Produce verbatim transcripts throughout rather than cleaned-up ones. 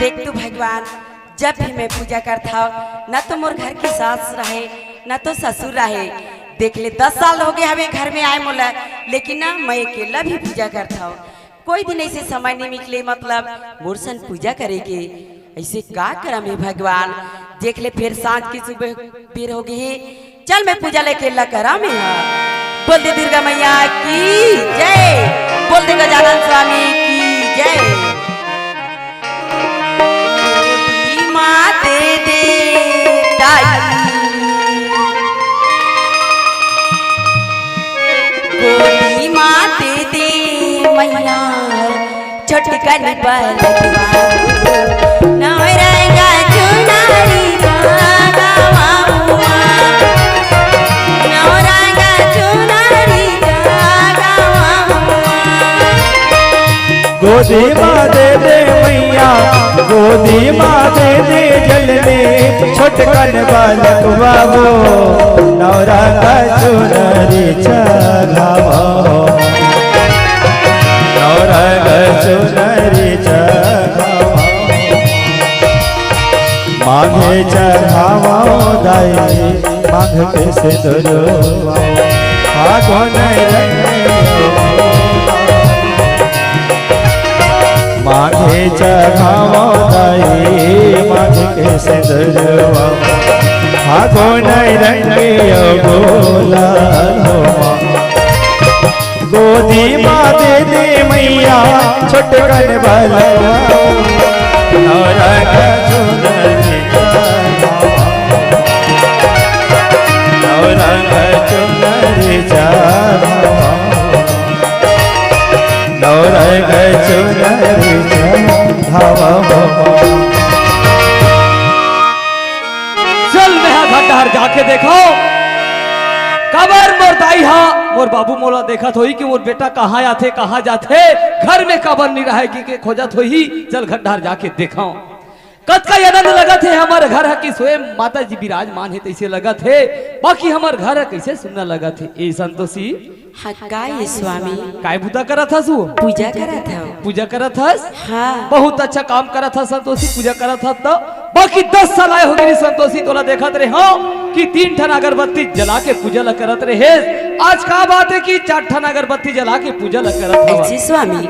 देख तो भगवान, जब भी मैं पूजा करथव, न तो मोर घर के सास रहे, न तो ससुर रहे। देख ले, दस साल हो गए हवे घर में आए मोला, लेकिन ना, मैं अकेला भी पूजा करथव। कोई दिन ऐसे समय नहीं निकले, मतलब, मोर सन पूजा करे के। ऐसे का करम हे भगवान? देख ले, फिर सांझ के सुबह बेर हो गए हे। चल, मैं पूजा लेके अकेला करा में हा। बोल दे दुर्गा मैया की जय, बोल दे गजानन स्वामी की जय। गोदी माँ दे दे दाई, गोदी माँ दे दे मैया, छोटकन बलकवा, नवरंग चुनरी चढ़ावा हुआ, नवरंग चुनरी चढ़ावा हुआ। गोदी माँ दे दे मैया, गोदी माँ दे दे जल में, छोटकन बालक बाबू, नवरंग चुनरी चढ़ावा हो, नवरंग चुनरी चढ़ावा हो। मांगे चढ़ावा दाई, मांग के सिंदूरवा, फागुन रंग मांगे चढ़ावा दाई, मांग के सिंदूरवा, फागुन रंग गुलाल हो। गोदी माँ दे दे मैया, छोटकन बलवा, नवरंग चुनरी चढ़ावा, नवरंग चुनरी चढ़ावा, नवरंग चुनरी चढ़ावा। चल, मैं हा घर डहर जाके देखव, काबर मोर दाई हा, मोर बाबू मोला देखत होही कि मोर बेटा कहाँ आथे, कहाँ जाथे, घर में काबर नी रहय कहिके खोजत होही। चल, घर डहर जाके देखव। कतका आनंद लगत हे हमर घर ह कि स्वयं माता जी विराजमान हे, तइसे लगत हे, बाकी हमर घर ह कइसे सुन्ना लगत हे। ए संतोषी, हाँ, का ये स्वामी? काय बुता करत हस वो? पूजा करत हव। पूजा करत हस? हाँ। बहुत अच्छा काम करत हस संतोषी, पूजा करत हस त। बाकी दस साल आए हो गे संतोषी, तोला देखत रहे हव कि तीन ठन अगरबत्ती जला के पूजा ला करत रहे। आज का बात हे कि चार ठन अगरबत्ती जला के पूजा ला करत हव? ऐसे स्वामी,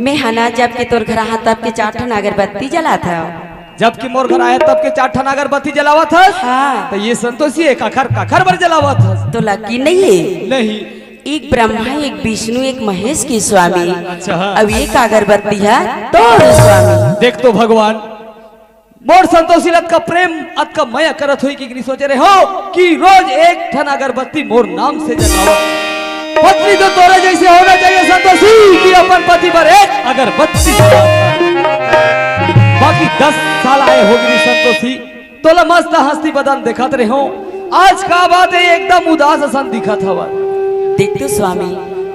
मैं हा ना जब के तोर घर आहा तब के चार ठन अगरबत्ती जलात हव। जब कि मोर घर आए तब के चार ठन अगरबत्ती जलावत हस? हाँ। त ये संतोषी, ए काखर, काखर बर जलावत हस? तोला की नहीं हे? नहीं। एक ब्रह्मा, एक विष्णु, एक महेश के स्वामी। अच्छा। अब एक अगरबत्ती हे तोर स्वामी। देख तो भगवान, मोर संतोषी ला अतका प्रेम, अतका मया करत होही कि नी सोचे रहे हव कि रोज एक ठन अगरबत्ती मोर नाम से जलावव। पत्नी तो तोरे जइसे होना चाहिए संतोषी कि अपन पति बर एक अगरबत्ती जलावव। बाकी दस साल आए हो गे संतोषी, तोला मस्त हंसती बदन देखत रहे हव। आज का बात हे, एकदम उदास असन दिखत हवस। देख तो स्वामी,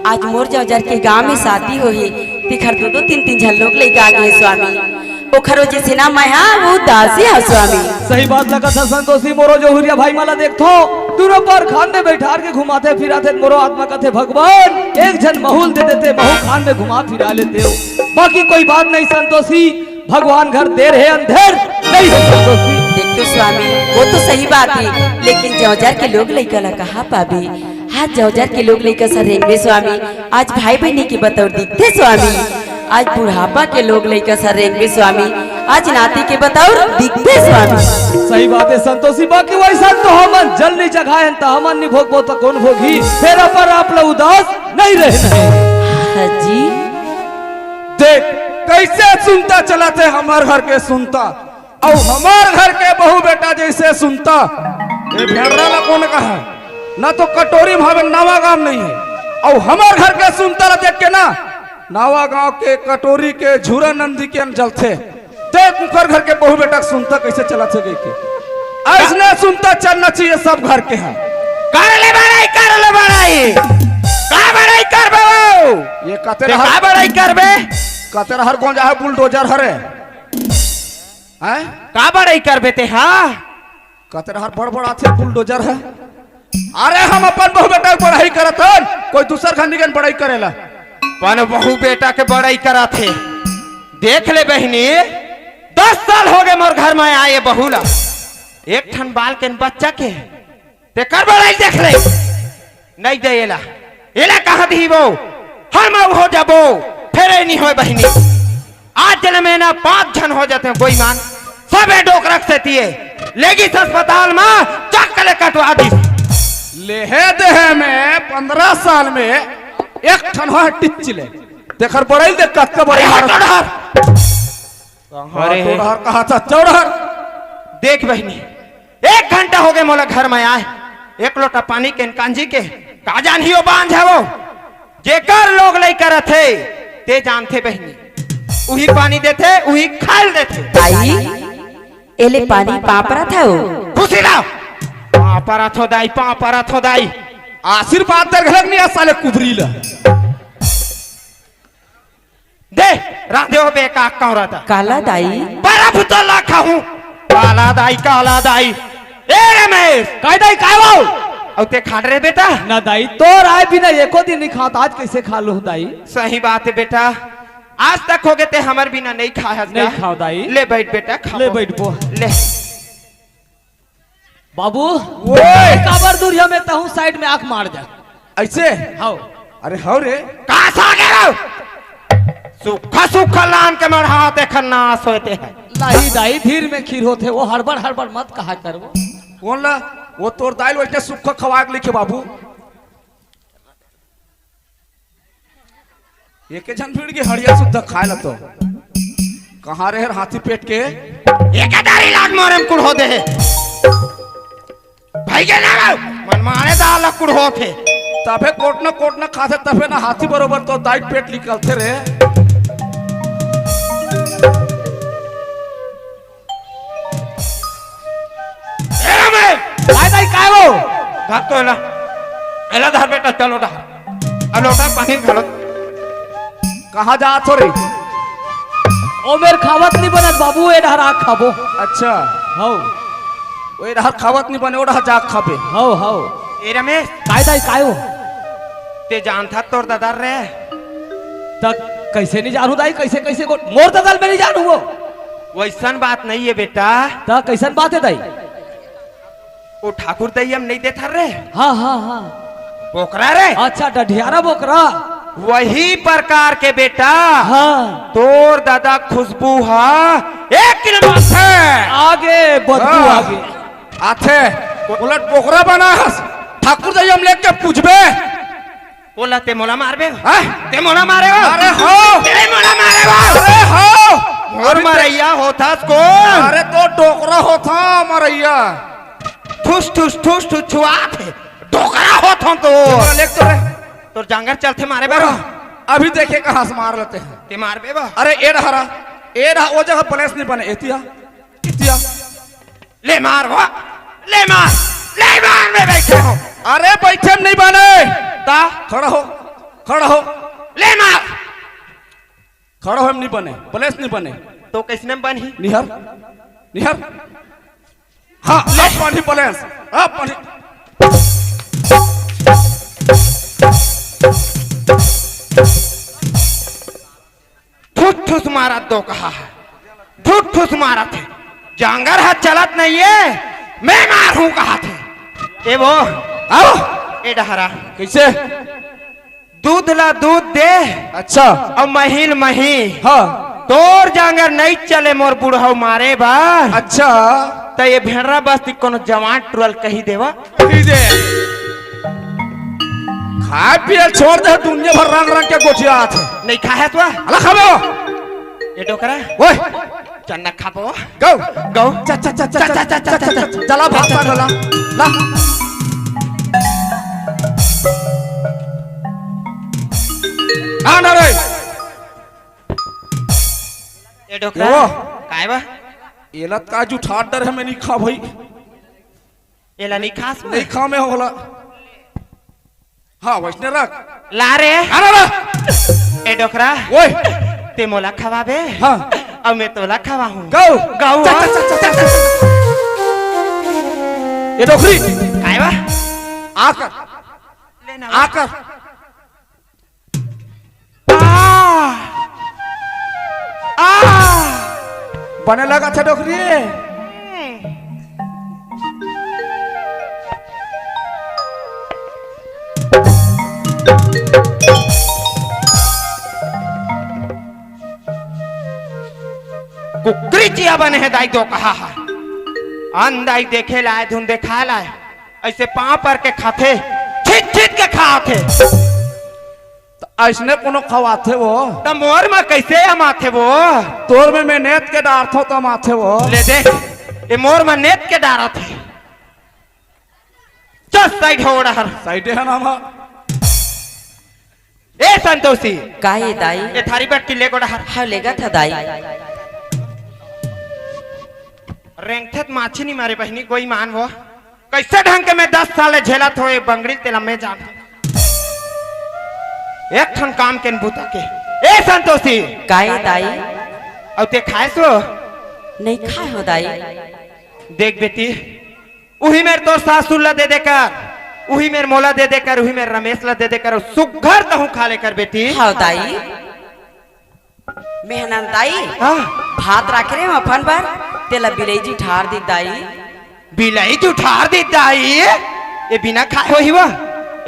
आज मोर जौजर के गांव में शादी होही, तेखर दो दो तीन तीन झन लोग लइका आ गे हे स्वामी। ओखरो जइसे ना मैं हा, वो दासी हा स्वामी। सही बात लगत हे संतोषी, मोरो जहुरिया भाई मन ला देखथो, दूनों पर खान में बैठार के घुमाथे फिराथे, मोरो आत्मा कथे भगवान एक झन महूं ल दे देते, महूं खान में घुमा फिरा लेते हो। बाकी कोई बात नहीं संतोषी, भगवान घर देर हे अंधेर नहीं हे संतोषी। देख तो स्वामी, वो तो सही बात हे, लेकिन जौजर के लोग लइका ला कहाँ पाबे? हाँ, जौजर के लोग लइका सा रेंगबे स्वामी, आज भाई बहिनी के बतौर दिखथे स्वामी, आज बुढ़ापा के लोग लइका सा रेंगबे स्वामी, आज नाती के बतौर दिखथे स्वामी। सही बात हे संतोषी, बाकी वइसन तो हमन जल नइ चघायन, त हमन नइ भोगबो त कोन भोगही? फेर अपन आप ला उदास नइ रहना हे। हाँ जी। देख, कइसे सुनता चलत हे हमर घर के सुनता, अउ हमर घर के बहू बेटा जइसे सुनता। ए भेड़रा ला कोन कहा? ना तो कटोरी म हवे, नवा गांव नइ हे, अउ हमर घर के सुनता ला देख के ना, नवा गांव के कटोरी के झूरा नंदी के अन जलथे। देख, उंकर घर के बहू बेटा के सुनता कइसे चलत हे कहिके। अइसने सुनता चलना चाहिए सब घर के हा। कर ले बड़ाई, कर ले बड़ाई। का बड़ाई करबे वो? ये कते ते रहर, का बड़ाई करबे? कते रहर गोंजा हे बुलडोजर हरे। हैं? का बड़ाई करबे ते हा? कते रहर बड़बड़ाथे बुलडोजर हे। अरे हम अपन बहू बेटा के बड़ाई करत हन, कोई दूसर घर निकन बड़ाई करेला। अपन बहू बेटा के बड़ाई करत हे। देख ले बहिनी, दस साल होगे मोर घर में आए बहू ला, एक ठन बाल के बच्चा के, तेकर बड़ाई देख ले। नइ दे एला, एला कहाँ दिही वो? हम अउ हो जाबो, फेर ए नइ होय बहिनी। आज ले में ना पांच झन हो जाते हैं बेईमान, सबे डोकरा के सेती ए। लेगिस अस्पताल में, चक ले कटवा दिस। लेहे देहे में पंद्रह साल में एक ठन हो टिच्ची ले। तेखर बड़ाई देख कतका बड़े अरे मारत। हट डहर। कहाँ अरे तो हे। डहर, कहाँ था चौड़हर। देख बहिनी, एक घंटा होगे मोला घर में आए, एक लोटा पानी के कांजी के, का जानही ओ बांझ हे वो। जेकर लोग लइका रथे, ते जानथे बहिनी। उही पानी देथे, उही खाए ल देथे। दाई, एले पानी पाँव परत हव। खुशी ला। पाँव परत हो दाई, पाँव परत हो दाई। आशीर्वाद दे घलक नइ आ साले कुबरी ला। दे, रांधे हो बे का कौरा दा। काला दाई। बर्फ तो ला खाहूं। काला दाई, काला दाई। ए रमेश। काय दाई, काय वो? अउ ते खात रहे बेटा? ना दाई, तोर आए बिना एको दिन नइ खात, आज कइसे खा लूं दाई? सही बात हे बेटा, आज तक होगे ते हमर बिना नइ खाए हस नइ का? खाव दाई। ले बइठ बेटा, खा। ले बइठ बो। ले। बाबू, ओए! काबर दूरिहा में तहूं side में आंख मार जा। अइसे? हव। अरे हव रे। का सागे रहो? सूखा सूखा लान के मढ़ा ते खन्नास होते हैं। लाही दाई धीर में खीर होथे, वो हड़बड़ हड़बड़ मत कहा करबो। कोन ला? वो तोर दाई ल वइसने सूखा खवाए के लिखे बाबू। एके झन भीड़ के हड़िया सुद्धा खाए ला तो। कहाँ रहे हाथी पेट के? एके दारी लाग मारे म कुढ़ो दे। भाई के ना रहो। मन माने दाल ला कुढ़ो थे। तभे कोटना कोटना खाथे, तभे ना हाथी बरोबर तो दाई पेट निकलथे रे। ए रमेश! काय दाई, काय वो? धर तो एला। एला धर बेटा, चलो धर। अब लोटा पानी घलो। कहाँ जात हो रे? ओ मेर खावत नइ बनत बाबू, ए डहर आ खाबो। अच्छा। हव। ओ ए डहर खावत नइ बने, ओ डहर जा खाबे। हव, हव। ए रमेश! काय दाई, काय वो? ते जानथा तोर ददा रे? त कइसे नइ जानहूं दाई, कइसे, कइसे को-, मोर ददा ल मैं नइ जानहूं वो? वइसन बात नइ हे बेटा। त कइसन बात हे दाई? ओ ठाकुर दई हम नइ देथन रे। हाँ, हाँ, हाँ। बोकरा रे। अच्छा, डढियारा बोकरा। वही प्रकार के बेटा। हाँ। तोर ददा खुशबू हा एक किलो माथे। आगे बदबू हाँ। आगे। आथे। उलट बोकरा बना हस। ठाकुर दई हम लेके पूछबे। ओला ते मोला मारबे? हाँ? ते मोला मारे हो? अरे हो। ते मोला मारे हो? अरे हो। मोर अरे ते मरैया होथस कोन? अरे तो डोकरा होथा मरैया। ठुस, ठुस, ठुस, ठुस छुआत हे। डोकरा होथन तो। ते मोला लेग तो रे। तोर जांगर चलथे मारे बर। अभी देखे कहाँ से मार लेते हैं। ते मारबे बा? अरे ए डहरा, ए डहा, ओ जगह place नइ बने, एतिया, एतिया। ले मार हो, ले मार, ले मार, मैं बैठे हो। अरे बैठे में नइ बने। ता? खड़ा हो। खड़ा हो। ले मार। खड़ा हो, हम नहीं बने, बलेस नहीं बने। तो कैसने बनही? निहर, निहर। हाँ, ले पानी बलेस। हाँ, पानी। ठुस ठुस मारत दो कहा है, ठुस ठुस मारत है। जांगर ह चलत नहीं है, मैं मारहूं कहा थे। ए वो, आओ। ए डहरा। कैसे? दूध ला दूध दे। अच्छा। अउ मही ल मही। हाँ। तोर जांगर नहीं चले मोर बुढ़ऊ मारे बा। अच्छा। त ये भेड़रा बस्ती कोनो जवान टुरल कही देवा। दीजिए। खाए पिए छोड़ दे, दुनिया भर रंग रंग के गोठियात हे। नहीं खाए तो? अला खाबो। ए डोकरा। ओए। चन्ना खाबो। गौ। गौ। चा, चा, चा, चला भात पा ला। ला। आ ना रे। ए डोकरा। वो। काय बा? एलत का जूठ हाथ डर है, मैं नहीं खा भाई। एला नहीं खास में? नहीं खा में होला। हाँ, वैसने रख। ला रे। अरे रे। ए डोकरा। ओए। ते मोला खवाबे? हाँ। अउ मैं तोला खवाहूँ। गौ। गौ, चा, हाँ। चा, चा, चा, चा। ए डोकरी। काय बा? आकर। ले ना। आकर। आ! आ! बने लगा था डोकरी। कुकरी चिया बने हे दाई दो कहा हा। अन दाई देखे लाए धुन देखा लाए। ऐसे पांव पर के खाथे, छित छित के खाथे। त अइसने कोनो खवाथे वो? त मोर म कइसे अमाथे वो? तोर में मैं नेत के डारथों त अमाथे वो। ले दे, ए मोर म नेत के डारत हे। चल साइड हो डहर। साइड है ना हम। ए संतोषी। का हे दाई? ए थारी बटकी ले गो डहर। हाँ, लेगत ह दाई। रेंगथे त माछी नहीं मारे बहिनी, गोई मान वो। कैसे ढंग के मैं दस साल ले झेलत हों, ए बंगड़ी तेला मैं जान। एक ठन काम के न बूता के। ए संतोषी। का हे दाई? अउ ते खाए सो? नहीं खाए हो दाई। देख बेटी, उही मेर तोर सासुर ला दे देकर, उही मेर मोला दे देकर, उही मेर रमेश ला दे देकर, अउ सुग्घर तहूँ खा लेकर बेटी। हाँ दाई। मेहनन दाई, हाँ। भात राखे रेहेंव अपन बर, तेला बिलई जुठार दिस दाई। बिलई जुठार दिस दाई? ए बिना खाए होही वो?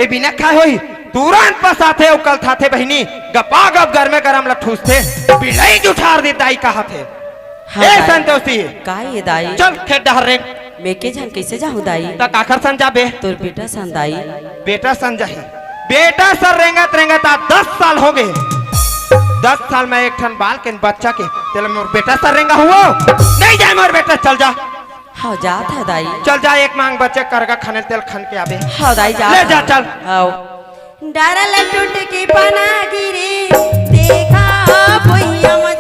ए बिना खाए होही? तुरंत पसाथे अउ कलथाथे बहिनी, गपागप गरमे गरम ला ठूसथे। बिलई जुठार दिस दाई कहत हे। हाँ ए दाई। संतोषी। का ए दाई? चल खेत डहर रे। मैं के झन कइसे जाहूँ दाई? त काखर सन जाबे? तोर बेटा सन दाई। बेटा सन जाही। बेटा सन रेंगत रेंगत आज दस साल होगे। दस साल में एक ठन बाल के न बच्चा के, तेला मोर बेटा सन रेंगा हुआ? नहीं जाए मोर बेटा, चल जा। हाँ, जात हे दाई। चल जा, एक मांग बचे करगा खने तेल खन के आबे। हाँ दाई, जात ले जा, हे। चल। हाँ। डारा ल टूट के पना गिरे, देखा भुइयां म।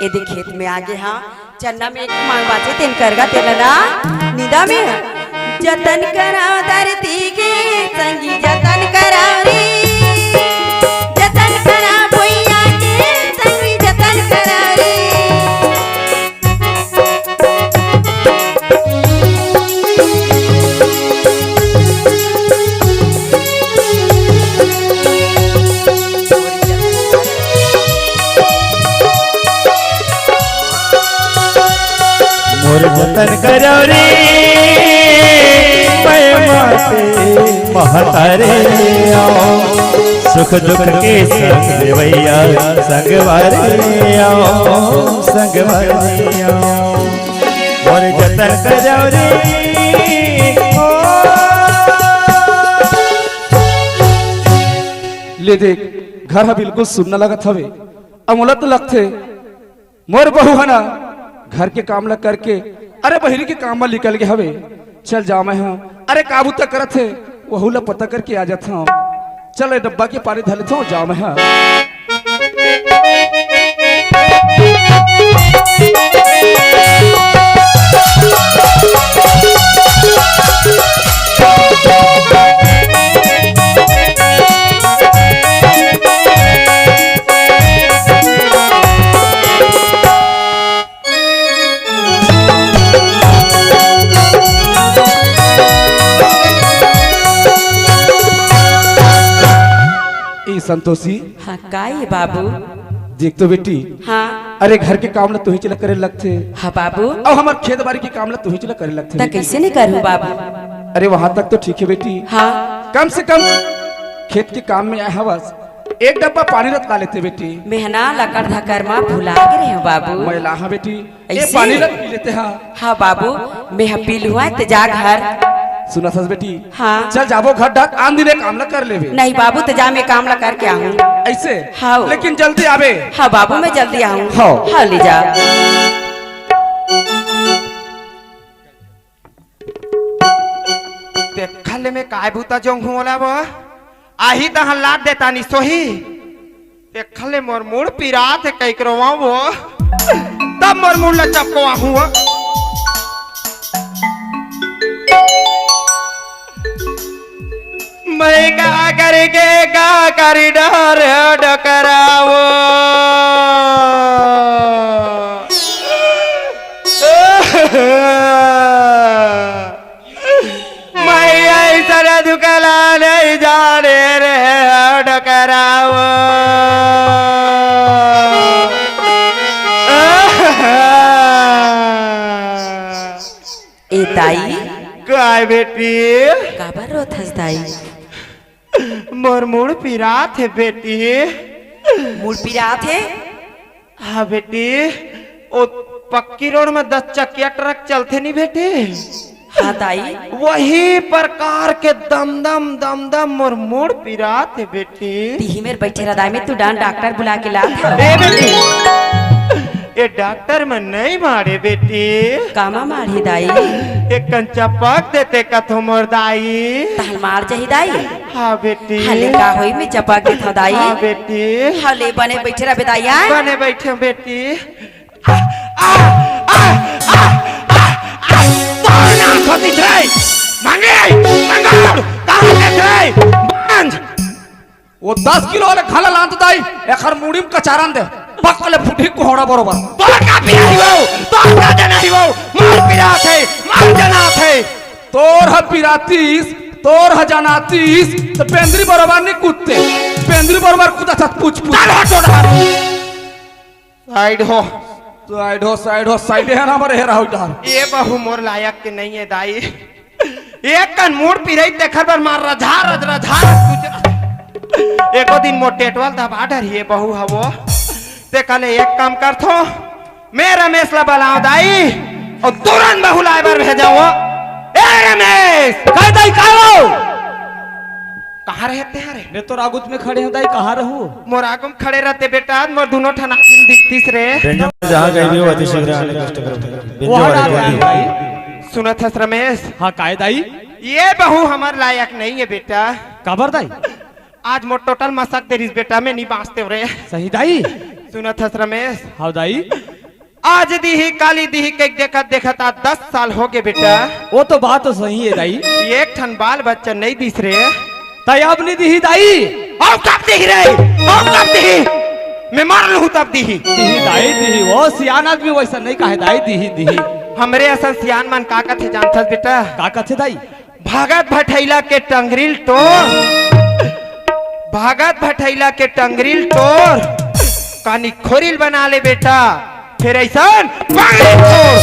एदे खेत में आगे हाँ, चन्ना में एक मांग बाचे, तेन करगा तेला ना निंदा में। जतन करा धरती के संगी, जतन करा रे, जतन करा भुइयां के संगी, जतन करा रे। मोर जतन करव रे, मैं माते महतारे आओ, सुख दुख के संग देवैया, संगवारी आओ, संगवारी आओ। मोर जतन करव रे, ओ। ले देख, घर ह बिल्कुल सुन्ना लगत हवे। अब मोला तो लगथे, मोर बहू ह ना घर के काम ला करके, अरे बहिरी के काम मा निकल गे हवे। चल जावं मैं हा, अरे का बूता करत हे, वहू ला पता करके आ जात हंव। चल, ए डब्बा के पानी धर लेथंव, जावं मैं हा। ए संतोषी। हाँ, का ए बाबू? देख तो बेटी। हाँ। अरे घर के काम ला तुही चला करे लगथे। हाँ बाबू। अउ हमर खेत बारी के काम ला तुही चला करे लगथे त बेटी। कइसे नइ करहूँ बाबू? अरे वहाँ तक तो ठीक हे बेटी। हाँ। कम से कम खेत के काम में आए हवस, एक डब्बा पानी रतका लेते बेटी। मेंह ना लकर धकर मा भुला गे रहेंव बाबू। मैं लाहूँ बेटी, ए ऐसे? पानी रत पी लेते हा। हाँ बाबू, मेंह पी लुहूँ, ते जा घर। सुनत हस बेटी। हाँ। चल जाबो घर डाक, आन दिन ए काम ला कर लेबे। नहीं बाबू, ते जा, मैं काम ला करके आहूँ। अइसे? हाँ। लेकिन जल्दी आबे। हाँ बाबू, मैं जल्दी आहूँ। हाँ। हाँ, ले जा। देखा ले मैं काय बूता जोंग हूँ ओला वो। आही तहाँ लाद देता नि सोही। देखा ले मोर मुड़ पिरात हे कइक रोवा वो। तब मोर मुड़ ला चपकवा हूँ वो। मैं का करके का करी डहर डकरावो। मैं अइसन दुख ला नइ जाने रे डकरावो। ए दाई। काय बेटी? काबर रोत हस दाई? मोर मुड़ पिरात हे बेटी। मुड़ पिरात हे? हाँ बेटी, ओ पक्की रोड में दस चकिया ट्रक चलथे नी बेटी। हाँ दाई। वही प्रकार के दम दम दम दम मोर मुड़ पिरात हे बेटी। तिही मेर बइठे रह दाई, मैं तुरंत डॉक्टर बुला के लात हंव। ए बेटी, ए डॉक्टर में नइ मारे बेटी। कामा मारही दाई? एक कन चपक देते कथो मोर दाई। तहन मार जाही दाई। हाँ बेटी। हले का होही, मैं चपक देथंव दाई। हाँ बेटी। हले बने बइठे रह बे दाई, आय। बने बइठे बेटी। आ, आ, आ, आ, आ, आ, तोर नाम होती थे। मंगे, मंगोर, कहाँ ले थे? बांझ। वो दस किलो वाले खाला लांत दाई, एखर मुड़ी में कचारन दे। पकले फुटी कोहड़ा बरोबर। तोर का पिराही वो, तोर का जनाही वो, मार पिरात हे, मार जनात हे। तोर ह पिरातीस, तोर ह जनातीस, त पेंदरी बरोबर नइ कूदते। पेंदरी बरोबर कूदत हस पूछ पूछ। चल हट, चल हट। साइड हो। साइड हो, साइड हो, साइड हे ना, मरे हेरा हो डहर। ए बहू मोर लायक के नइ हे दाई। एक कन मुड़ पिराही तेखर बर मार रझा रझ रझा रझ कुछ। एको दिन मोर टेटवा ल दबा डरही ए बहू हवो। तेकर ले एक काम करथों, मैं रमेश ला बलावंव दाई अउ तुरंत बहू लाय बर भेजंव। ए रमेश! काय दाई, काय हो? कहाँ रहे तें रे? मैं तोर आगू में खड़े हंव दाई, कहाँ रहूँ? मोर आगू में खड़े रहते बेटा, मोर दूनों ठन आँखी दिखतीस रे। बेंजा जहाँ कहीं भी हो, अति शीघ्र आने कष्ट करो। बेंजा वहाँ वाले डाल दिया दाई। सुनत हस रमेश? हाँ, काय दाई? ए बहू हमर लायक नइ हे बेटा। काबर दाई? आज मोर टोटल मसक दे रिहिस बेटा, मैं नइ बाँचतेंव रे। सही दाई? सुनत हस रमेश? हाँ दाई। आज दिही, काली दिही कहिके देखत देखत आज दस साल होगे बेटा। वो तो बात तो सही हे दाई। एक ठन बाल बच्चा नइ दिस रे। तय अब नइ दिही दाई। अउ कब दिही रे? अउ कब दिही? मैं मर लूहूँ तब दिही। दिही दाई, दिही। वो सियान आदमी वइसन नइ कहे दाई, दिही, दिही। हमरे असन सियान मन का कथे जानथस बेटा? का कथे दाई? भगत भठैला के टंगरी ल टोर, भगत भठैला के टंगरी ल टोर, कानी खोरी ल बना ले बेटा, फेर अइसन पगड़ी ल टोर।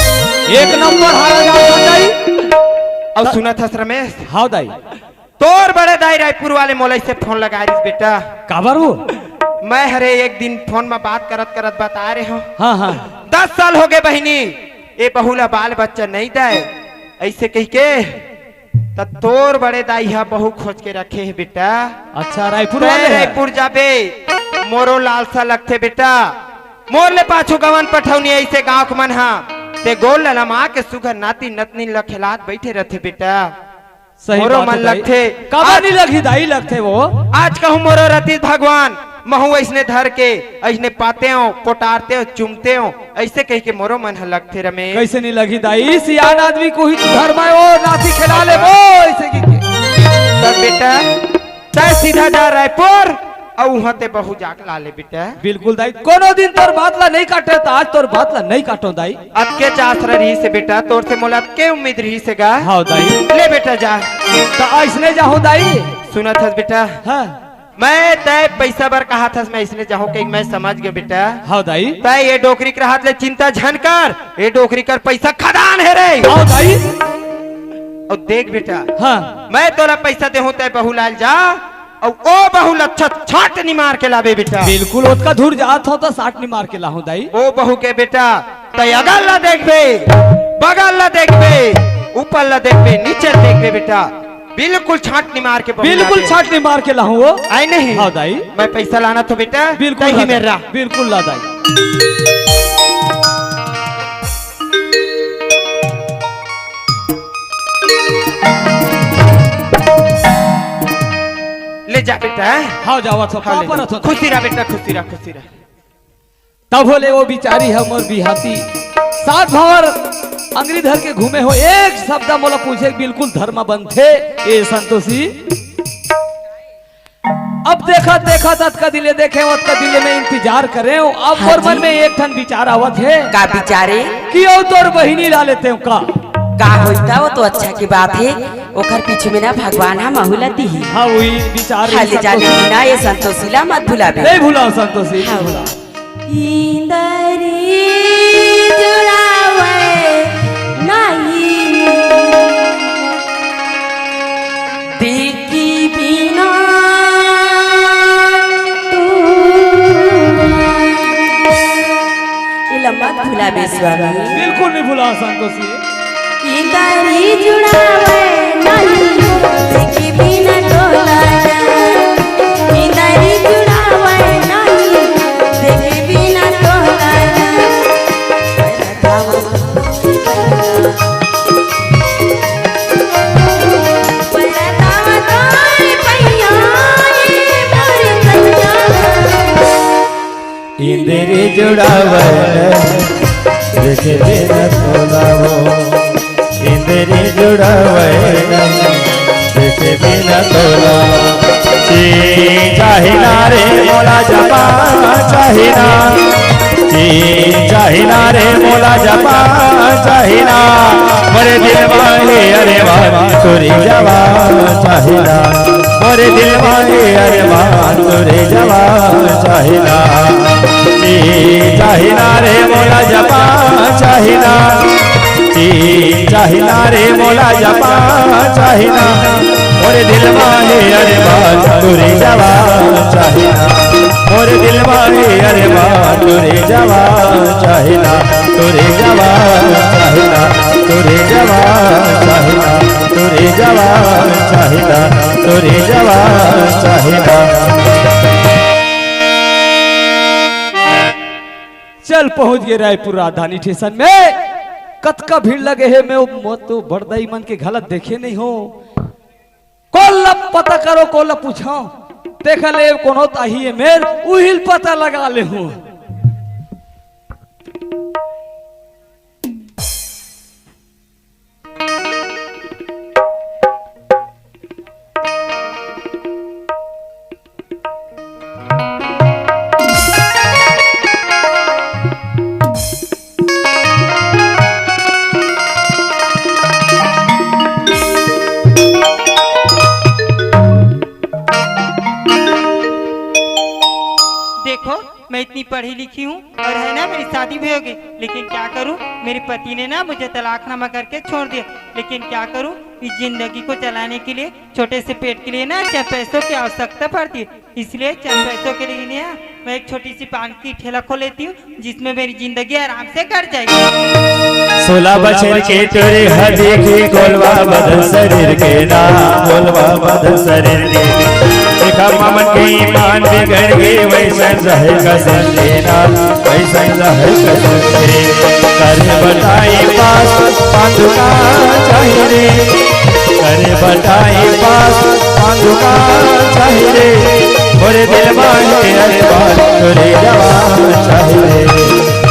एक नंबर हरा जात दाई। अउ सुनत हस रमेश? हाँ दाई। तोर बड़े दाई रायपुर वाले मोला अइसे फोन लगाय रिहिस बेटा। काबर वो? मैं हरे एक दिन फोन म बात करत करत बताय रहेंव। हाँ, हाँ। दस साल होगे बहिनी, ए बहू ला बाल बच्चा नइ दय, अइसे कहिके। त तोर बड़े दाई ह बहू खोज के रखे हे बेटा। अच्छा, रायपुर तैं वाले हे? रायपुर जाबे, मोरो लालसा लगथे बेटा, मोर ले पाछू गवन पठौनी अइसे गाँव के मन हा, ते गोल ललमा के सुघर नाती नतनी ल खेलात बइठे रथे बेटा। सही मोरो बात मन हे दाई। लगथे। काबर आज नहीं लगही दाई, लगथे वो। आज कहूँ मोरो रतिस भगवान, महू अइसने धर के, अइसने पातेंव, पोटारतेंव, चुमतेंव, अइसे कहिके मोरो मन ह लगथे रमेश। कइसे नहीं लगही दाई, सियान आदमी को ही तू धर में ओ नाती खेला लेबो, अइसे कहिके। तब बेटा, तैं सीधा जा रायपुर, अउ उहाँ ते बहू जाके ला ले बेटा। बिल्कुल दाई, कोनो दिन तोर बात ला नहीं काटे, त आज तोर बात ला नहीं काटों दाई। अतके आस रहिस हे बेटा, तोर से मोला अतके उम्मीद रहिस हे गा। हाँ दाई। ले बेटा जा। त अइसने जाहूँ दाई। सुनत हस बेटा? हाँ। मैं तैं पइसा बर कहत हस, मैं अइसने जाहूँ कहिके मैं समझ गेंव बेटा। हाँ दाई। तैं ए डोकरी के रहत ले चिंता झन कर, ए डोकरी कर पइसा खदान हे रे। हाँ दाई। अउ देख बेटा, हाँ। मैं तोला पइसा देहूँ, तैं बहू लाय ल जा, अउ ओ बहू ल अच्छा छाटनी मार के लाबे बेटा। बिल्कुल, ओतका दूर जात हँव त छाटनी मार के लाहूँ दाई। ओ बहू के बेटा, तैं अगल ला देखबे, बगल ला देखबे, ऊपर ला देखबे, नीचे ला देखबे बेटा, बिल्कुल छाटनी मार के बहू बिल्कुल लाबे। छाटनी मार के लाहूँ वो। आय नहीं? हाँ दाई। मैं पइसा लानत हँव बेटा, बिल्कुल तैं ही ला मेर दाई। रह। बिल्कुल ला दाई। ले जा बेटा। हाँ, जावत हँव, हाँ, ले जा। खुशी रह बेटा, खुशी रह, खुशी रह। तभो ले वो बिचारी हे मोर बिहाती, सात भँवर अंगरी धर के घूमे हो, एक शब्द मोला पूछे, बिल्कुल धर म बनथे। ए संतोषी, अब देखत देखत अतका दिन ले देखेंव, अतका दिन ले मैं इंतजार करेंव। अब हाँ मोर मन जी। में एक ठन विचार आवत हे। का विचार हे? कि अउ तोर बहिनी ला लेतेंव का? का होइस त, वो तो अच्छा के बात हे, ओकर पीछू में ना भगवान ह महू ला दिही। हाँ, वही विचार हाँ, ले जाने संतोषी। की ना, ए संतोषी ला मत भुलाबे। नहीं भुलावँव संतोषी, नहीं हाँ। भुलावँव। इंदरी जुड़ावै नहीं देखी बिना तोला। एला मत भुलाबे स्वामी। बिल्कुल नहीं भुलावँव संतोषी। इंदरी जुड़ावै नहीं देखी बिना तोला। इंदरी जुड़ावै नहीं देखी बिना तोला। इंदरी जुड़ावै, देखे बिना तोला वो। इंदरी जुड़ावै, देखे बिना तोला। जी चाही ना रे मोला जपा चाही ना, जी चाही ना रे मोला जपा चाही ना। मोरे दिल मा हे अरमान तोरे जवा चाही ना, मोरे दिल मा हे अरमान तोरे जवा चाही ना। जी चाही ना रे मोला जपा चाही ना, जी चाही ना रे मोला जपा चाही ना। मोरे दिल मा हे अरमान तोरे जवा चाही ना, मोरे दिल मा हे अरमान तोरे जवा चाही ना, तोरे जवा चाही ना, तोरे जवा चाही ना, तोरे जवा चाही ना, तोरे जवा चाही ना। चल पहुंच गे रायपुर राजधानी स्टेशन में। कतका भीड़ लगे हे, मैं वो तो बड़दाई मन के घलत देखे नहीं हों। कोन ला पता करों, कोन ला पूछों, तेखर ले कोनो ताही हे मेर, उही ल पता लगा लेहूं। देखो, मैं इतनी पढ़ी लिखी हूँ और है ना, मेरी शादी भी हो गई, लेकिन क्या करूँ, मेरे पति ने ना मुझे तलाकनामा करके छोड़ दिया। लेकिन क्या करूँ, इस जिंदगी को चलाने के लिए, छोटे से पेट के लिए ना चंद पैसों की आवश्यकता पड़ती है, इसलिए चंद पैसों के लिए ना मैं एक छोटी सी पान की ठेला खोल लेती हूँ, जिसमें मेरी जिंदगी आराम से कट जाएगी। सोलह बछर के तोरे हदी की गोलवा बदन शरीर के ना, गोलवा बदन शरीर के। खम्मा मन के ईमान बिगड़ गे, वैसन रहे कसम देना, वैसन रहे कसम दे। करे बताई पास पान दुकान चाही रे, करे बताई पास पान दुकान चाही रे। मोरे दिल मांगे अरे बात तोरे जवान चाही रे,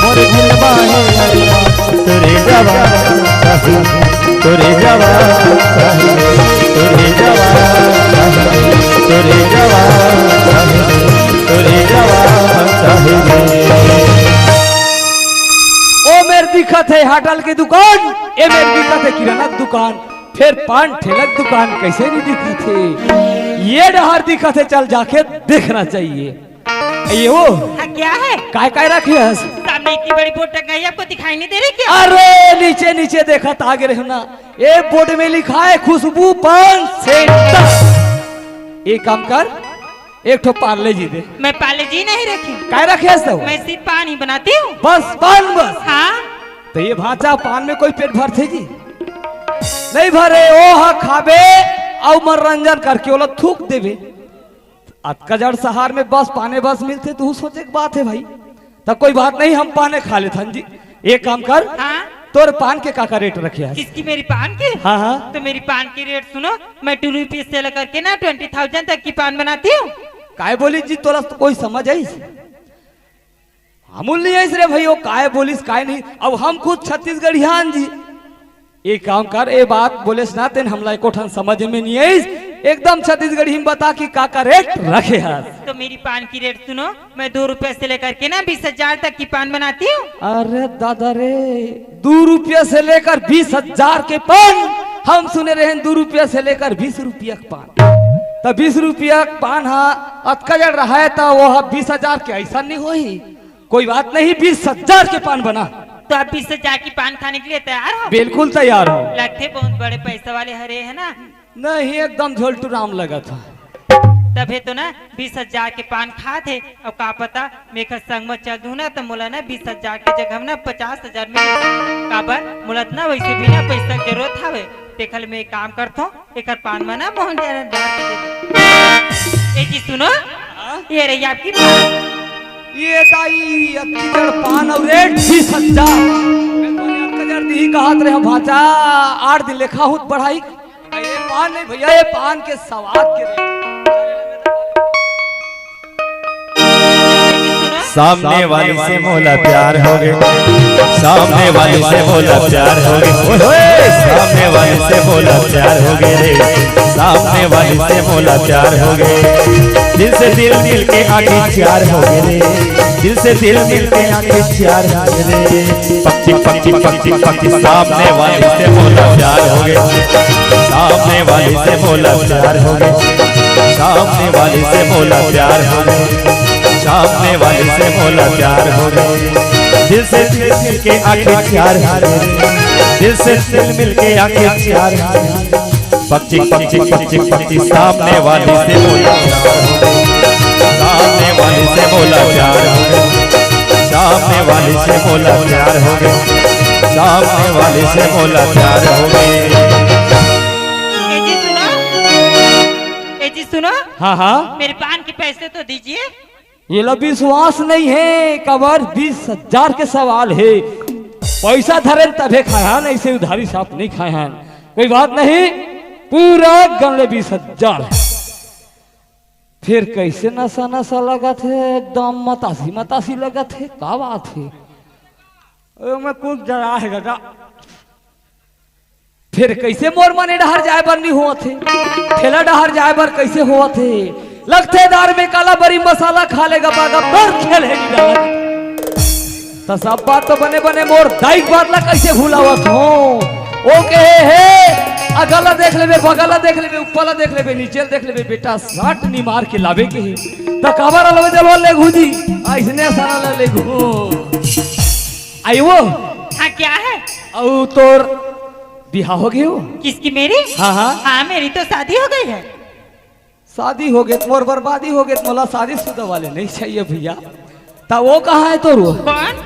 मोरे दिल मांगे अरे बात तोरे जवान चाही, तोरे जवान चाही, तोरे जवान चाही, तोरे जवान चाही, तोरे जवान चाही। ओ मेर दिखत हे होटल के दुकान, ए मेर दिखत हे किराना के दुकान, फेर पान ठेला के दुकान कइसे नहीं दिखत हे? ये डहर दिखत हे, चल जाके देखना चाहिए। ये वो हाँ, क्या है? काय काय रखे हस? सामने इतनी बड़ी बोर्ड टंगाई है, आपको दिखाई नहीं दे रही क्या? अरे नीचे नीचे देखा त आगे रहो ना, ये बोर्ड में लिखा है खुशबू पान सेंटर। एक काम कर, एक ठो पार्ले जी दे। मैं पार्ले जी नहीं रखी। काय रखे हस तो? मैं सिर्फ पान ही बनाती हूँ। बस पान बस? हाँ। तो ये भांचा पान में कोई पेट भरथे जी? नहीं भरे, ओ हा खाबे अउ मनोरंजन करके ओला थूक देबे। अतका जड़ शहर में बस पाने बस मिलथे, तू सोचे के बात है भाई। त कोई बात नहीं, हम पाने खा लेथन जी। एक काम कर, हाँ? तोर पान के का का रेट रखे है? किसकी, मेरी पान की? हाँ, हाँ। तो मेरी पान की रेट सुनो, मैं टू रुपीज से लेकर के ना ट्वेंटी थाउजेंड तक की पान बनाती हूँ। काय बोली जी, तोला तो कोई समझ आइस? हमू नहीं आइस रे भाई, वो काय बोलिस काय नहीं। अब हम खुद छत्तीसगढ़ियान जी। एक काम कर, ए बात बोलेस ना तेन हमला एको ठन समझ में नहीं आइस। एकदम छत्तीसगढ़ी में बता कि का का रेट रखे हस। तो मेरी पान की रेट सुनो, मैं दो रुपए से लेकर के ना बीस हजार तक की पान बनाती हूँ। अरे दादा रे, दो रुपया से लेकर बीस हजार के पान। हम सुने रहे दो रुपया से लेकर बीस रुपया के पान। त बीस रुपया के पान हा अतका जड़ रहा है त वो हा बीस हजार के ऐसा नहीं होही। कोई बात नहीं, बीस हजार के पान बना। तो आप बीस हजार की पान खाने के लिए तैयार हो? बिल्कुल तैयार हो। लगथे बहुत बड़े पैसा वाले हरे है ना? नहीं, एकदम झोलटू राम लगत ह। तभे तो ना बीस हजार के पान खात हे। अब का पता, मैं एकर संग म चल दूं ना, त मोला ना बीस हजार के जगह म ना पचास हजार मिले। काबर, मोला त ना वैसे भी ना पैसा के जरूरत हवे। तेखर ले मैं एक काम करथों, एकर पान म ना मोहन डाल के दे दे। ए जी सुनो, हाँ? ये रही आपकी पान। ये दाई, अतकी जड़ पान अउ रेट बीस हजार। मैं तो अतका जड़ दिही कहत रहे भांचा, आठ दिन ले खाहूं त बढ़ाही। ये पान नहीं भैया, ये पान के सवाद के रेट। सामने वाली से मोला प्यार हो गे, सामने वाली से मोला प्यार हो गे, ओए होए, सामने वाली से मोला प्यार हो गे रे, सामने वाली से मोला प्यार हो गे। दिल से दिल मिल के आखिर चार हो गे रे, दिल से दिल मिल के आखिर चार हो गे रे। पक्षी पक्षी पक्षी पक्षी, सामने वाली से मोला प्यार हो गे, सामने वाली से मोला प्यार हो गे, सामने वाली से मोला प्यार हो गे, सामने वाली से मोला प्यार हो गे। दिल से दिल मिल के आखिर चार हो गे, दिल से दिल मिल के आखिर चार हो गे। पक्षी पक्षी पक्षी पक्षी, सामने वाली से मोला प्यार हो गे, सामने वाली से मोला प्यार हो गे, सामने वाली से मोला प्यार हो गे, सामने वाली से मोला प्यार हो गे। ए जी सुनो, ए जी सुनो, हाँ हाँ। मेरे पान के पैसे तो दीजिए। ये ला विश्वास नहीं है, काबर बीस हजार के सवाल है। पैसा धरे तभे खाए हन, ऐसे उधारी साथ नहीं खाए हन। कोई बात नहीं, पूरा गन ले बीस हजार। फिर कैसे नशा नशा लगत है, एकदम मतासी मतासी लगत है, का बात है? ओमे कुछ जरा है दादा। फिर कैसे मोर मन ए डहर जाए बर नहीं होवत हे? ठेला डहर जाए बर कैसे होवत हे? लगथे दार में काला बरी मसाला खा ले गपा गप, दर खेल हे नहीं डहर। त सब बात तो बने बने, मोर दाई के बात ला कैसे भुलावत हो? ओ कहे हे, अगला देख लेबे, बगला देख लेबे, ऊपर ला देख लेबे, नीचे ला देख लेबे, बेटा सट नी मार के लाबे के हे। त काबर अलवे जलवा लेगहू जी, अइसने सारा ला लेगहू। आई वो? हाँ, क्या है? अउ तोर बिहाव हो गे हो? किसकी, मेरी? हाँ, हाँ। हाँ, मेरी तो शादी हो गई है। शादी हो गे त मोर बर्बादी हो गे त मोला शादीशुदा वाले नहीं चाहिए भैया। त वो कहाँ है तोर वो? कौन?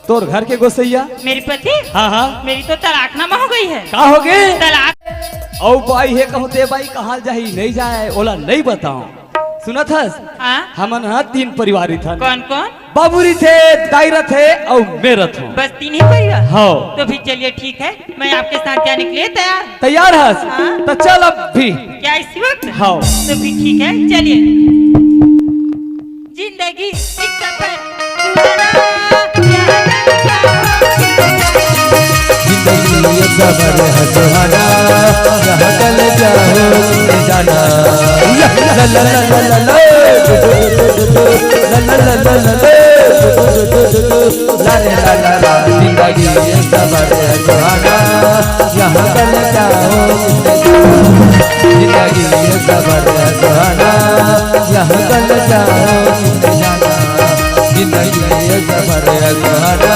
तोर घर के गोसैया? मेरी पति? हाँ, हाँ। मेरी तो तलाकनामा हो गई है। का हो गे? तलाक। अउ बाई हे कहूँ ते बाई कहाँ जाही नहीं जाए, ओला नहीं बताओ। सुनत हस? हाँ। हमन ह तीन परिवार रहिथन। कौन कौन? बाबू रहिथे, दाई रहिथे अउ मैं रहिथों। बस तीन ही परिवार? हव। तो फिर चलिए, ठीक है, मैं आपके साथ जाने के लिए तैयार। तैयार हस? हाँ। त चल अब भी। क्या इसी वक्त? हव। तो फिर ठीक है, चलिए। जिंदगी एक सफर, सुहाना, क्या जिंदगी एक सफर है सुहाना, जहाँ कल जाओ जाना। ला ला ला ला ला ला। ला ला ला ला ला। ला रे ला ला ला। जिंदगी एक सफर है सुहाना, यहाँ कल जाओ। जिंदगी एक सफर है सुहाना, यहाँ कल जाओ। जिंदगी एक सफर है सुहाना,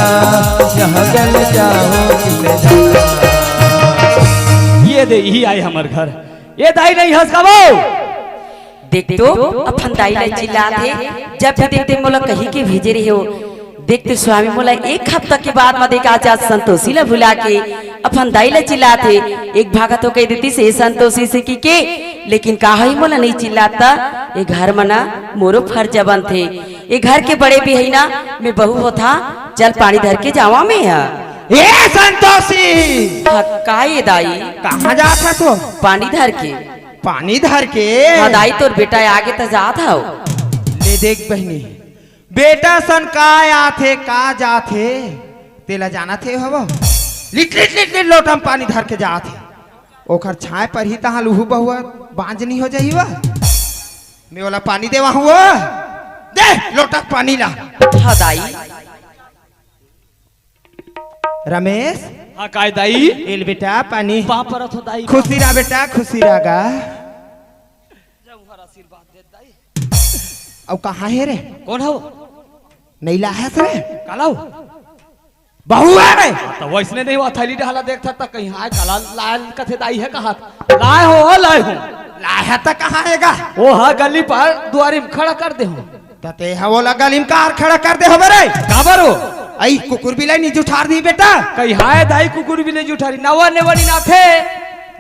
यहाँ कल जाओ। ये दे, इही आय हमर घर। ए दाई, नहीं हस का वो? देख तो, अपन दाई ला चिल्लात हे, जब भी देखते मोला कही के भेजे रहे हो। देख तो स्वामी, मोला एक हफ्ता के बाद म देखा, आज संतोषी ला भुला के अपन दाई ला चिल्लात हे। एक भागा तो कह देतिस, "ए संतोषी" से कि के, लेकिन का होही, मोला नहीं चिल्लात त ए घर म ना मोरो फर्ज बनथे। ए घर के बड़े भी है ना, मैं बहू होथा, चल पानी धर के जावा मैं ह। ए संतोषी! हाँ, का ए दाई? कहाँ जात हस वो? पानी धर के। पानी धर के? हाँ दाई, तोर बेटा आगे त जात हव। ले देख बहिनी, बेटा सन का आथे, का जाथे, तेला जानत हे हव? लिट लिट लिट लिट लोटा म पानी धर के जात हे। ओखर छाय परही तहाँ लुहू बहुआ बांझ नी हो जाही वा। मैं ओला पानी देवा हूँ वो। दे लोटा पानी ला। हाँ दाई। रमेश। हाँ, काय दाई? एल बेटा पानी। पाँव परत हो दाई। खुशी रह बेटा, खुशी रह गा। अउ कहाँ हे रे? कौन हो? नहीं लाहस रे? काला हो? बहुआ रे। हाँ, तो वैसने नहीं हुआ, थैली डहला देखता त कहीं हाय काला लाल कथे दाई हे कहा। लाय हो, लाय हो। लाय हे त कहाँ हे गा? ओ हा गली पर दुआरी म खड़ा कर दे हो। त ते ह ओला गली म कार खड़ा कर दे होबे रे? काबर हो? अई कुकुर बिलाई नी जुठार दी बेटा। कही हाय दाई कुकुर बिलाई जुठारी। नवा नेवड़ी नाथे,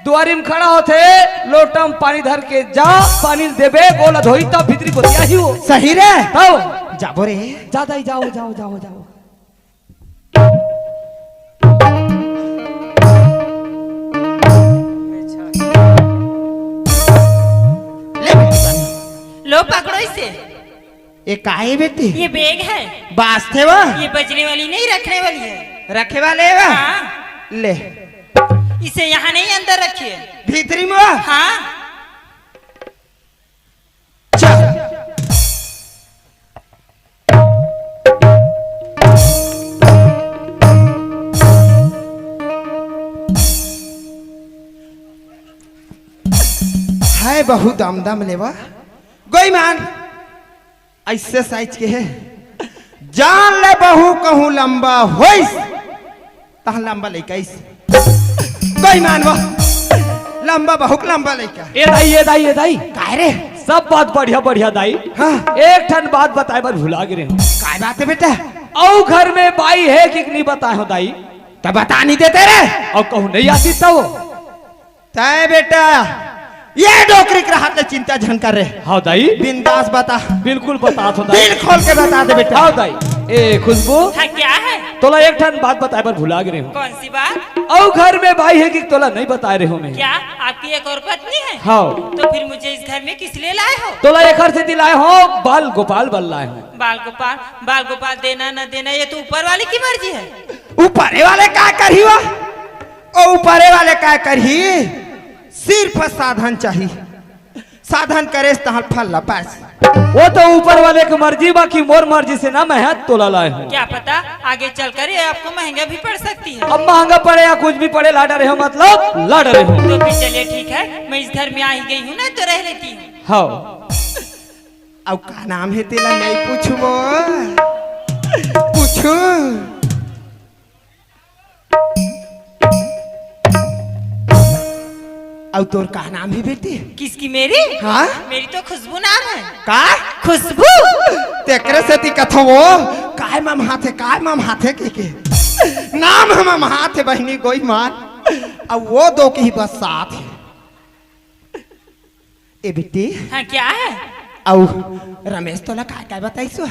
दुआरी म खड़ा होथे, लोटा म पानी धर के जा, पानी देबे, गोला धोई तब भीतरी गोतिया ही हो। सही रे। तब? जाबो रे। जा दाई, जाओ, जाओ, जाओ, जाओ। ले बेटी पानी। लो पकड़ो इसे। ये का हे बेटी? ये बैग है। बाजथे वो? ये बजने वाली नहीं, रखने वाली है। रखे वाले हे वो? हाँ। ले। इसे यहाँ नहीं, अंदर रखिए। भीतरी म वो? हाँ। चल। हाय बहू दम दम ले वो। गोईमान। अइसे साइज के हे। जान ले बहू कहूँ लंबा होइस, तहाँ लंबा लइका आइस। बेईमान वो। लंबा, बहुत लंबा लइका। ए दाई, ए दाई, ए दाई। काय रे? सब बात बढ़िया, बढ़िया दाई। हाँ। एक ठन बात बताए बर भुला गे रेहेंव। काय बात हे बेटा? अउ घर में बाई हे कि नहीं बताए हों दाई। त बता नहीं देते रे। अउ कहूँ नहीं आतिस त वो। तय बेटा, ये डोकरी के रहत ले चिंता झन कर रे। हाँ दाई। बिंदास बता। बिल्कुल बतात हों दाई। दिल खोल के बता दे बेटा। हाँ दाई। ए खुशबू। हाँ, क्या है? तोला एक ठन बात बताए बर भुला गे रेहेंव। कौन सी बात? अउ घर में बाई हे कि तोला नहीं बताए रेहेंव मैं। क्या आपकी एक और पत्नी है? हाँ। तो फिर मुझे इस घर में किस लिए लाए हो? तोला एकर सेती लाए हों, बाल गोपाल बर लाए हों। बाल गोपाल, बाल गोपाल देना न देना ये तो ऊपर वाले की मर्जी है। ऊपरे वाले का करही वो? ओ ऊपरे वाले काय करही? सिर्फ साधन चाही। साधन करेस तहाँ फल ला पाएस। वो तो ऊपर वाले के मर्जी, बाकी मोर मर्जी से ना मैं हा तोला लाए हों। क्या पता आगे चलकर ये आपको महंगा भी पड़ सकती है। अब महंगा पड़े या कुछ भी पड़े, ला डरे हों मतलब ला डरे हों। तो फिर चलिए ठीक है, मैं इस घर में आ ही गई हूँ ना, तो रह लेती हूँ। हाँ। अउ का नाम हे तेला नहीं पूछबो? पूछू। अउ तोर का नाम हे बेटी? किसकी, मेरी? हाँ? मेरी तो खुशबू नाम है। का? खुशबू। तेकरे सेती कथों वो, काय ममहाथे, काय ममहाथे के के। नाम ह ममहाथे बहिनी गोईमान। अउ वो दो के ही बस साथ हे। ए बेटी। हाँ, क्या है? अउ रमेश तोला काय काय बताइस वो?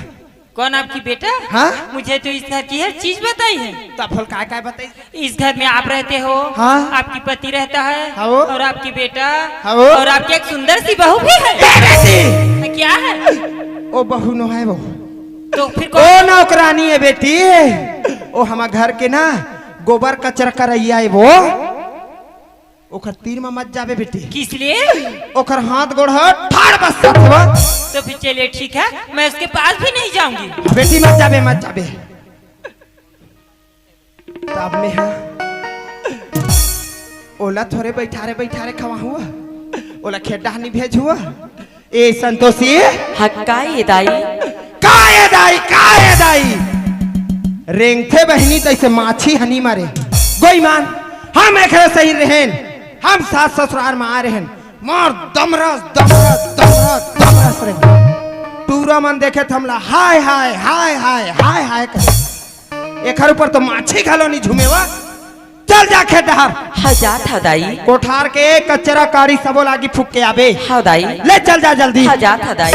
कौन आपकी बेटा? हाँ? मुझे तो इस घर की हर चीज बताई है। तो अब बोल काय काय बताइस? इस घर में आप रहते हो, हाँ? आपकी पति रहता है, हाँ वो? और आपकी बेटा, हाँ वो? और आपकी एक सुंदर सी बहू भी है। ए बेटी! क्या है? ओ बहू नो है वो। तो फिर ओ कौन? नौकरानी है बेटी, ओ हमर घर के ना गोबर कचरा करइया है वो। ओकर तीर म मत जाबे बेटी। किस लिए? ओकर हाथ गोड़ ह ठाड़ बस जाथे वो। तो फिर चलिए ठीक है, मैं उसके पास भी नहीं जाऊंगी। बेटी मत जाबे, मत जाबे। तब में हा ओला थोरे बइठारे बइठारे खवाहूँ, ओला खेत डहर नी भेजहूँ। ए संतोषी। हाँ, का ए दाई? का ए दाई, का ए दाई? रेंगथे बहिनी तइसे माछी ह नी मरे। गोईमान, हम एकरे सही रहेन, हम सास ससुरार म आय रहेन, मार दमरस, दमरस, दमरस, दमरस रे। टूरा मन देखे त हमला हाय, हाय, हाय, हाय, हाय, हाय करे। एखर ऊपर तो माछी घलो नी झूमे वा। चल जा खेत डहर। हाँ, जात हँव दाई। कोठार के कचरा काड़ी सबो ला आगी फूँक के आबे। हाँ दाई। ले चल जा जल्दी। हाँ, जात हँव दाई।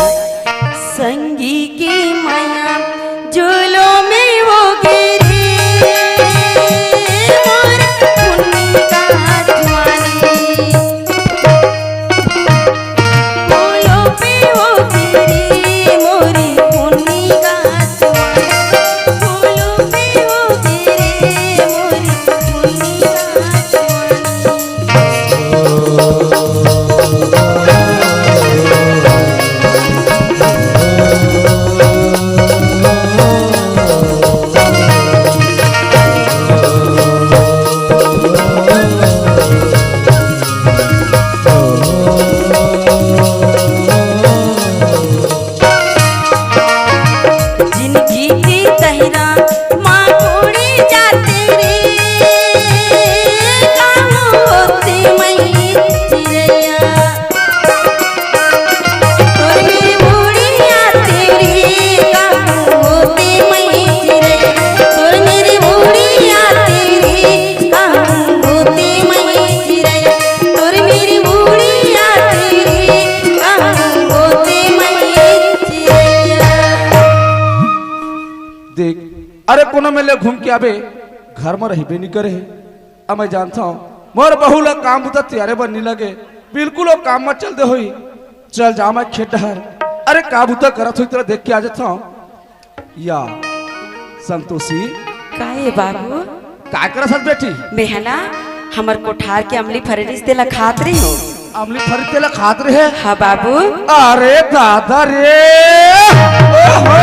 संगी के मया जुलुम होगे रे, मोर पुन्नी का जुवानी। बोलो पे ओ तेरी मोरी पुन्नी का जुवानी। बोलो पे ओ तेरी मोरी पुन्नी का जुवानी। जिनगी के तहिरा मा कोड़ी जाते रे, काहू होते मई चिरैया। तोर मेरी मुड़िया तेरी, काहू होते मई चिरैया। तोर मेरी मुड़िया तेरी, काहू होते मई चिरैया। तोर मेरी मुड़िया तेरी, काहू होते मई चिरैया। देख, अरे कोनो मेर ले घूम के आबे, घर म रहिबे नी करे हे। अब मैं जानथंव, मोर बहू ला काम बुता तियारे बर नी लगे, बिल्कुल वो काम म चल दे होही। चल जा मैं खेत डहर, अरे का बुता करत होही तेला देख के आ जाथंव। या संतोसी। का ए बाबू? का करत हस बेटी? मेंह ना हमर कोठार के अमली फरे रिहिस तेला खात रहिंव। अमली फरे तेला खात रहे? हाँ बाबू। अरे दादा रे, ओहो।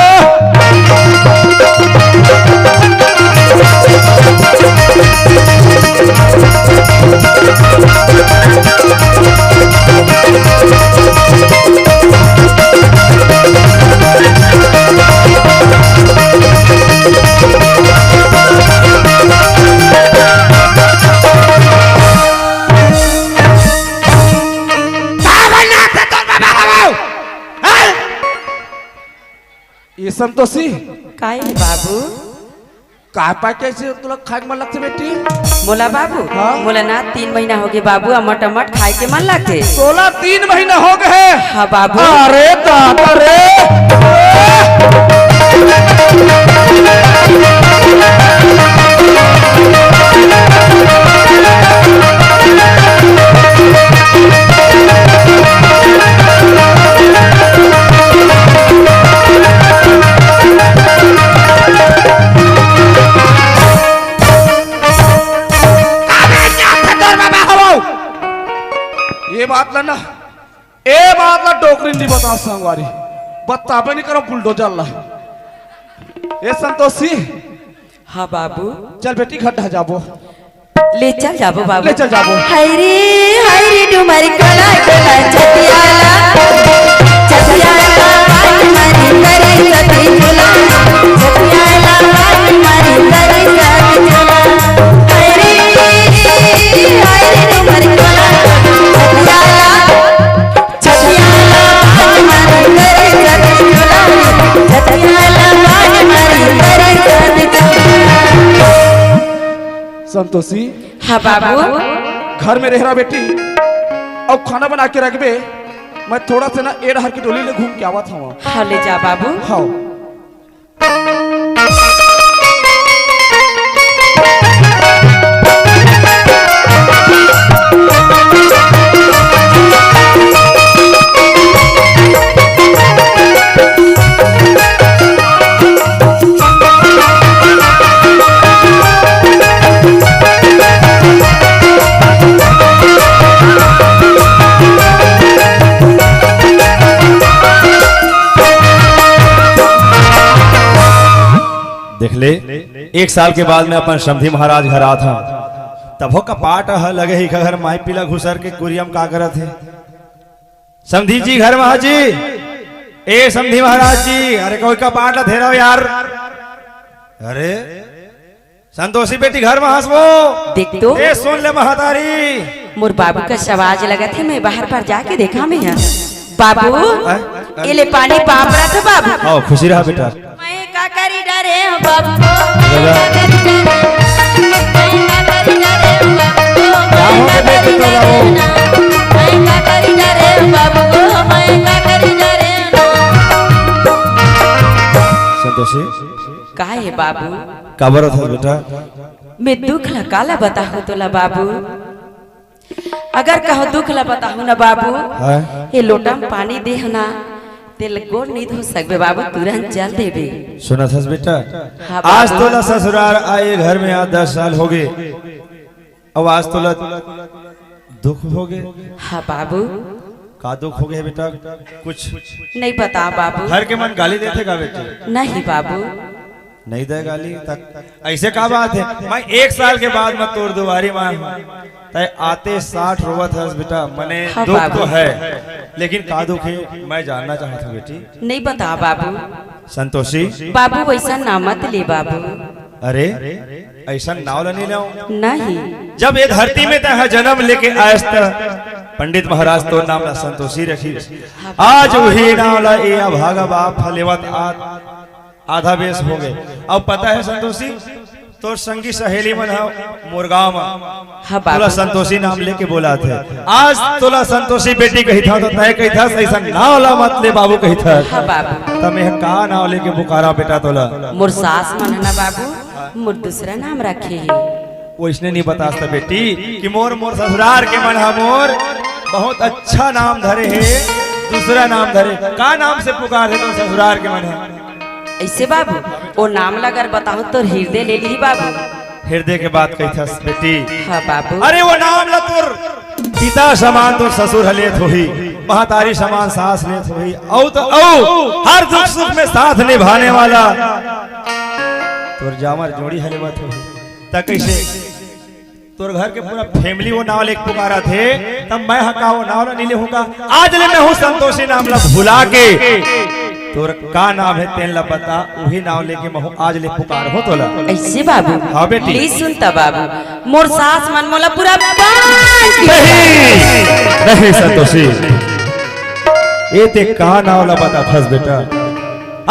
ए संतोषी। का ए बाबू? का पाके अइसे तोला खाए के मन लगथे बेटी? मोला बाबू? हाँ? मोला ना तीन महीना होगे बाबू, अमट अमट खाए के मन लगथे। तोला तीन महीना होगे हे? हाँ बाबू। अरे दादा रे। ए बात ला ना, ए बात ला डोकरी नी बता संगवारी, बताबे नी करो बुलडोजर ला। ए संतोषी। हाँ बाबू। चल बेटी, घर डहर जाबो। ले चल जाबो बाबू। ले चल जाबो। हाय रे, हाय रे, डुमर कोला कोला छतियाला, छतियाला, बाज मारी करे सती झूला, छतियाला, बाज मारी करे सती झूला। हाय रे, हाय रे, डुमर कोला कोला छतियाला, छतियाला, बाज मारी करे सती झूला, छतियाला, बाज मारी करे सती झूला। संतोषी। हाँ बाबू। घर में रह रहा बेटी, अउ खाना बना के रखबे। मैं थोड़ा से ना ए डहर के डोली ले घूम के आवत हवं। हाँ, ले जा बाबू। हाँ। देख ले, एक साल के बाद मैं अपन समधी महाराज घर आत हंव, तभो कपाट ह लगे हे, घर माई पीला घुसर के कुरियम का करत हे। समधी जी घर म हा जी, ए समधी महाराज जी, अरे कोई कपाट ला धेरव यार। अरे संतोषी बेटी घर म हस वो। देख तो। ए सुन ले महतारी। मोर बाबू का सवाज लगत हे, मैं बाहर पर जाके देखा मैं हा। बाबू, हैं? ए ले पानी पापड़ा तो बाबू। आओ, खुशी रहा बेटा। मैं का करी डरे हूँ बाबू, मैं का करी डरे हूँ, मैं का करी डरे हूँ बाबू, मैं का करी डरे हूँ ना, मैं का करी डरे हूँ बाबू, मैं का करी डरे हूँ ना। संतोषी। का हे बाबू? काबर रोथस बेटा? मैं दुख ला काला बताहूँ तोला बाबू। अगर कहो दुख ला बताहूँ ना बाबू, हाँ? ये लोटा म पानी देहू ना, तेला गोड़ नइ धो सकबे बाबू, तुरंत चल देबे। सुनत हस बेटा, हाँ आज बाबू। तोला ससुरार आए घर में आज दस साल होगे, अउ आज तोला दुख होगे। हाँ बाबू। का दुख होगे बेटा? कुछ नइ बता बाबू। घर के मन गाली देथे का बेटी? नहीं बाबू। नइ दे गाली तक। अइसे का बात हे? मैं एक साल के बाद मैं तोर दुवारी म आए हूँ। तैं आते साठ रोवत हस बेटा, मने हाँ दुख बाबू। तो हे, लेकिन का दुख हे, मैं जानना चाहत हूँ बेटी। नइ बता बाबू। संतोषी। बाबू, वइसन नाव मत ले बाबू। अरे, अइसन नाव ला नइ लेव। नहीं। जब ए धरती में तैं हा जनम लेके आयस त पंडित महाराज तोर नाव ला संतोषी रखिस। हाँ बाबू। आज उही नाव ला ए अभागा बाप ह लेवत आत आधा बेस होगे। अउ पता हे संतोषी, तोर संगी सहेली मन ह मोर गांव म हाँ तोला बाबू। संतोषी नाम लेके बोलाथे। आज तोला संतोषी बेटी कहिथंव त तैं कहिथस अइसन नाव ला मत ले बाबू कहिथस। हाँ बाबू। त मैं का नाव लेके पुकारा बेटा तोला? मोर सास मन ह ना बाबू, मोर दूसरा नाम रखे हे। वइसने नइ बतास त बेटी कि मोर, मोर ससुरार के मन ह मोर बहुत अच्छा नाम धरे हे, दूसरा नाम धरे। का नाम से पुकारथे तोर ससुरार के मन ह? अइसे बाबू, ओ नाम ला अगर बताहूँ त तोर हिरदे ले लिही बाबू। हिरदे के बात कहिथस बेटी। हाँ बाबू। अरे ओ नाम ला तोर पिता समान तोर ससुर ह लेत होही, महतारी समान सास लेत होही, अउ त अउ हर दुख सुख में साथ निभाने वाला तोर जामर जोड़ी ह लेवत होही। त कइसे तोर घर के पूरा family ओ नाव लेके पुकारथे, त मैं ह का ओ नाव ला नइ लेहूँ का? आज ले मैं हूँ संतोषी नाम ला भुला के, तोर का नाम हे तेन ला बता, उही नाव लेके मैं हूँ आज ले पुकारहूँ तोला। अइसे बाबू? हाँ बेटी। ले सुन त बाबू, मोर सास मन मोला पूरा बांझ के नहीं, नहीं संतोषी, ए तैं का नाव ला बताथस बेटा?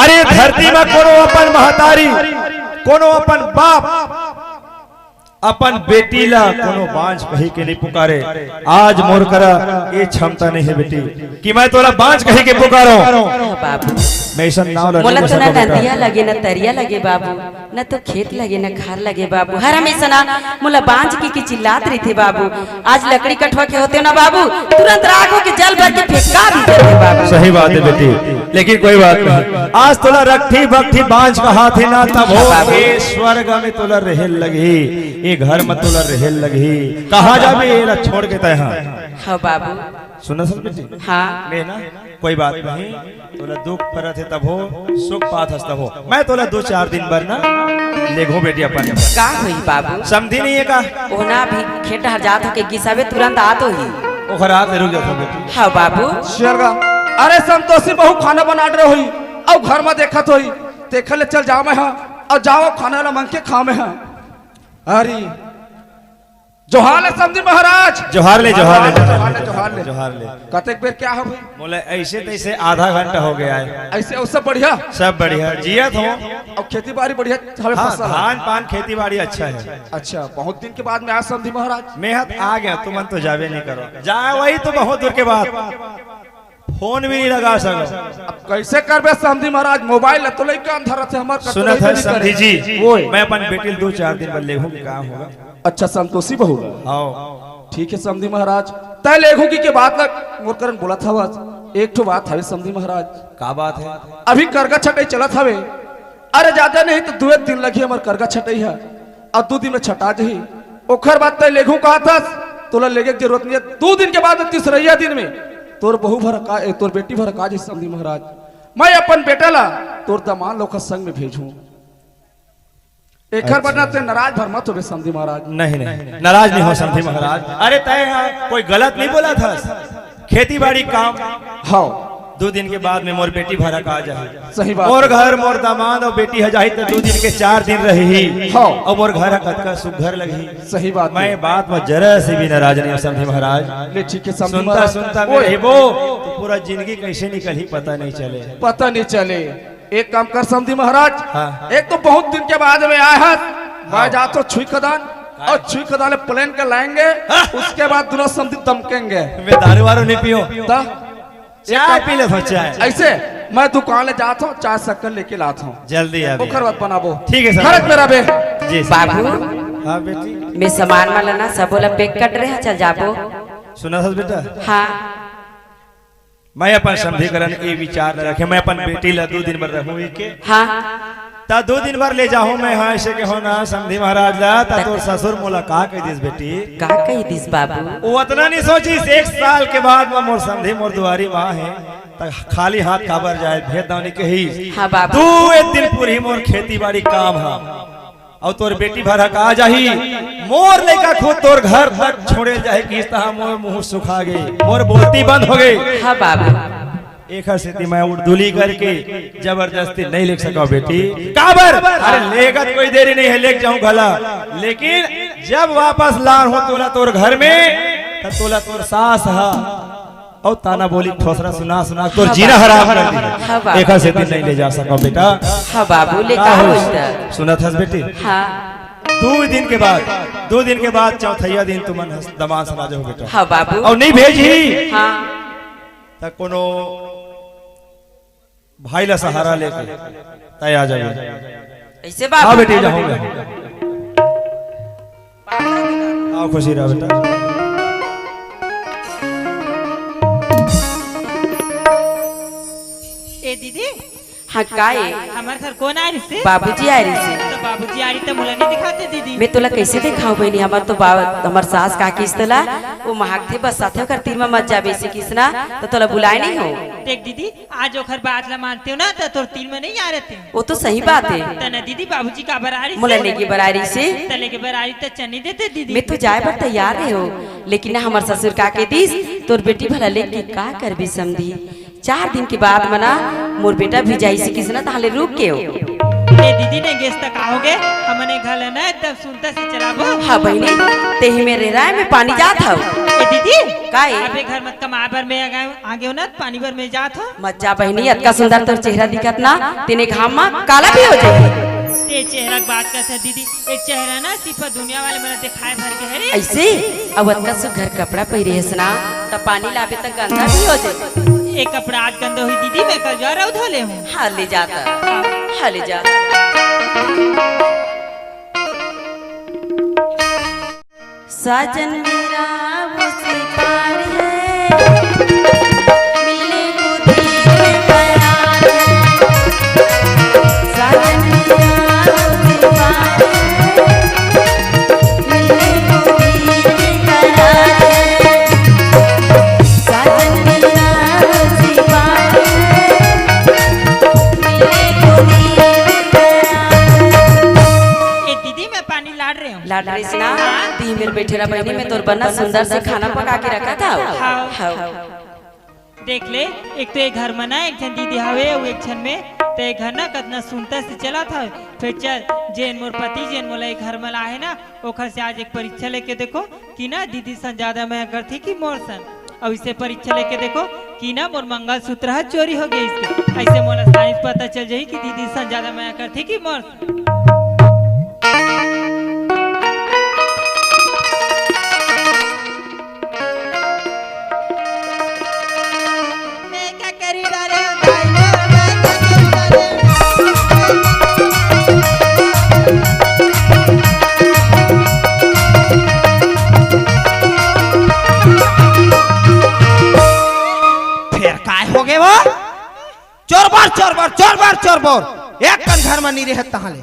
अरे धरती म कोनो अपन महतारी, कोनो अपन बाप अपन बेटी ला कोनो बांझ कहि के नइ पुकारे। आज मोर करा ए क्षमता नइ हे बेटी कि मैं तोला बांझ कहि के पुकारंव। हाँ बाबू। मैं अइसन नाव ला मोला नइ तो ना सकंव बेटा। नदिया लगे, ना तरिया लगे बाबू, ना तो खेत लगे, ना खार लगे बाबू। हर हमेशा ना मोला बांझ कहि के चिल्लात रहिथे बाबू। आज लकड़ी कठवा के होतेंव ना बाबू, तुरंत राख होके जल भर के फेंका भी देथे बाबू। सही बात हे बेटी, लेकिन कोई बात नहीं। आज तोला रट्ठी बट्ठी बांझ कहाथे ना, तभो बाबू। ए स्वर्ग में तोला रहेल लगही, ए घर में तोला रहेल लगही। कहाँ जाबे एला छोड़ के तैं हा? हाँ बाबू। सुनत हस बेटी? हाँ। मैं ना, कोई बात नहीं, तोला दुख परत हे तभो, सुख पात हस तभो। मैं तोला दो चार दिन बर ना लेगहूँ बेटी अपन। का होही बाबू? समधी नइ हे का? ओना भी खेत डहर जात होके गिसाबे तुरंत आत होही। ओखर आत ले रुक जात हो बेटी। हाँ बाबू। शेर गा, अरे संतोषी बहू खाना बनात रहे होही, अउ घर म देखत होही, तेखर ले चल जावंव मैं हा, अउ जावंव खाना ला मंग के खावंव मैं हा। अरे जोहार ले समधी महाराज। जोहार ले, जोहार ले, जोहार ले, जोहार ले, जोहार ले। जोहार ले। कतेक बेर के आए हो भाई? मोला अइसे तइसे आधा घंटा होगे आए। अइसे अउ सब बढ़िया? सब बढ़िया, जियत हों। अउ खेती बाड़ी बढ़िया हवे, हाँ, फसल? धान पान खेती बाड़ी अच्छा हे। अच्छा, बहुत दिन के बाद में आए समधी महाराज। मैं हा त आ गेंव, तुमन तो जाबे नइ करो। जाए वही तो बहुत दूर के बाद। फोन भी नहीं लगा सकव। अब कइसे करबे समधी महाराज, मोबाइल ल तो लइका अंधर रथे हमर कर तो सुनत लइका हस नहीं समधी करे। जी, ओए। मैं अपन बेटी ल दू चार दिन बर लेगहूं कि का होगा। अच्छा, संतोषी बहू ल। हाव। ठीक हे समधी महाराज, तैं लेगहूं कि के बात ल मोर करन बोलत हवस। एक ठो बात हवे समधी महाराज। का बात हे? अभी करगा छटई चलत हवे। अरे जादा नहीं त दुए दिन लगही हमर करगा छटई ह। अउ दू दिन में छटा जही। ओखर बाद तैं लेगहूं कहत हस, तोला लेगे के जरूरत नहीं हे। दू दिन के बाद में तीसरइया दिन में तोर बहू भर का, ए, तोर बेटी भर का जही समधी महाराज। मैं अपन बेटा ला तोर दमांद ल ओखर संग में भेजहूं। एकर बर ना अच्छा। तैं नाराज भर मत होबे समधी महाराज। नहीं, नहीं, नाराज नहीं हों समधी महाराज। अरे तैं हा कोई गलत नहीं बोलत हस। खेती बाड़ी काम। हाव। दू दिन के बाद में मोर बेटी भर का आ जाही। सही बात मोर हे। घर, मोर दमांद अउ बेटी ह जाही त दू दिन के चार दिन रही। हाव। अउ मोर घर ह कतका सुघर लगही। सही बात हे। मैं बात में जरा से भी नाराज नहीं हों समधी महाराज। ले ठीक हे समधी सुनता महाराज। सुनता में ओए। रहिबो त पूरा जिंदगी कइसे निकलही पता नहीं चले। पता नहीं चले। एक काम कर समधी महाराज, हाँ। एक तो बहुत दिन के बाद में आए हस, मैं हाँ। जात हों छुई खदान, हाँ। अउ छुई खदान ले प्लेन के लाएंगे, हाँ। उसके बाद दूनों समधी दमकेंगे। मैं दारू वारू नहीं पीऊं। त? चाय पी ले, चाय। अइसे मैं दुकान ले जात हों, चाय शक्कर लेके लात हों। जल्दी आ भैया। ओखर बाद बनाबो। ठीक हे सर। खरच मेरा बे। जी सर। बाबू, हाँ बेटी। मैं सामान मन ला ना सबो ला पैक कर रहे हंव, चल जाबो। सुनत हस बेटा? हाँ। मैं अपन समधी करन ए विचार ल रखे, मैं अपन बेटी ला दू दिन बर रहूं ही के। हाँ। त दू दिन बर ले जाहूं मैं, हाँ, अइसे के हो ना समधी महाराज ला, त तोर ससुर मोला का कहि दिस बेटी? का कहि दिस बाबू? वो अतना नहीं सोचिस, एक साल के बाद में मोर समधी मोर दुआरी माँ हे, त खाली हाथ काबर जाए, भेज दाव नहीं कहिस। हाँ बाबू। दू एक दिन पूरी मोर खेती बाड़ी काम हा। अउ तोर बेटी भर का आ जाही, मोर लइका खुद तोर घर तक छोड़े जाही, किस तहां मोर मुंह सुखा गे, मोर बोलती बंद हो गे। हाँ बाबू। एखर सेती मैं उड़दुली करके जबरदस्ती नहीं लेग सकंव बेटी। काबर? अरे लेगत कोई देरी नहीं हे, लेग जाहूं घला, लेकिन जब वापस लान हों तोला तोर घर में, त तोला तोर सास हा अउ ताना बोली ठोसरा सुना सुना तोर हाँ जीना बाबू। हराम कर दी। हाँ बाबू। एखर सेती नहीं ले जा सकंव बेटा। हाँ बाबू, ले का का हो? होइस त? सुनत हस बेटी? हाँ। दू दिन के बाद, दू दिन के बाद चौथैया दिन तुमन हस-, दमांद सना जाहू बेटा। हाँ बाबू। अउ नहीं भेजही हाँ। त कोनो भाई ला सहारा लेके तैं आ जाबे। अइसे बाबू। हाँ बेटी, जाहूं मैं। आओ, खुशी रह बेटा। ए दीदी। हाँ, का ए? हमर घर कोन आय रिहिसे? बाबूजी आय रिहिसे। त बाबूजी आय रिहिसे त मोला नहीं दिखाते दीदी। मैं तोला कइसे दिखाऊं बहिनी, हमर तो बा-, हमर सास का किस तोला, वो महकथे बस साथे ओकर तीर में मत जाबे अइसे किस ना, त तोला बुलाय नहीं हों। देख दीदी, आज ओखर बात ला मानतेंव ना, त तोर तीर में नहीं आय रहतेंव। वो तो सही बात हे। त ना दीदी, बाबूजी काबर आय रिहिसे? मोला लेगे बर आय रिहिसे। त लेगे बर आय रिहिसे त चल नहीं देते दीदी। मैं तो जाय बर तैयार रहेंव, लेकिन ना हमर ससुर का कहि दिस, तोर बेटी भर ला लेके का करबे समधी? चार दिन के बाद में ना मोर बेटा भी जाही अइसे किस ना, तहां ले रुक गेंव। ए दीदी, नहीं गेस त का होगे? हमन ए घर ला ना एकदम सुंदर से चलाबो। हाँ बहिनी, तेही मेर राय में पानी जात हव। ए दीदी, का ए? अबे घर मत कमाय बर मैं आ गेंव, आ गेंव ना, पानी बर मैं जात हों। मत जा बहिनी, अतका सुंदर तोर चेहरा दिखत ना, तेने घाम म काला भी हो जाही। ते चेहरा के बात करत हे दीदी, ए चेहरा ना सिर्फ दुनिया वाले मन देखाय भर के हे रे। अइसे? अउ अतका सुघर कपड़ा पहिरे हस ना, त पानी लाबे त गंदा भी हो जाही। ए कपड़ा आज गंदा होही दीदी, मैं कल जा अउ धो ले हूँ। हाँ, ले जा त। हाँ, ले जा। साजन मेरा उसी पार है, मिलने को दिल बेकरार है। साजन मेरा उसी पार है, मिलने को दिल बेकरार है। साजन मेरा उसी पार है, मिलने को दिल बेकरार है। ए दीदी, मैं पानी लाड़ रहे हूँ। लाड़ रहे ना? हाँ। तीन बेर बैठे रहा बहनी, मैं तोर बर ना सुंदर से खाना पका के रखा था। हाँ। हाँ। देख ले, एक तो ये घर में ना एक झन दीदी हवे, वो एक झन में, तो ये घर ना कतना सुंदर से चलत हवे। फिर चल, जेन मोर पति, जेन मोला ये घर में लाए हे ना, ओखर से आज एक परीक्षा लेके देखो कि ना दीदी सन ज्यादा मया करथे कि मोर सन। अउ इसे परीक्षा लेके देखो कि ना मोर मंगलसूत्र ह चोरी हो गइस। अइसे मोला साइंस पता चल जाही कि दीदी सन ज्यादा मया करथे कि मोर सन। मैं चोर बोर, एक कन घर म नी रहे तहाँ ले।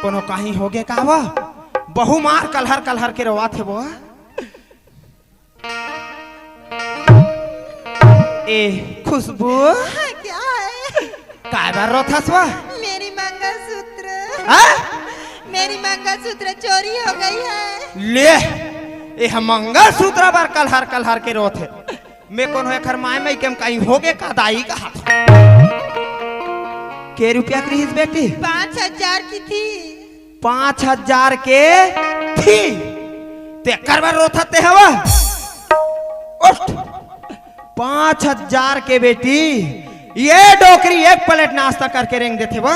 कोनो काही होगे का वो? बहू मार कलहर कलहर के रोवत हे वो। ए खुशबू, हाँ, क्या है? काय बर रोथस वो? मेरी मंगलसूत्र। हाँ? मेरी मंगलसूत्र चोरी हो गई है। ले, ए मंगलसूत्र बर कलहर कलहर के रोथे। मैं कोनो एखर माय मइके म काही होगे का दाई कहा? के रुपया के रिहिस बेटी? पाँच हजार की थी। पाँच हजार के थी, तेकर बर रोथस ते हवा? उठ, पाँच हजार के बेटी, ये डोकरी एक प्लेट नाश्ता करके रेंग देथे वो,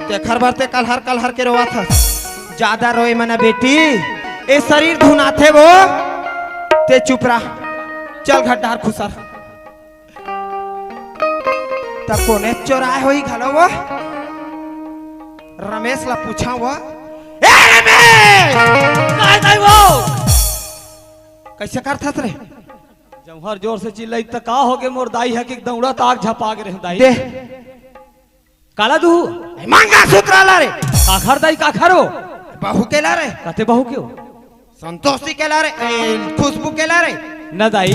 तेखर बर ते कलहर कलहर के रोवत हस। जादा रोए मना बेटी, ए शरीर धुनाथे वो, ते चुप रह, चल घर डार खुसर। त कोने चोराय होही घलो वो? रमेश ला पूछा वो। ए रमेश! काय दाई वो? कइसे करथस रे? जौहर जोर से चिल्लाई त का होगे मोर दाई ह कि दौड़त आग झपा गे रहे दाई। दे। काला दू? ए, मंगलसूत्र ला रे। काखर दाई काखर हो? बहू के ला रे। कते बहू के हो? संतोषी के ला रे, ए, खुशबू के ला रे। न दाई,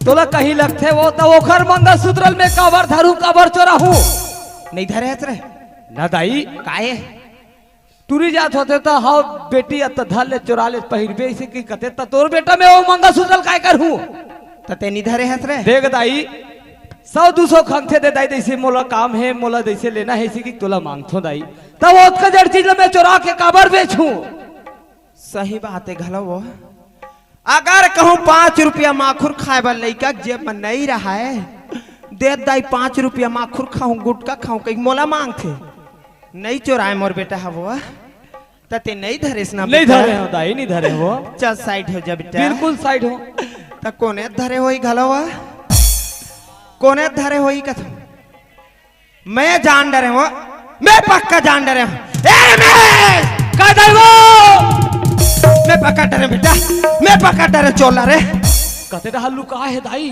तोला कहीं लगथे वो त ओखर मंगलसूत्र ल मैं काबर धरू, काबर चोराहूं? नहीं धरे हस रे। न दाई। काहे? टूरी जात होथे त हव बेटी, अत धर ले चोरा ले पहिरबे, अइसे कि कथे त तोर बेटा मैं वो मंगलसूत्र ल काय करहूं? त ते नहीं धरे हस रे। देख दाई, सौ दू सौ खंगथे दे दाई, जइसे मोला काम हे, मोला जइसे लेना हे, अइसे कि तोला मांगथों दाई। त वो ओतका जड़ चीज ल मैं चोरा के काबर बेचहूं? सही बात हे घलो वो। अगर कहूं पाँच रुपया माखुर खाय बर लइका के जेब म नइ रहय, दे दाई पाँच रुपया माखुर खाहूं, गुटखा खाहूं, कहिके मोला मांगथे। नइ चोराय मोर बेटा ह वो। त ते नइ धरेस ना नहीं बेटा? धरे हो दाई, नहीं धरे हो। चल side हो जा बेटा। बिल्कुल side हो। त कोने धरे होही घलो वो? कोने धरे होही कथों? मैं जान डरे हूं, मैं पक्का जान डरे हूं। ए रमेश! का दाई वो? मैं पकड़ डरे हूं बेटा, मैं पकड़ डरे हूं चोर ला रे। कते डहर लुका हे दाई?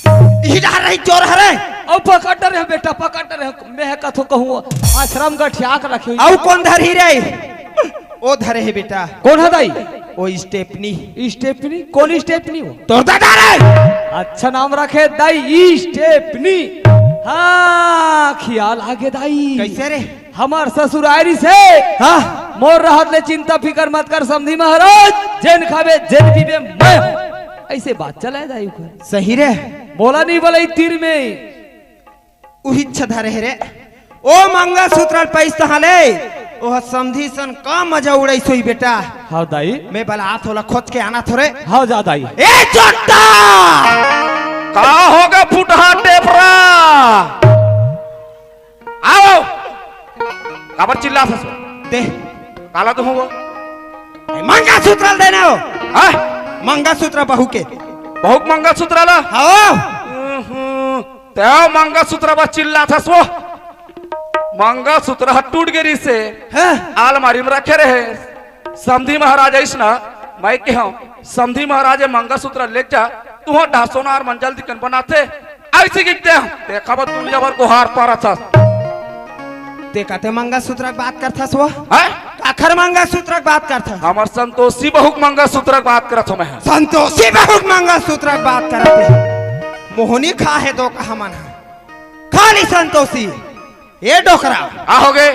इही डहर रही चोर हरे। अउ पकड़ डरे हूं बेटा, पकड़ डरे हूं। मैं कथों कहूं आश्रम गठिया के रखे हूं। अउ कोन धरही रे? ओ धरे हे बेटा। कोन ह दाई? ओ स्टेपनी। स्टेपनी? कोन स्टेपनी वो? तोर दादा रे। अच्छा नाम रखे दाई, स्टेपनी। हाँ, खियाल आगे दाई। कइसे रे? हमर ससुरारी से हाँ। मोर रहत ले चिंता फिकर मत कर समधी महाराज, जेन खाबे जेन पीबे मैं। अइसे बात चले दाई ओकर। सही रे। मोला नहीं बोले तीर में। उहिच धरे हे रे। ओ मंगलसूत्र ल पइस तहाँ ले, ओह समधी सन का मजा उड़ाइस होही बेटा। हव दाई। मैं बलात हों ओला खोज के आनथों रे। हव जा दाई। ए चोट्टा! का होगे फुटहा टेपरा? आओ। काबर चिल्लाथस? दे। काला तो होगा। ए, मंगलसूत्र ल देना हो। हाँ? मंगलसूत्र बहू के। बहू के मंगलसूत्र ला? हव। हम्म। तैं मंगलसूत्र बर चिल्लाथस वो। मंगलसूत्र ह टूट गे रिहिसे। हाँ। आलमारी म रखे रहे। समधी महाराज अइस ना, मैं केहेंव, समधी महाराज ए मंगलसूत्र लेग जा, तुंहर डहर सोनार मन जल्दी कन बनाथे, अइसे कहिके तें, तेखर बर दुनिया भर गोहार पारथस। तें कते मंगलसूत्र के बात करथस वो? हैं? काखर मंगलसूत्र के बात करथस? हमर संतोषी बहू के मंगलसूत्र के बात करत हों मैं ह। संतोषी बहू के मंगलसूत्र के बात करत हे। मोहनी खा हे दो का हमन ह। खाली संतोषी। ए डोकरा। का होगे?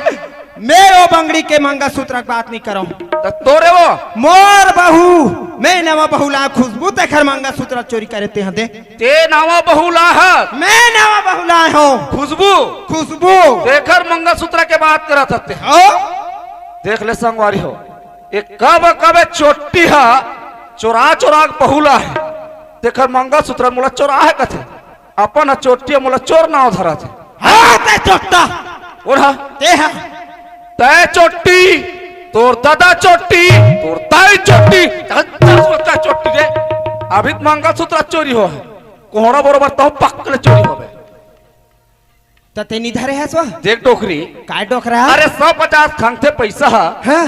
मैं ओ बंगड़ी के मंगलसूत्र के बात नइ करंव। त तोरे वो? मोर बहू, मैं नवा बहू लाय खुशबू तेखर मंगलसूत्र चोरी करे तें ह दे। तें नवा बहू लाय हस? मैं नवा बहू लाय हों। खुशबू? खुशबू। तेखर मंगलसूत्र के बात करत हस तें। हो? देख ले संगवारी हो, ए कब कब चोट्टी ह चोरा चोरा के बहू लाय हे। तेखर मंगलसूत्र मोला चोराय हे कथे। अपन ह चोट्टी मोला चोर नांव धरत हे। हाँ, तें चोट्टा। कोन ह? तें ह। तें चोट्टी, तोर ददा चोट्टी, तोर दाई चोट्टी, तोर ददा चोट्टी रे। अभी त मंगलसूत्र चोरी होहे। कोहड़ा बरोबर तहूं पक्का ले चोरी होबे। त तें नइ धरे हस वो? देख डोकरी। काय डोकरा? अरे सौ पचास खंगथे पइसा ह। हाँ।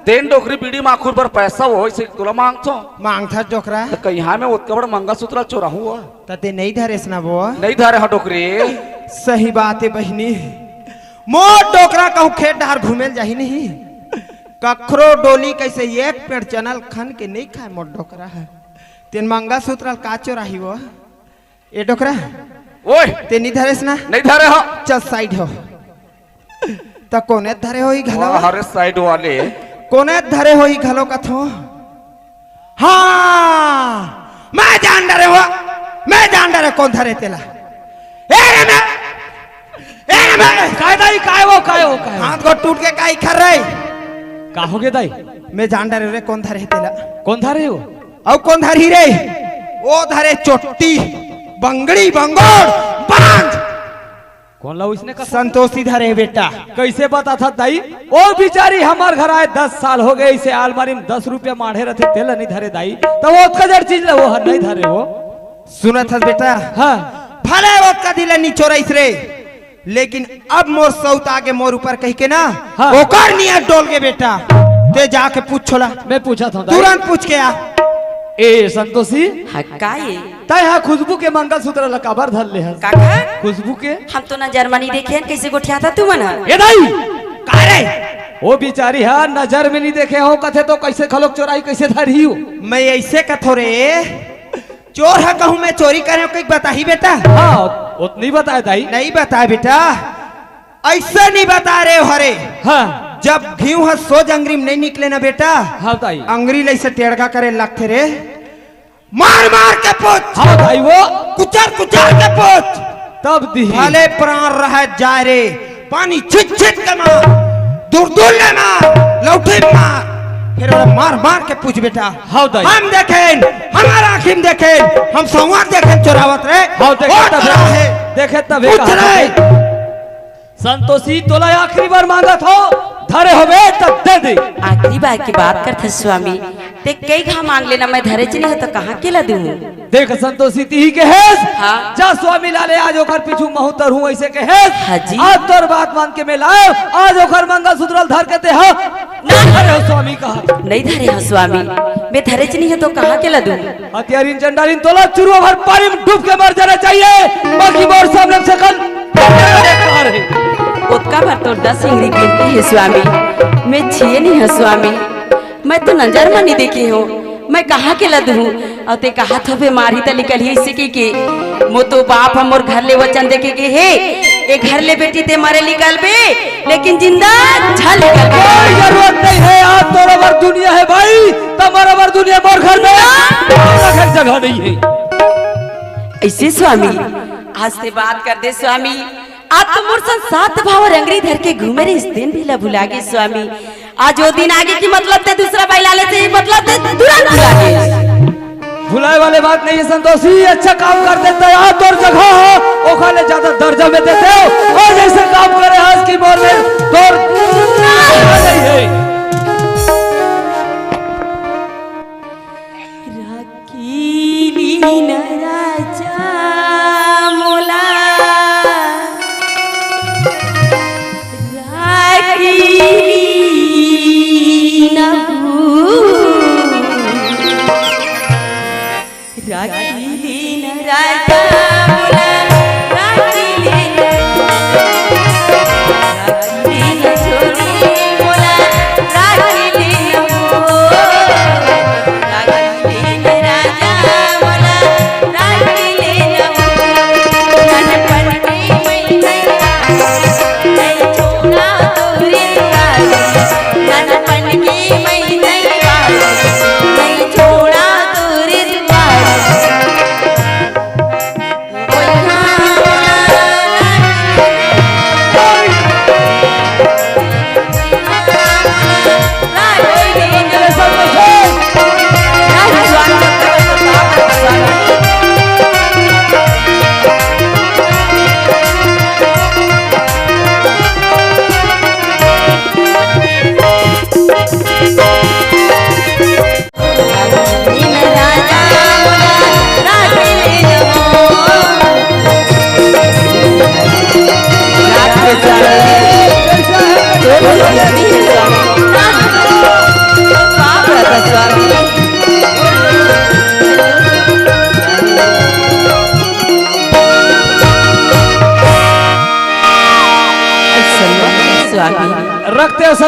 तेन डोकरी बीड़ी माखुर बर पइसा वो, अइसे तोला मांगथों। मांगथस डोकरा। त कइहां मैं ओतका बड़ मंगलसूत्र चोराहूं वो। त तें नइ धरेस ना वो? नइ धरे हंव डोकरी। सही बात हे बहिनी, मोर डोकरा कहूँ खेत डहर घूमे ल जाही नहीं, कखरो डोली कइसे एक पेड़ चना ल खन के नहीं खाय मोर डोकरा ह। तेन मंगलसूत्र ल का चोराही वो? ए डोकरा, ओए! ते नहीं धरेस ना? नहीं धरे हो। चल side हो। त कोने धरे होही घलो? वाह, अरे side वाले। कोने धरे होही घलो कथो? हाँ, मैं जान डरे हो, मैं जान डरे कोन धरे तेला। ए रे मैं, ए रे मैं। काय दाई, काय वो, काय वो, काय वो? हाथ गोड़ टूट के काय कर रहे? का हो गे दाई? मैं जान डरे रे कोन धरे तेला। कोन धरे हो? अउ कोन धरही रे? ओ धरे चोट्टी, बंगड़ी, बंगोड़, बांझ। कोन ला उसने कहा? संतोषी धरे बेटा। कइसे बताथस दाई? ओ बिचारी हमर घर आय दस साल हो गे, अइसे आलमारी म दस रुपया माढ़े रथे, तेला नहीं धरे दाई। त ओतका जड़ चीज ला वो हर नहीं धरे हो। सुनत हस बेटा? हाँ। भले ओतका दिन ला नहीं चोराइस रे, लेकिन अब मोर सउत आगे मोर ऊपर कहिके ना, हाँ। ओकर नियत डोल गे बेटा। ते जाके पूछ छोला। मैं पूछत हूँ दाई। तुरंत पूछ के आ। ए संतोषी। हाँ, का ये? तैं हा खुशबू के मंगलसूत्र ला काबर धर ले हस? काका? खुशबू के? हम तो नजर म नहीं देखे हन, कइसे गोठियाथा तुमन ह? ए दाई! का रे? ओ बिचारी हा नजर में नहीं देखे हो, कथे तो कइसे घलोक चोराही, कइसे धरही हो? मैं अइसे कथों रे, चोर हा कहूँ मैं चोरी करे हों, कइसे बताही बेटा? हाँ, ओतनी बताय दाई। नहीं बताय बेटा, अइसे नहीं बताय रे हरे। हाँ। जब घीव हा सोझ अंगरी म नहीं निकले ना बेटा, हाँ दाई। अंगरी ला अइसे टेड़गा करे लगथे रे। मार मार के पूछ। हाँ दाई वो। कुचर कुचर के पूछ। तब दिही। भले प्राण रहे जाए रे, पानी छिट छिट के मार, दुरदुर ले मार, लौठी मार, फिर ओला मार मार के पूछ बेटा। हाँ दाई। हम देखेन, हमर आँखी म देखेन, हम संवार देखेन चोरावत रे। हाँ, देखे ओ तब, चोराहे। देखे तब पूछ कहा रे। था। संतोषी, तोला आखिरी बार मांगत हों, धरे होबे त दे दे। आखिरी बार के बात करथस स्वामी, ते कई घांव मांग ले ना, मैं धरेच नहीं हों त कहां के ला दूं? देख संतोषी, तिही कहेस, हाँ। जा स्वामी ला ले, आज ओकर पीछू महूं तरहूं, अइसे कहेस। हाँ जी। आज तोर बात मान के मैं लाएंव, आज ओकर मंगलसूत्र ल धर के ते हा। नहीं। धरे हो स्वामी कहा। नहीं धरे हों स्वामी, मैं धरेच नहीं हों त कहां के ला दूं? हत्यारिन चंडालिन, तोला चुरुआ भर पानी म डूब के मर जाना चाहिए, बाकी मोर सामने से कल ओतका भर तोर दस इंगरी गिनती हे स्वामी, मैं छिये नहीं हों स्वामी, मैं तो नजर म नहीं देखे हों, मैं कहां के ला दूं? अउ ते कहाथस बे मारही त निकलही अइसे कहिके, मोर तो बाप ह मोर घर ले वचन देके गे हे, ए घर ले बेटी ते मरे निकलबे, लेकिन जिंदा झन निकलबे। कोई जरूरत नहीं हे, आज तोर बर दुनिया हे भाई, त मोर बर दुनिया मोर घर में रखे जगह नहीं हे। अइसे स्वामी, आज ते बात कर दे स्वामी, आज तो मोर संग सात भाव अउ अंगरी धर के घूमे रहिस, तेन भी ला भुला गे स्वामी। आज ओ दिन आगे कि मतलब ते दूसरा बाई ला लेते, मतलब ते तुरंत भुला गे। भुलाए वाले बात नहीं हे संतोषी, अच्छा काम कर देता यार, तोर जगह हो, ओखर ले ज्यादा दर्जा में देते हो, अउ जइसे काम करे हस कि मोर में तोर नहीं हे। राखी लीन राजा मोला, राखी लीन हो। राखी लीन राजा मोला, राखी लीन, राखी लीन छोड़ी मोला, राखी लीन हो। राखी लीन राजा मोला, राखी लीन हो। नानपन के मैं नहीं, नहीं छोड़ा तोरे दुआरे। नानपन के मैं नहीं, नहीं छोड़ा तोरे दुआरे।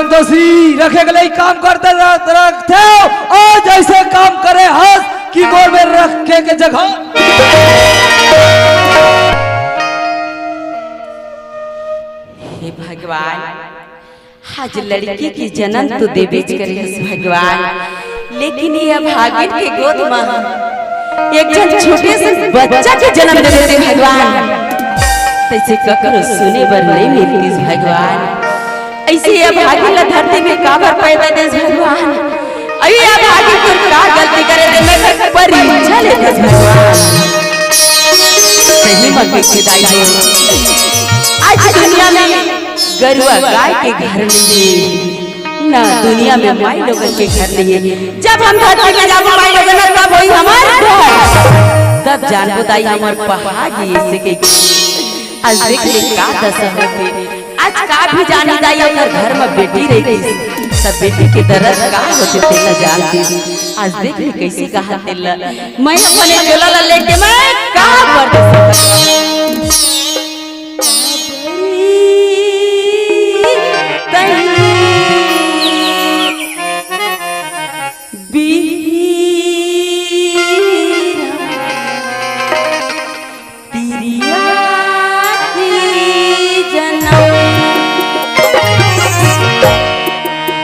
संतोषी, रखे के लई काम करते रह-, रखथे, आज ऐसे काम करे हस कि मोर में रखे के जगह। हे भगवान, आज लड़की के जन्म तो देबेच करे हस भगवान, लेकिन ये अभागिन के गोद म एक झन छोटे से बच्चा के जन्म दे देते भगवान, तइसे ककरो सुने बर नइ मिलतिस भगवान। अइसे ये अभागिन ला धरती में काबर पैदा देस भगवान? अरे ये अभागिन तोर का गलती करे दे, मैं परीक्षा लेथस भगवान। सही म कहिथे दाई हो, आज दुनिया में गरुवा गाय के घर नइ हे, ना दुनिया में माई लोगन के घर नइ हे। जब हम धरती में जाबो माई लोगन, तब होही हमर घर, तब जानबो दाई हमर पहागी अइसे के। आज देख ले का दशा होथे, आज का भी जानी दाई ओकर घर में बेटी रहितिस, तब बेटी के दरद का होथे तेला जानतिस। आज देख ले कइसे कहा तेला, मैं अपने झोला ला लेके मैं कहाँ परदेस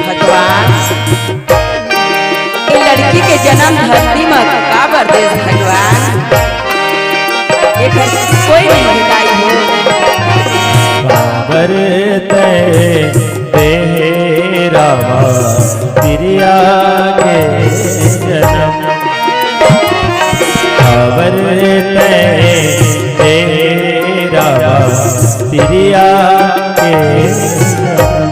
भगवान, ए लड़की के जन्म धरती म काबर देस भगवान? एकर कोई नइ हे दाई हो। काबर तैं दे रामा तिरिया के जन्म, काबर तैं दे रामा तिरिया के जन्म।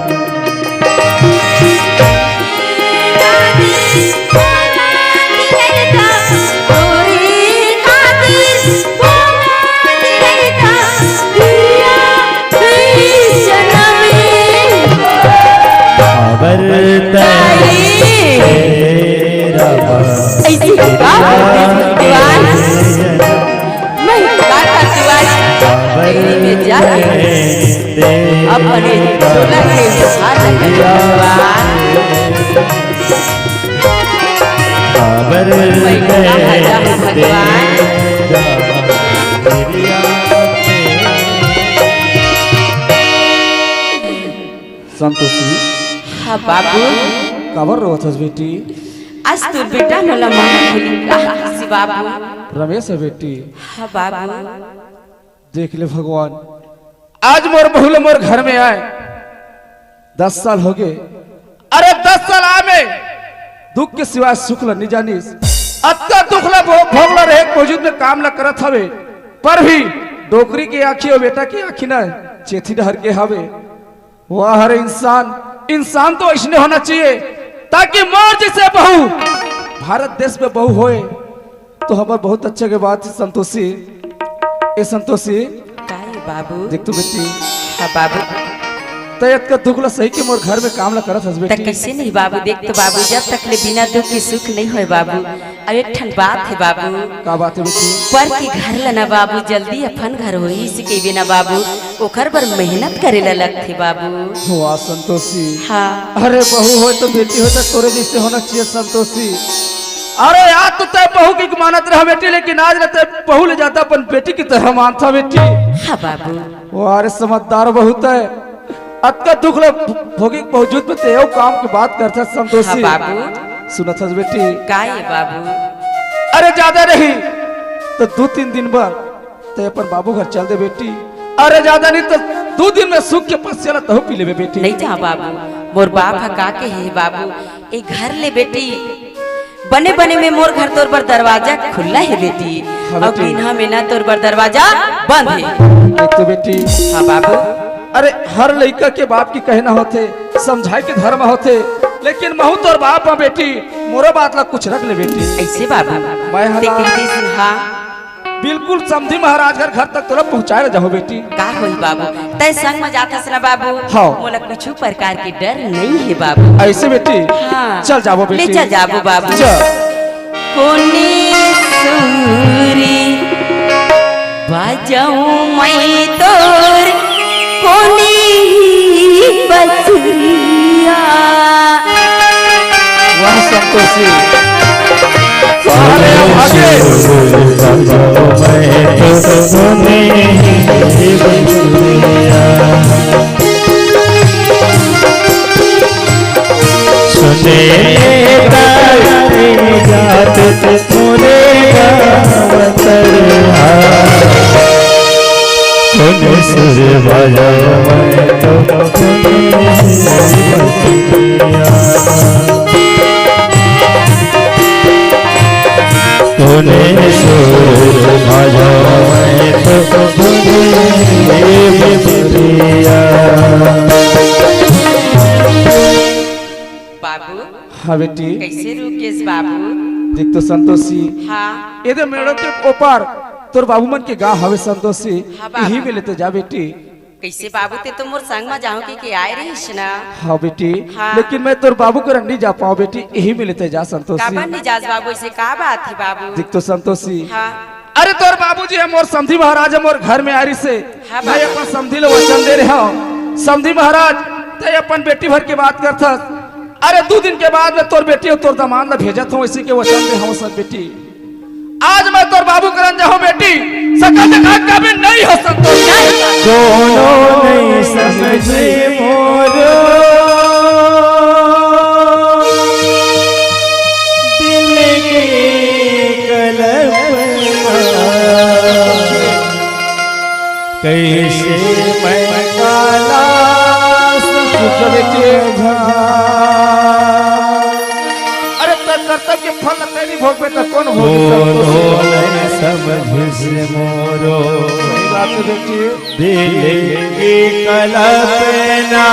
काबर तैं मैं का करती आज? दिल्ली में जाके अपने झोला के हाथ में भगवान। मैं कहाँ जाऊँ भगवान? संतोषी। हाँ बाबू। काबर रोवत हस बेटी? आज तोर बेटा मोला मार भोली कहा किसी बाबू। रमेश हे बेटी। हाँ बाबू। देख ले भगवान, आज मोर बहू ल मोर घर में आए दस साल होगे। अरे दस साल आए में दुख के सिवाय सुख ल नइ जानिस। अतका दुख ल भो-, भोग ल रहे के बावजूद में काम ल करत हवे, पर भी डोकरी के आँखी अउ बेटा के आँखी न चेथी डहर के हवे। वाह रे इंसान, इंसान तो अइसने होना चाहिए, ताकि मोर जइसे बहू भारत देश में बहू होए, तो हमर बहुत अच्छा के बात हे संतोषी। ए संतोषी, का हे बाबू? देख तो बेटी। हाँ बाबू। तैं अतका दुख ला सही के मोर घर में काम ला करत हस त बेटी। कइसे नहीं बाबू? देख तो बाबू, जब तक ले बिना दुख के सुख नइ होय बाबू। अउ एक ठन बात हे बाबू। का बात हे बेटी? पर के घर ला ना बाबू, जल्दी अपन घर होही, इसे कहिबे ना बाबू, ओकर बर मेहनत करे ला लगथे बाबू। वाह संतोषी। हाँ। अरे बहू होय तो बेटी होय तो तोरे जइसे होना चाहिए संतोषी। अरे यार, तो तैं बहू के मानत रहा बेटी, लेकिन आज ले तैं बहू ले जादा अपन बेटी की तरह मानथा बेटी। हाँ बाबू। वाह रे समझदार बहू तैं। अतका दुख ल भोगे के बावजूद में तैं अउ काम के बात करथस संतोषी। हाँ बाबू। सुनत हस बेटी? का हे बाबू? अरे जादा नहीं तो दू तीन दिन बर तैं अपन बाबू घर चल दे बेटी। अरे जादा नहीं तो दू दिन में सुख के पसिया ल तहूँ पी लेबे बेटी। नइ जाँव बाबू, मोर बाप ह का कहे हे बाबू, ए घर ले बेटी बने बने में मोर घर तोर बर दरवाजा खुल्ला हे बेटी, हाँ अउ बेटी। दिनहा में ना तोर बर दरवाजा बंद हे। देख तो बेटी। हाँ बाबू। अरे हर लइका के बाप के कहना होथे, समझाए के धर्म होथे, लेकिन महूँ तोर बाप हँव बेटी, मोरो बात ला कुछ रख ले बेटी। अइसे बाबू। मैं तैं हला कहितिस हाँ। बिल्कुल समधी महाराज घर, घर तक तोला पहुँचाए ल जाहूँ बेटी। का होही बाबू, तैं संग म जाथस ना बाबू। हाँ। मोला कुछु प्रकार के डर नइ हे बाबू। अइसे बेटी? हाँ। चल जाबो ले बेटी। चल जाबो बाबू। चल। कोनी सुरी बजाऊं मैं तोर कोनी बसुरिया। वाह संतोषी, वाह रे भागे। सुने तारे जात मोरे गाँव तरहा। कोन सुर बजावे तो कोन सुरतिया। कोन सुर बजावे तो कोन सुरतिया। बाबू, हाँ बेटी। कैसे रुकेश बाबू? देख तो संतोषी, हाँ। एदे मेड़ो के ओपार तोर बाबू मन के गाँव हवे संतोषी, हाँ बाबू। इही में लेते जा बेटी। कैसे बाबू, ते तो मोर संग म जाहूं कहिके आय रहिस ना। हाँ बेटी, हाँ। लेकिन मैं तोर बाबू करा नइ जा पांव बेटी, इही में लेते जा संतोषी। काबर नइ जास बाबू, ऐसे का बात हे बाबू? देख तो संतोषी, हाँ। अरे तोर बाबूजी हे मोर समधी महाराज हे, मोर घर में आय रहिस हे। हाँ मैं बाबू। अपन समधी ल वचन दे रहे हंव, समधी महाराज, ते अपन बेटी भर के बात करथस। अरे दू दिन के बाद में तोर बेटी अउ तोर दमांद ल भेजत हंव, इही के वचन दे हंव सब बेटी। आज मैं तोर बाबू करा जाहूं बेटी, सकल जगह कभी नइ हो संतोष। कोनो नइ समझे मोरो दिल के कल्पना। कैसे मैं काला समझा। अरे त कर्तव्य के फल तैं नइ भोगबे त कोन भोगी संतोषी? कोनो नइ समझिस मोरो। सही बात हे बेटी। दिल की कल्पना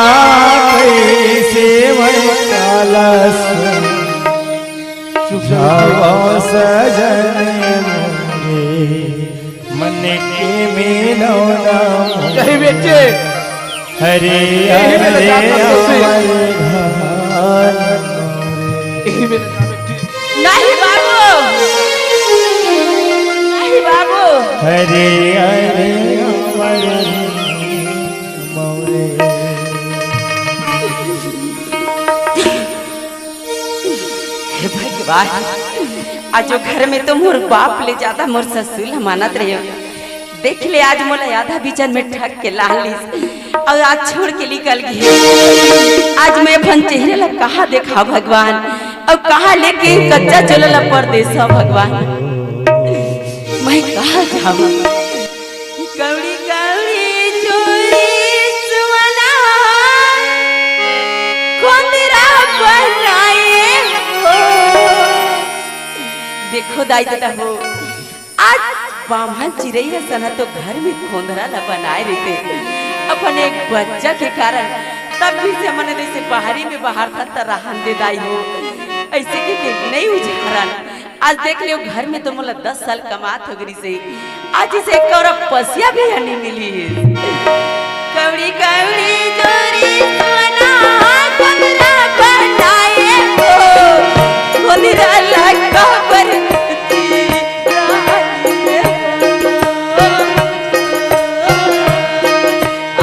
कैसे मैं काला समझा। सजन मोरे मन के मिलौना। यही बेटे। हरे यही मेरे हरे जान से। अमर भाल मोरे। यही मेरे जान से। नहीं बाबू, नहीं बाबू। हरे हरे अमर मोरे। हे भगवान, आज वो घर में तो मोर बाप ले ज्यादा मोर ससुर ल मानत रहे हो। देख ले, आज मोला आधा बिचन में ठग के लान लिस, अउ आज छोड़ के निकल गे। आज मैं अपन चेहरा ला कहाँ देखाव भगवान, अउ कहाँ लेके कच्चा चोला ला परदेस भगवान, मैं कहाँ जाऊँ? कौड़ी कौड़ी चोरी सुअना खोंदरा बनाए हो। देखो दाई ददा हो, आज बाम्हन चिरई असन ह तो घर में खोंदरा ला बनाए रहिते, अपन एक बच्चा के कारण। तब भी से हमन जैसे बाहरी में बाहर था त रहन दे दाई हो, ऐसे के, के नहीं उझारन। आज देख लियो, घर में तो मोला दस साल कमात हो गई से, आज इसे एक कौड़ा पसिया भी हनी मिली है। कौड़ी कौड़ी जोरी सोना खोंदरा बनाए हो, खोंदरा लगा पर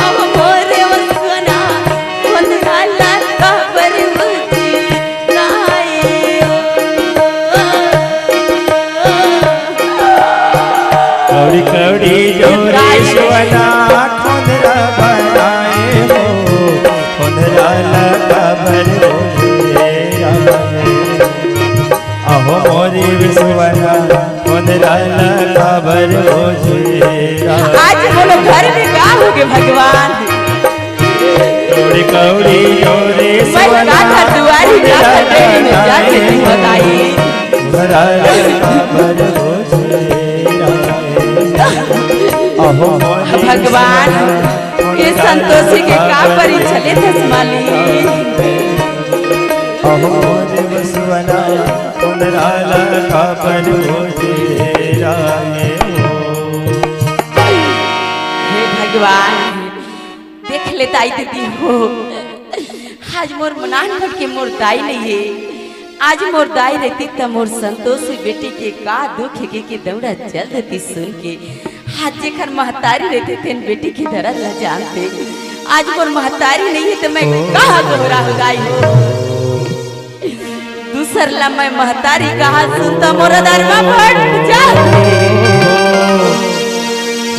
अब मोरे वसना खोंदरा लगा पर कौड़ी कौड़ी जोरी सोना खोंदरा बनाए हो, खोंदरा लगा बर हो। अहो मोरी विश्वना खोंदरा लगा बर हो। आज बोलो घर में का हो गे भगवान? कौड़ी कौड़ी जोरी मैं सोना का घर दुआरी का खोंदरा घर में जाके तू बताई। भगवान, ये संतोषी के का परी चले थस मालिक। हे भगवान, देख ले दाई दीदी हो, आज मोर मनान भर के मोर दाई नहीं है। आज मोर दाई रहती त मोर संतोषी बेटी के का दुख है के, के दौड़ा चल देती सुन के। आज जेकर महतारी रहते तेन बेटी के दर्द ला जानते। आज मोर महतारी नइ हे त मैं कहाँ गोहराहूँ दाई हो। दूसर ला मैं महतारी कहाँ सुनता मोर अदरवा फट जाथे।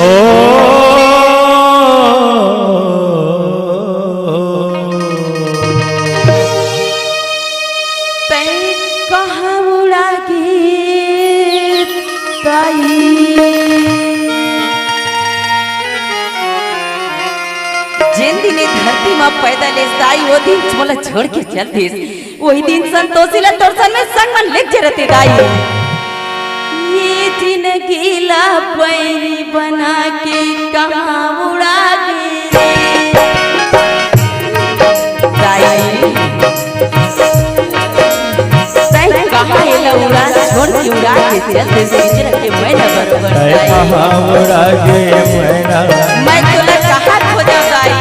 ओ। तैं कहाँ उड़ा गे दाई। जेन दिन ए धरती म पैदा लेस दाई, ओ दिन मोला छोड़ के चल दिस। ओही दिन संतोषी ला तोर संग में संग म लेग जे रते दाई। ये जिनगी ला बैरी बना के कहाँ उड़ा गे रे दाई। तैं कहाँ एला उड़ा, छोड़ के उड़ा के चल दे, सिजरा के मैना बरोबर तैं दाई। कहाँ उड़ा गे मैना? मैं तोला कहाँ खोजा दाई?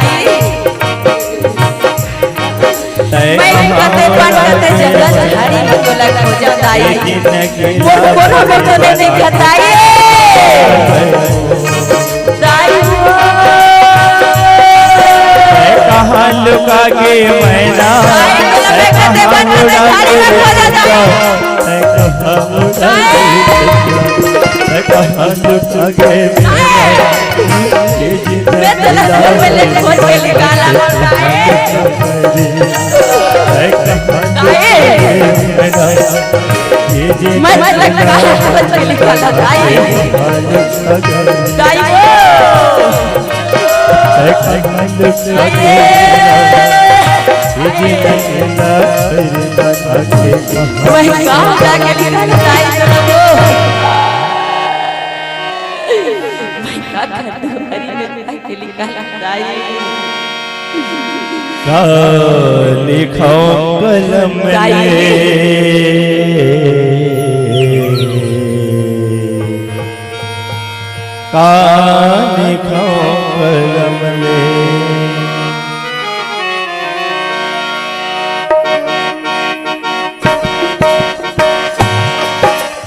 तैं मैं कहाँ कते उड़ा पर कते गे जंगल मैना? झाड़ी में तोला खोजा दाई। ये जिनगी मोर कोनो बेटो नइ दिखत दाई। दाई हो। तैं कहाँ लुका गे मैना? दाई, तोला मैं कते पर कते झाड़ी में खोजा दाई। तैं कहाँ लुका गे मैना? मैं तोला घर में ले खोज के निकाला दाई। दाई। मैं तोला घर में खोज के निकाला दाई। दाई हो। मैं कहाँ जाके निकाला दाई तोला को? मैं का घर दुआरी में जाके निकाला दाई? का लिखौं कलम दाई। ले? का लिखौं कलम ले?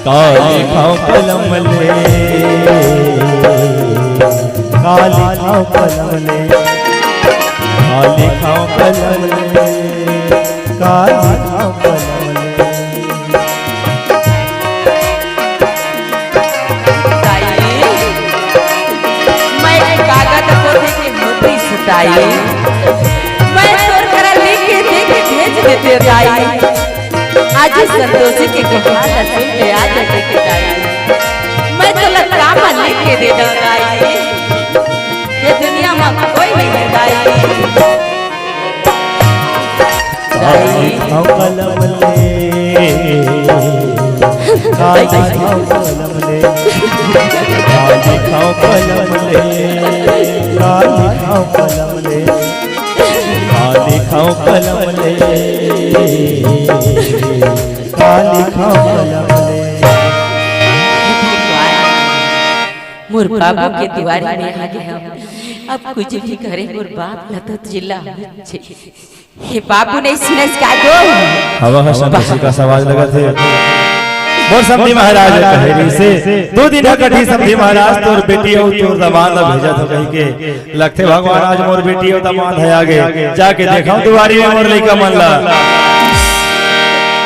का लिखौं कलम ले, का लिखौं कलम ले, का लिखौं कलम ले, का लिखौं कलम ले। दाई, मैं कागद को देके होती सताई, मैं तोर करा लिख के, देके भेज देते दाई। आज संतोषी के गुहार ला सुन के आ जाते के दाई। मैं तोला का मा लिख के दे दंव दाई। ये दुनिया मा कोई नइ हे दाई। काली खाओ कलम ले, काली खाओ कलम ले, काली खाओ कलम ले, काली खाओ कलम ले, काली खाओ कलम ले। का लिखौं कलम ले। मोर बाबू के दुआरी में आ गे हंव। अब कुछ भी करे मोर बाप ला तो जिला। हे बाबू नइ सुनस का गो? हवा ह संतोषी का सवाल लगत हे। मोर समधी महाराज कहे रिहिसे, दू दिन ह कटही समधी महाराज तोर बेटी अउ तोर दमांद ला भेजत हंव कहिके। लगथे भगवान आज मोर बेटी अउ दमांद ह आ गे, जाके देखंव दुआरी में मोर लइका मन ला।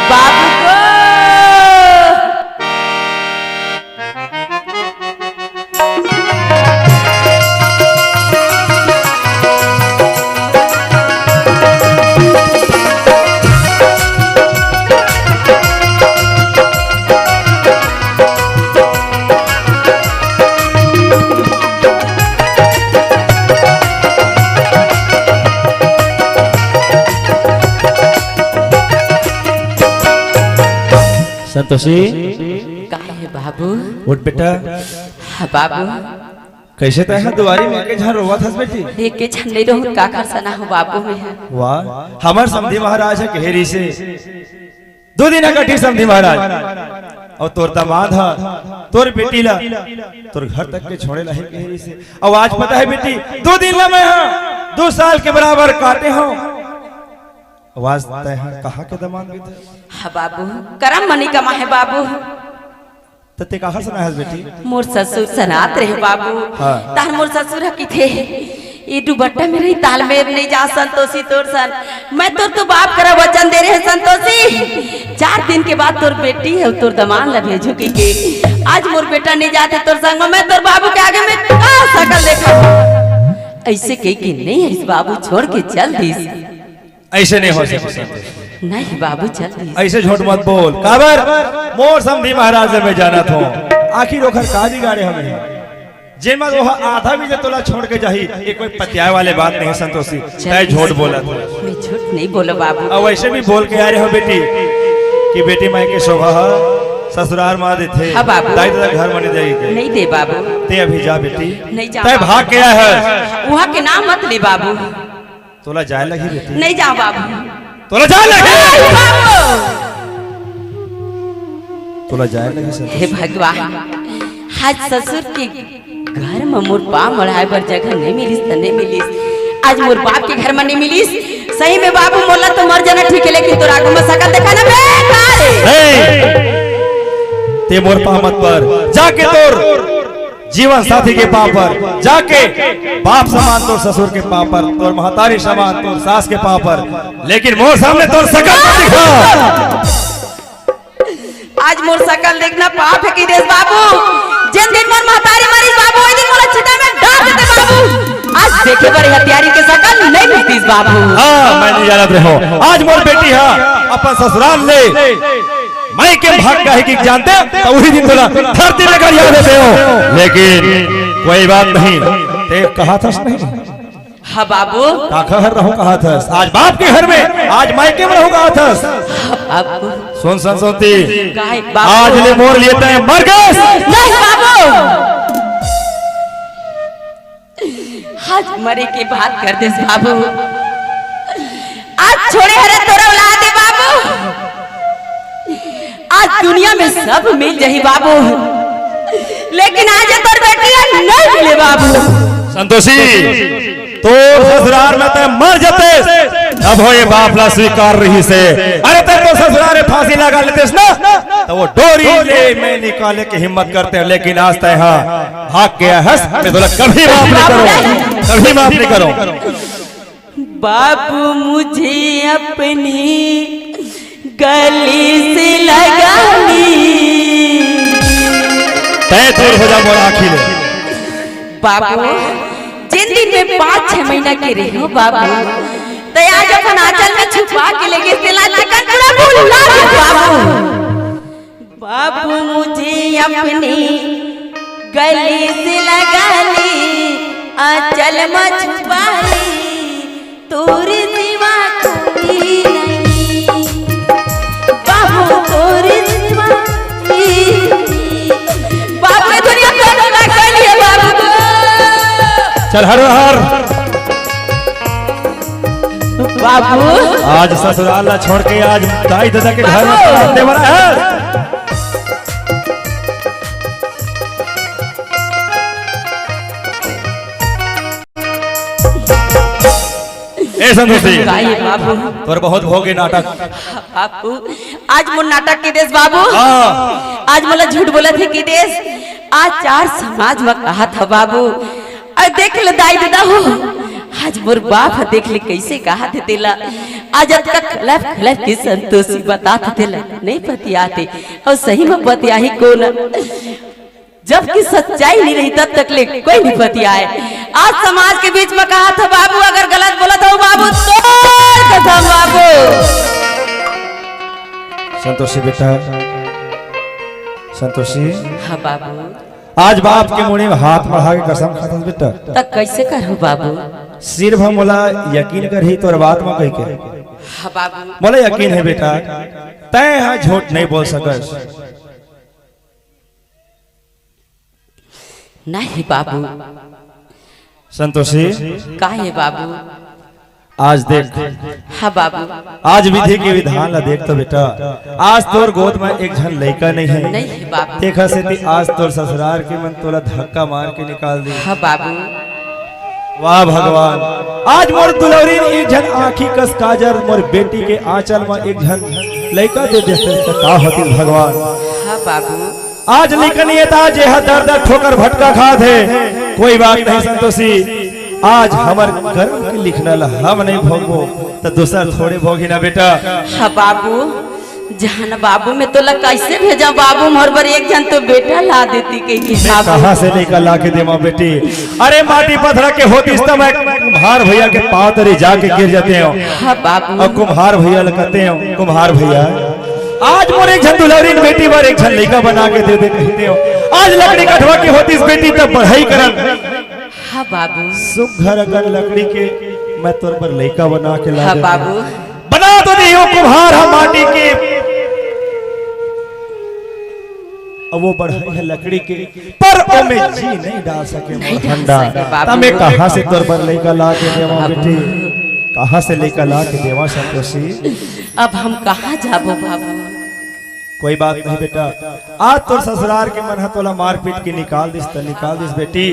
बाबू गो। संतोषी। का हे बाबू? उठ बेटा। हाँ बाबू। कइसे तैं ह दुआरी में एके झन रोवत हस बेटी? एके झन नइ रोहूं, काकर सन आहूं बाबू मैं ह। वाह, हमर समधी महाराज ह कहे रिहिसे, दू दिन ह कटही समधी महाराज, अउ तोर दमांद ह तोर बेटी ला तोर घर तक के छोड़े ला हे कहे रिहिसे। अउ आज पता हे बेटी, दू दिन ला मैं ह दू साल के बराबर काटे हंव। अउ आज तैं ह कहाँ के दमांद बेटा? हाँ बाबू, करम म नइ कमाए हे बाबू। त तैं काखर सनाहस बेटी? मोर ससुर सनात रहे बाबू। हाँ। तहार मोर ससुर ह किथे, ये दुपट्टा में रही तालमेल नहीं जा संतोषी तोर सन। मैं तोर तो बाप करा वचन दे रहे संतोषी, चार दिन के बाद तोर बेटी हे, तोर दमान ला भेजहूं कहिके। आज मोर बेटा नहीं जात हे तोर संग में, मैं तोर बाबू के आगे में का सकल देखहूं? अइसे कहिके नहीं आइस बाबू, छोड़ के चल दिस। अइसे नहीं हो सकय संतोषी। नहीं बाबू, चल दिस। अइसे झूठ मत बोल। काबर? मोर समधी महाराज ल मैं जानत हंव। आखिर ओखर का बिगाड़े हवंव? जेमा ओह आधा भी जे तोला छोड़ के जाही, ये कोई पतियाए वाले बात नहीं हे संतोषी। चल तैं झूठ बोलत हस। मैं झूठ नहीं बोलों बाबू। अउ वइसे भी बोल के आए हंव बेटी कि बेटी माई के शोभा ह ससुरार मा देथे। हाँ बाबू। दाई ददा घर मा नहीं देही। नहीं दे बाबू। तैं अभी जा बेटी। नहीं जा तैं बाबू। भाग के आए हस। उहां के नाम मत ले बाबू। तोला जाए लगही बेटी। नहीं जांव बाबू। तोला जाए लगही। नहीं बाबू। तोला जाए लगही संतोषी। हे भगवान, आज ससुर के घर म मोर पांव मढ़ाए बर जगह नहीं मिलिस त नहीं मिलिस, आज मोर बाप के घर म नहीं मिलिस। सही में बाबू, मोला तो मर जाना ठीक हे, लेकिन तोर आगू म सकल देखाना बेकार हे। नहीं, तैं मोर पांव मत पर, जाके तोर जीवन साथी के पांव पर, जाके बाप समान तोर ससुर के पांव पर, तोर महतारी समान तोर सास के पांव पर, लेकिन मोर सामने तोर सकल मत दिखा। आज मोर सकल देखना पाप हे कहि देस बाबू। जेन दिन मोर महतारी मरिस बाबू, ओही दिन मोला चिता में डाल देते बाबू। आज देखे बर हत्यारी के सकल नहीं मिलतिस बाबू। हाँ, मैं नहीं जानत रहेंव। आज मोर बेटी ह अपन ससुरार ले मायके भाग गे हे कहिके जानतेंव, त उही दिन तोला धरती में गड़िया देतेंव। लेकिन कोई बात नहीं, तैं कहत हस नहीं। हाँ बाबू। काकर घर रहूं कहत हस, आज बाप के घर में, आज मायके में रहूं कहत हस। हाँ बाबू। सुन संतोषी, काहे बाबू? आज ले मोर लिए तैं मर गेस। नहीं बाबू। आज मरे के बात कर देस बाबू। आज छोड़े हरे तोर औलाद हे बाबू। आज दुनिया में सब मिल जाही बाबू, लेकिन आज तोर बेटी ह नहीं मिले बाबू। संतोषी, तोर ससुरार में तैं मर जातेस, तभो ये बाप ला स्वीकार रहिस हे। अरे तैं तो ससुरार में फांसी लगा लेतेस ना, त वो डोरी ले मैं निकाले के हिम्मत करतेंव, लेकिन आज तैं ह भाग गे हस, मैं तोला कभी माफ नहीं करूं, कभी माफ नहीं करूं। बाबू मुझे अपनी गली से लगा ली। तैं दूर हो जा मोर आँखी ले। बाबू, जेन दिन में पाँच छह महीना के रहेंव बाबू, तैं आज अपन आँचल में छुपा के ले गेस तेला, आज तक पूरा भुला गेस बाबू। बाबू मुझे अपनी गली से लगा ली, आंचल में छुपा ली, तोरे सिवा कोई नहीं। बाबू तोरे सिवा कोई नहीं। बाबू ये दुनिया में कोई नहीं है बाबू। चल हर हर। बाबू। आज ससुराल ला छोड़ के आज दाई ददा के घर में बाबू। रहने वाला है। ए संतोषी, का हे बाबू? तोर बहुत भोगे नाटक। बाबू, आज मोर नाटक कहि देस बाबू। हाँ। आज मोला झूठ बोलत हे कहि देस। आज चार समाज में कहत हे बाबू। अउ देख ले दाई ददा हो, आज मोर बाप ह देख ले कइसे कहत हे तेला। आज अतका खलफ खलफ के संतोषी बतात हे तेला, नहीं पतियात हे। अउ सही में पतियाही कोन? जब कि सच्चाई नहीं रही तब तक ले कोई नहीं पतियाय। आज समाज के बीच में कहत हे बाबू, अगर गलत बोलत हंव बाबू, तोर कसम बाबू। संतोषी बेटा, संतोषी। हाँ बाबू। आज बाप के मुड़ी में हाथ बढ़ा के कसम खाथस बेटा। त कइसे करहूं बाबू? सिर्फ मोला यकीन करही तोर बात म कहिके। हाँ बाबू। मोला यकीन हे बेटा, तैं ह झूठ नहीं बोल सकस। नहीं बाबू। संतोषी। का हे बाबू? आज देख। हाँ बाबू। आज विधि के विधान ला देख तो बेटा, आज तोर गोद में एक झन लइका नहीं हे। नहीं हे बाबू। तेखर सेती आज तोर ससुरार के मन तोला धक्का मार के निकाल दी। हाँ बाबू। वाह भगवान, आज मोर दुलौरी एक झन आँखी कस काजर, मोर बेटी के आंचल में एक झन लइका दे देते त का होतिस भगवान। हाँ बाबू। आज लइका नहीं हे त आज ये दर दर ठोकर भटका खात हे। कोई बात नहीं संतोषी, आज हमर कर्म के लिखना ला हम नहीं भोगबो, त दूसर थोड़े भोगी ना बेटा। हाँ बाबू, जहन बाबू मैं तोला कैसे भेजा बाबू, मोर बर एक झन तो बेटा ला देती कहीं मैं बाबू। कहाँ से लइका ला के देवा बेटी? अरे माटी पथरा के होतिस त मैं कुम्हार भैया के पाँव तरी जाके गिर जातेंव। हाँ बाबू। अउ कुम्हार भैया ला कहतेंव, कुम्हार भैया, आज मोर एक झन दुलहरिन बेटी बर एक झन लइका बना के दे दे कहतेंव। आज लकड़ी कठवा के होतिस बेटी त बढ़ई करन। हाँ बाबू। सुघर अकन लकड़ी के मैं तोर बर लइका बना के ला हाँ देंव। बाबू। बना तो देहूँ कुम्हार ह माटी के, अब वो बढ़ई है लकड़ी के, पर ओमे जी नहीं डाल सके मोर नहीं डाल फंडा। सके बाबू। त मैं कहाँ से तोर बर लइका ला के देवा बाबू। बेटी? कहाँ से लइका ला के देवा संतोषी? अब हम कहाँ जाबो बाबू? कोई बात नहीं बेटा, आज तोर ससुरार के मन ह तोला मारपीट के निकाल दिस त निकाल दिस बेटी।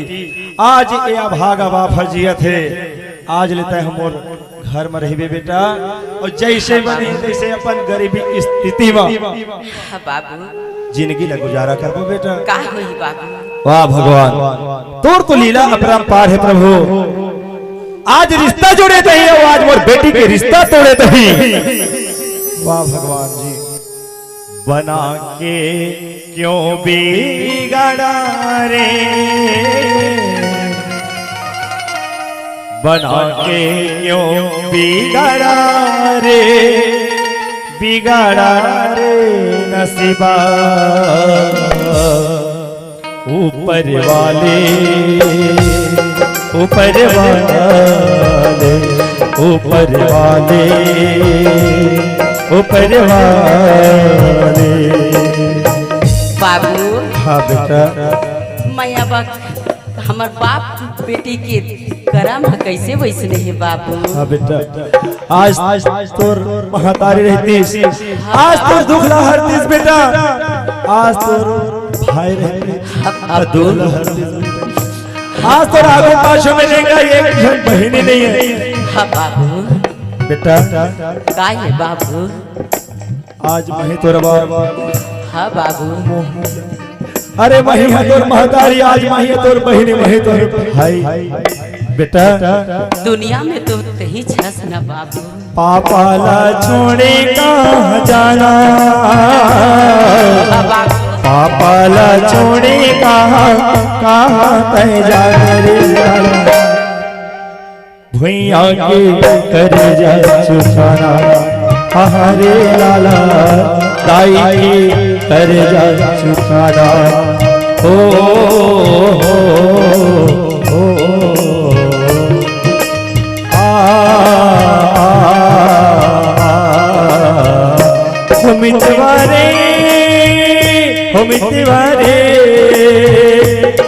आज ये अभागा बाप ह जियत हे, आज ले तैं हमर घर म रहिबे बेटा, अउ जइसे बने तइसे अपन गरीबी स्थिति म हाँ बाबू। जिनगी ला गुजारा करबो बेटा। का होही बाबू? वाह भगवान, तोर तो लीला अपरंपार हे प्रभु। आज रिश्ता जोड़े तही अउ आज मोर बेटी के रिश्ता तोड़े तही। वाह भगवान जी। बना के क्यों बिगाड़ा रे, बना के क्यों बिगाड़ा रे, बिगाड़ा रे नसीबा। ऊपर वाले, ऊपर वाले, ऊपर वाले, ऊपर वाले। बाबू। हाँ बेटा। मैं अब हमर बाप बेटी के करम ह कइसे वइसने हे बाबू? हाँ बेटा, आज, आज तोर महतारी रहतीस, आज तोर दुख ला हरतीस बेटा, आज तोर भाई रहतीस, अब, अब आज दुख ला हरतीस बेटा। आज तोर आगू पाछू में देखा एक झन बहिनी नहीं है। हाँ बाबू। बेटा। का हे बाबू? आज मही तोर बाप। हाँ बाबू। अरे मही ह तोर महतारी, आज मही ह तोर बहिनी, मही तोर भाई। बेटा। दुनिया में तो तही छस न बाबू। पापा ला छोड़े कहाँ जाना? हाँ बाबू। पापा ला छोड़े कहाँ, कहाँ तैं जाना रे लाला? भुइयां के कर्जा चुकाना, हरे लाला, दाई के कर्जा चुकाना। ओ, ओ, ओ, ओ, आ, आ, आ, आ, ओ मितवा रे, ओ मितवा रे,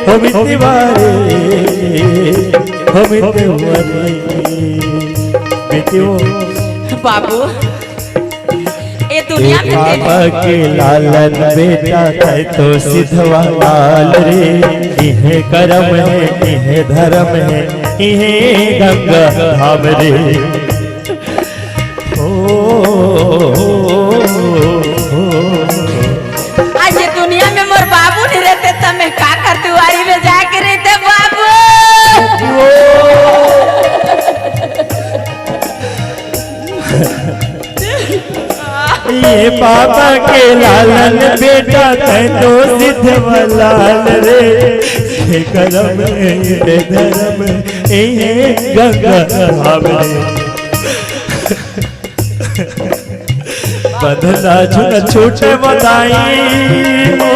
ओ मितवा रे। हो मितवा रे, मितवा। बाबू, ए दुनिया में तेरे पापा के लालन बेटा, तैं तो सिधवा लाल रे। इहे करम हे, इहे धरम हे, इहे गंगा धाम रे। ओ, ओ, ओ, ओ, ओ। आज ये दुनिया में मोर बाबू नहीं रहते, तब मैं का कर दुआरी में जाके रहते बाबू। ये पापा के लालन बेटा, तैं तो सिधवा लाल रे। ये करम, ये धरम, ये गंगा धाम रे। बंधना झन छूटे बदाई हो,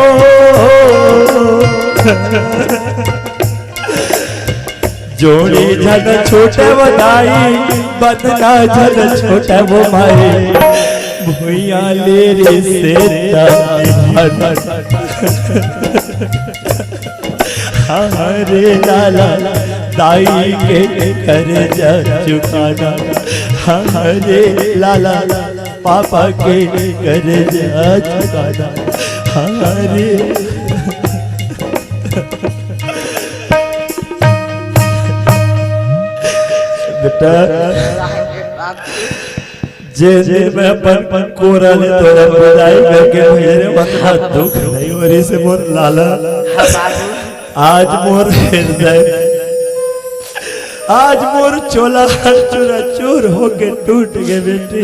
जोड़ी झन छूटे बदाई, बंधना झन छूटे वो माई। भुइया ले रे से हरे लाला, दाई के कर्जा चुकाना। हरे लाला, पापा के कर्जा चुकाना। हरे बेटा, जे दिन मैं अपन कोरा ले तोला विदाई करके मेरे मन में दुख नहीं हो रही से मोर लाला। हाँ बाबू। आज मोर हृदय, आज मोर चोला चूरा चूर होके टूट गे बेटी।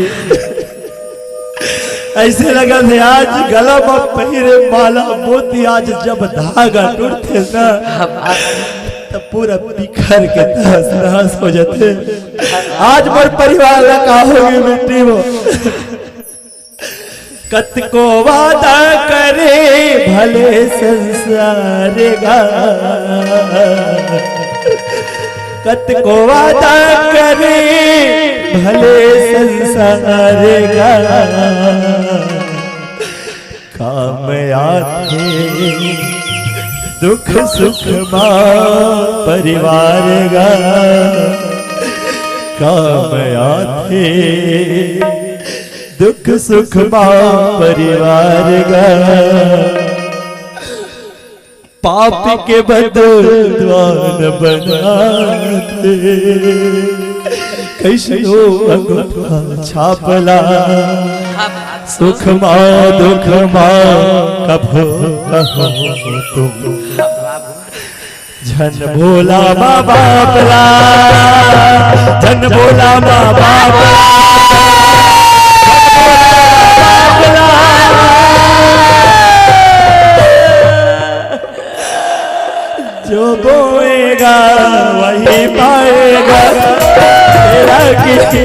ऐसे लगथे आज गला म पहिरे माला मोती, आज जब धागा टूटथे ना, त पूरा बिखर के तहस नहस हो जाथे। आज मोर परिवार ला का होगे बेटी वो। कतको वादा करे भले संसार गा, कतको वादा करे भले संसार गा, काम आथे दुख सुख मा परिवार गा, काम आथे दुख सुख मा परिवार गा। पाप के बदलवान बनाथे, कैसनो अंगूठा छापला। सुख मा दुख मा कभो कहो तुम। झन बोला माँ बाप ला, झन बोला माँ बाप ला, झन बोला माँ बाप ला। जो बोएगा वही पाएगा, तेरा किसी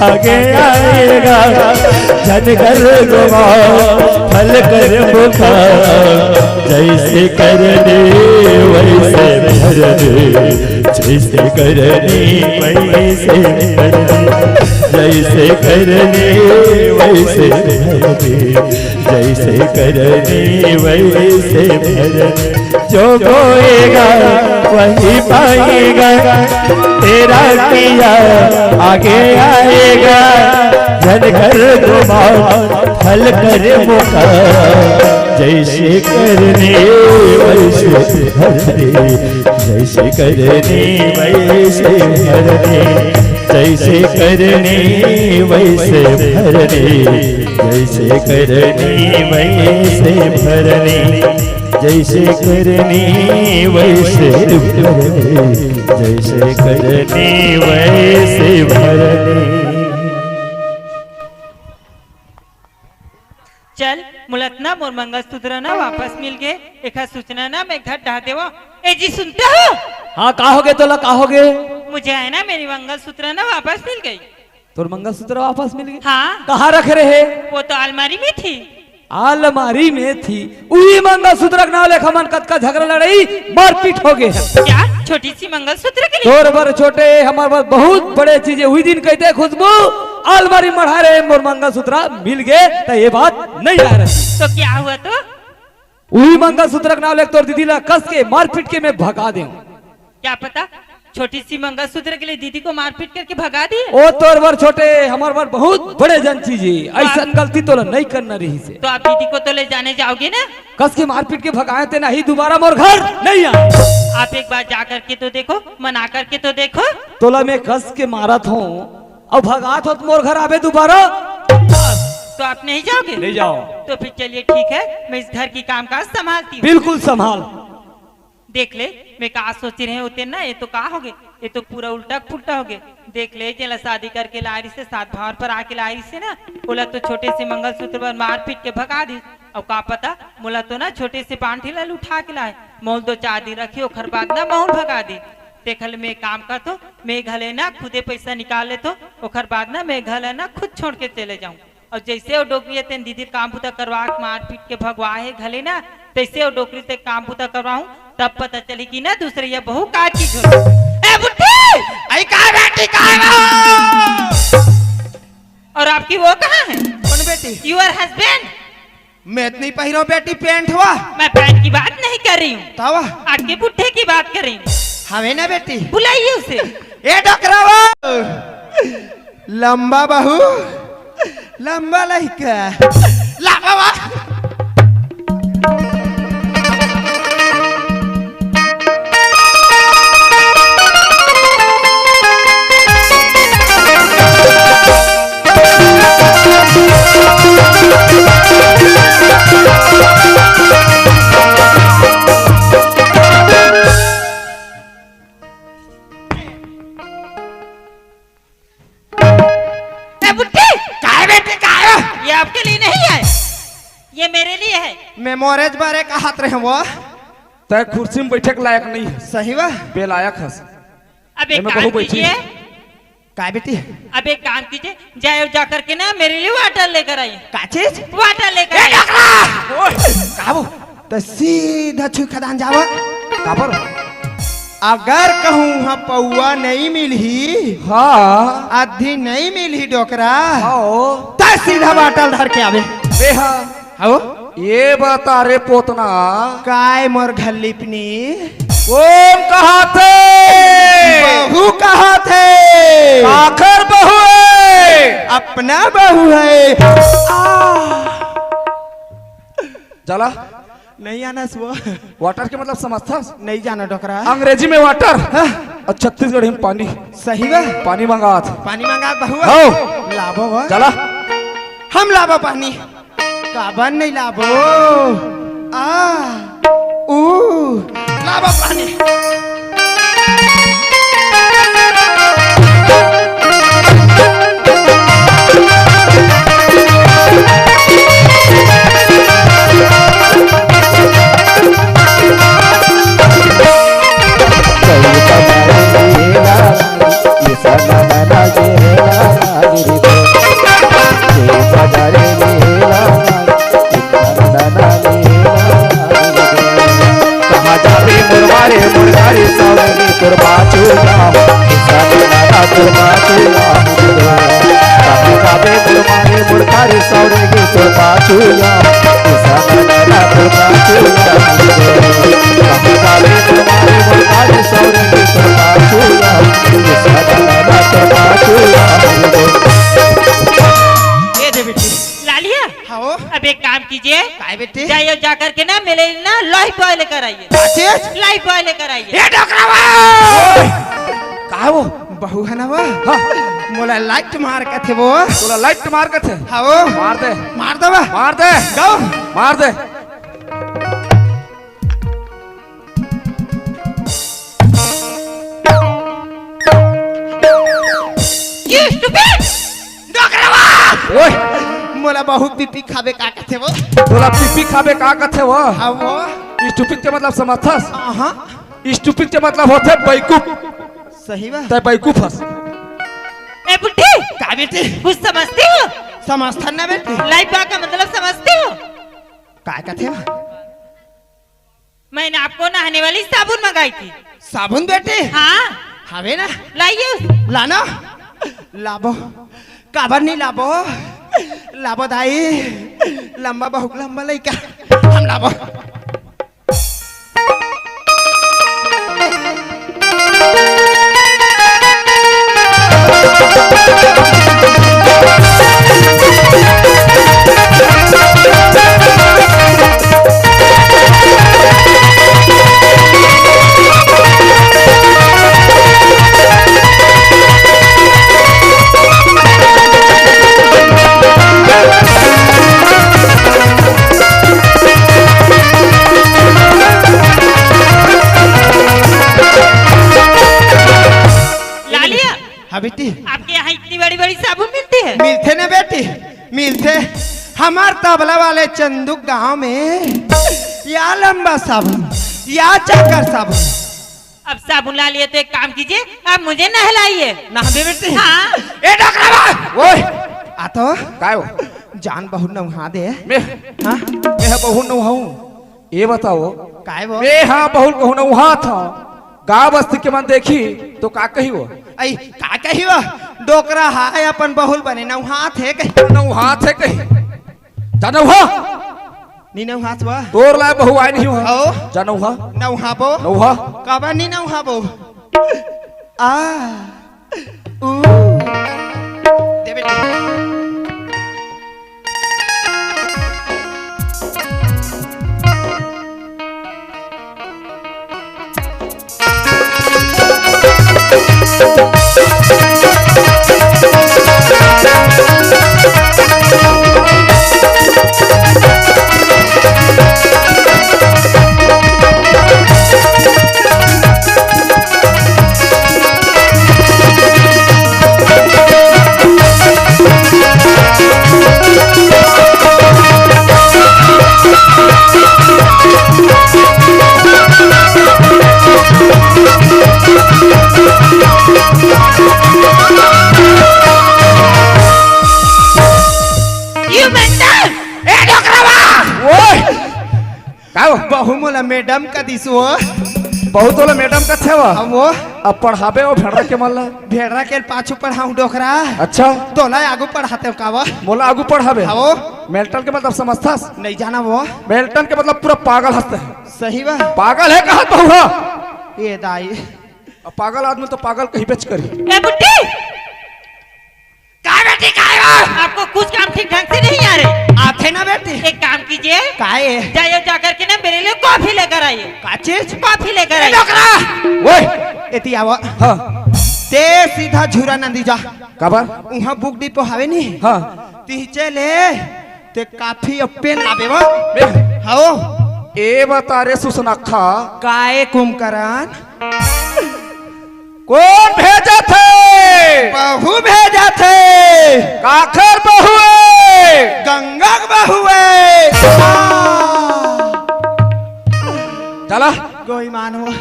आगे आएगा। झन कर गुमाओ फल कर्म का, जैसे करनी वैसे भरनी, जैसे करनी वैसे भरनी, जैसे करनी वैसे भरनी, जैसे करनी वैसे भरनी। जो बोएगा वही पाएगा, तेरा किया आगे आएगा। झन कर गुमाओ फल कर्म का, जैसे करनी वैसे भरनी, जैसे करनी वैसे भरनी, जैसे करनी वैसे भरनी, जैसे करनी वैसे भरनी, जैसे करनी वैसे भरनी, जैसे करनी वैसे भरनी। चल, मोला त ना मोर मंगलसूत्र ना वापस मिल गे, एखर सूचना ना मैं घर डाल देवो। ए जी, सुनते हो? हाँ, का होगे तोला, का होगे? मुझे है ना, मेरी मंगलसूत्र ना वापस मिल गई। तोर मंगलसूत्र वापस मिल गई? हाँ। कहाँ रखे रहे? वो तो अलमारी में थी। अलमारी में थी। उही मंगलसूत्र के नाव लेके हमन कतका झगड़ा लड़ाई मारपीट होगे। क्या? छोटी सी मंगलसूत्र के लिए? तोर बर छोटे, हमर बर बहुत बड़े चीज हे। उही दिन कहिते खुशबू, अलमारी मढ़ा रहे मोर मंगलसूत्र मिल गे, त ये बात नहीं आ रही। तो क्या हुआ तो? उही मंगलसूत्र के नाव लेके तोर दीदी ला कस के मारपीट के मैं भगा देंव। क्या पता, छोटी सी मंगलसूत्र के लिए दीदी को मारपीट करके भगा दिए। ओ तोर बर छोटे, हमर बर बहुत बड़े जन चीज हे। तो आप अइसन गलती तोला नहीं करना रहिसे। तो आप दीदी को तो ले जाने जाओगे ना? कस के मारपीट के भगाए ते नहीं, दोबारा मोर घर नहीं आ। आप एक बार जा करके तो देखो, मना करके तो देखो। तोला मैं कस के मारत हों, अउ भगात हों त मोर घर आबे दोबारा। तो आप नहीं जाओगे? नहीं जाओं। तो फिर चलिए ठीक है, मैं इस घर की कामकाज संभालती हूँ। बिल्कुल संभाल। देख ले, मैं का सोच रहे होते ना, ये तो का होगे, ये तो पूरा उल्टा पुल्टा होगे। देख ले, जेला शादी करके लाए रहिसे, सात भावर पर आके लाए रहिसे ना, ओला तो छोटे से मंगलसूत्र बर मारपीट के भगा दिस। अउ का पता, मोला तो ना छोटे से बांठी ला उठा के लाए, महूँ ल दो चार दिन रखी, ओखर बाद ना महूँ ल भगा दी। तेखर ले मैं एक काम करतो, मैं घले ना खुदे पैसा निकाल लेतो, ओखर बाद ना मैं घले ना खुद छोड़ के चले जाऊँ। अउ जइसे ओ डोकरी तेन दीदी काम बुता करवा के मारपीट के भगवाए हे घले ना, तइसे ओ डोकरी ते काम बुता करवाहूँ, तब पता चलही कि ना दूसरे ये बहू का चीज होथे। ए बुड्ढी! अई का बेटी का हे वो? और आपकी वो कहाँ है? कौन बेटी? Your husband। मैं तो नहीं पहिरों बेटी पैंट हुआ। मैं पैंट की बात नहीं कर रही हूँ। तब? आपके बुड्ढे की बात कर रही हूँ। हवे ना बेटी। बुलाइए उसे। ए डोकरा वो। लंबा बहू, लंबा लइका। ला बाबा। ये मेरे लिए है। मैं मोरेज बारे का हाथ रहे वो। तय कुर्सी में बैठे के लायक नहीं है। सही बा। बेलायक हस। अब एक एमे काम बहू बैठी। कीजिए। काय बेटी? अब एक काम कीजिए, जाए जा करके ना मेरे लिए वाटर लेकर आइए। का चीज? वाटर लेकर ए, आइए। डकरा! ओए, का वो? तो सीधा छुई खदान जावा। काबर? अगर कहूँ हाँ पौआ नहीं मिलही, हाँ। आधी नहीं मिलही डोकरा, हाँ। तो सीधा बाटल धर के आवे। बेहा। हव? ये बता रे पोतना। काय मोर घल्लीपनी? कोन कहाथे? बहू कहाथे। काखर बहू है? अपना बहू है। आ। जाला। नहीं आना सुआ। वाटर के मतलब समझथस? नहीं जाना डोकरा। अंग्रेजी में वाटर। हाँ। और छत्तीसगढ़ी में पानी। सही बा। पानी मंगात। पानी मंगात बहू। हो। लाबो बा। जाला। हम लाबो पानी। काबर नहीं लाबो? आ, ऊ, लाबो पानी। कहाँ जाबे मुरवारे मुरगारी सावरी तोर बाचू जाम, किसान दादा तोर बाचू जाम। कहाँ जाबे मुरवारे मुरगारी सावरी तोर बाचू जाम, किसान दादा तोर बाचू जाम। कहाँ जाबे मुरवारे मुरगारी सावरी तोर बाचू जाम, किसान दादा तोर बाचू जाम। ये दे बेटी। लालिया। हाँ। अब एक काम कीजिए। काय बेटी? जाइए, जा करके ना मेरे लिए ना लाइफ बॉय लेकर आइए। का चीज? लाइफ बॉय लेकर आइए। ए डोकरा बा! ओए! का वो? बहू है ना वो? हाँ। मोला लाइट मार के थे वो। तोला लाइट मार के थे? हाँ वो। मार दे। मार दे बा। मार दे। गो। मार दे। You stupid! डोकरवा! ओए! मोला बहू पीपी खाबे का कथे वो? तोला पीपी खाबे का कथे वो? हाँ वो। स्टूपिड के मतलब समझथस? हाँ। स्टूपिड के मतलब होथे बैकूफ। सही बा। तै बैकूफ हस। ए बुड्ढी! का बेटी? कुछ समझती हो? समझथन ना बेटी। लाइफ बॉय का मतलब समझती हो? का कथे वो? मैंने आपको नहाने वाली साबुन मंगाई थी। साबुन बेटी? हाँ। हवे ना? लाइए उस- लाना। लाबो। काबर नहीं लाबो? लाबो दाई। लंबा, बहुत लंबा लइका। हम लाबो। लालिया, हाँ बेटी। आपके यहाँ इतनी बड़ी बड़ी साबुन मिलती है? मिलथे ना बेटी, मिलथे। हमार तबला वाले चंदू गांव में या लंबा साबुन, या चाकर साबुन। अब साबुन ला लिए तो एक काम कीजिए, आप मुझे नहलाइए। नहा दे बेटी। हाँ। ए डोकरा बा! ओए! आ तो। काय हो? जान बहुत नहा दे। मैं, हाँ? मैं बहुत नहाऊं। ये बताओ। काय वो? मैं हाँ बहुत कहूँ नहात हूँ। गाँव बस्ती के मन देखी तो का कही वो? अई, का कही वो? डोकरा हाय अपन बहुल बने नहात हे कही। नहात हे कही। जा नहा। नी नहात बा। तोर लाय बहू आय नहीं हुआ। आओ। जा नहा। नहाबो। नहा। काबर नी नहाबो? आ। ऊ। दे बेटी। अहू मोला मैडम का दिस वो। बहुत तोला मैडम कथे वा। अब वो अब पढ़ाबे वो भेड़रा के मन ला। भेड़रा के पाछू पढ़ाऊं डोकरा। अच्छा। तोला आगू पढ़ाते हो का वा? मोला आगू पढ़ाबे? हाँ वो। मेंटल के मतलब समझथस? नहीं जाना वो। मेंटल के मतलब पूरा पागल हंसते हैं। सही बा। पागल है कहा तो हुआ। ये दाई। अब पागल आदमी तो पागल कहीं बेच करी। ए बुड्ढी! काय बेटी, काय बा? आपको कुछ काम ठीक ढंग से नहीं आ रहे। आथे ना बेटी। एक काम कीजिए। काय? जाइए, जा करके ना मेरे लिए कॉफी लेकर आइए। का चीज? कॉफी लेकर ए आइए। डोकरा! ओए! एती आवा। हाँ। ते सीधा झूरा नंदी जा। काबर? उहाँ बुक डिपो हवे नी? हाँ। तिहचे ले ते काफी अउ पेन लाबे वा। बे। हाओ। ए बता रे सुसनखा। काय कुंभकरन? कोन भेजथे? बहू भेजथे। काखर बहू ए? गंगा के बहू ए। हाँ। चला। गोई मानो।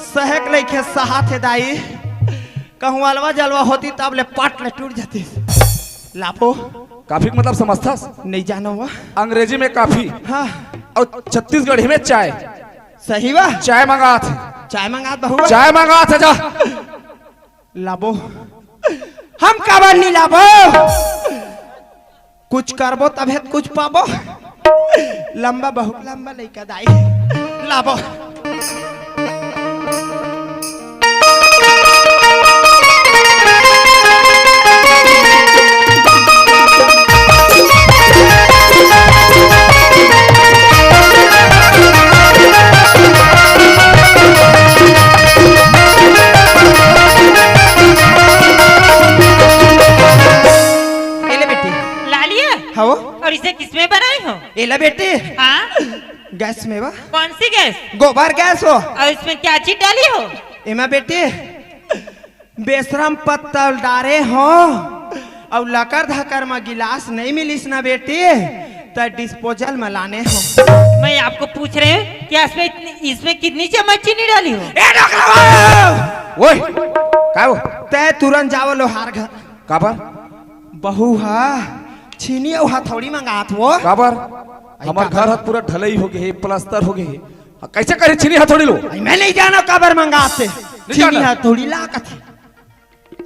सहक लइके सहाथे दाई। कहूँ अलवा जलवा होती तब ले पट ले टूट जाती। लापो। काफी के मतलब समझथस? नहीं जानो वा। अंग्रेजी में काफी। हाँ। अउ छत्तीसगढ़ी में चाय। सही बा। चाय मंगाथे। चाय मंगात बहू बा। चाय मंगाथे जा। लाबो। हम काबर नहीं लाबो? कुछ करबो तभे त कुछ पाबो। लंबा, बहुत लंबा लइका दाई। लाबो। ए ले बेटी। ला लिया? हाँ। और इसे किसमें बनाई हो? ए ले बेटी। हाँ? गैस में बा। कौन सी गैस? गोबर गैस हो। और इसमें क्या चीज डाली हो? एमा बेटी, बेशरम पत्तल डारे हो, अउ लकर धकर म गिलास नहीं मिलिस ना बेटी, त डिस्पोजल म लाने हो। मैं आपको पूछ रहे हूँ, क्या इसमें इतनी, इसमें कितनी चम्मच चीनी डाली हो? ए डोकरा बा! ओए, का हो? तै तुरंत जावो लोहार घर। काबर? बहू हा, छीनी अउ हथौड़ी मंगात वो। काबर? अई हमर काबर? घर ह पूरा ढलई हो गे हे, प्लास्टर हो गे हे। हाँ, कैसे करे छीनी हथौड़ी लो? अई मैं नहीं जाना काबर मंगात हे। नहीं छीनी जाना? हथौड़ी ला कथे।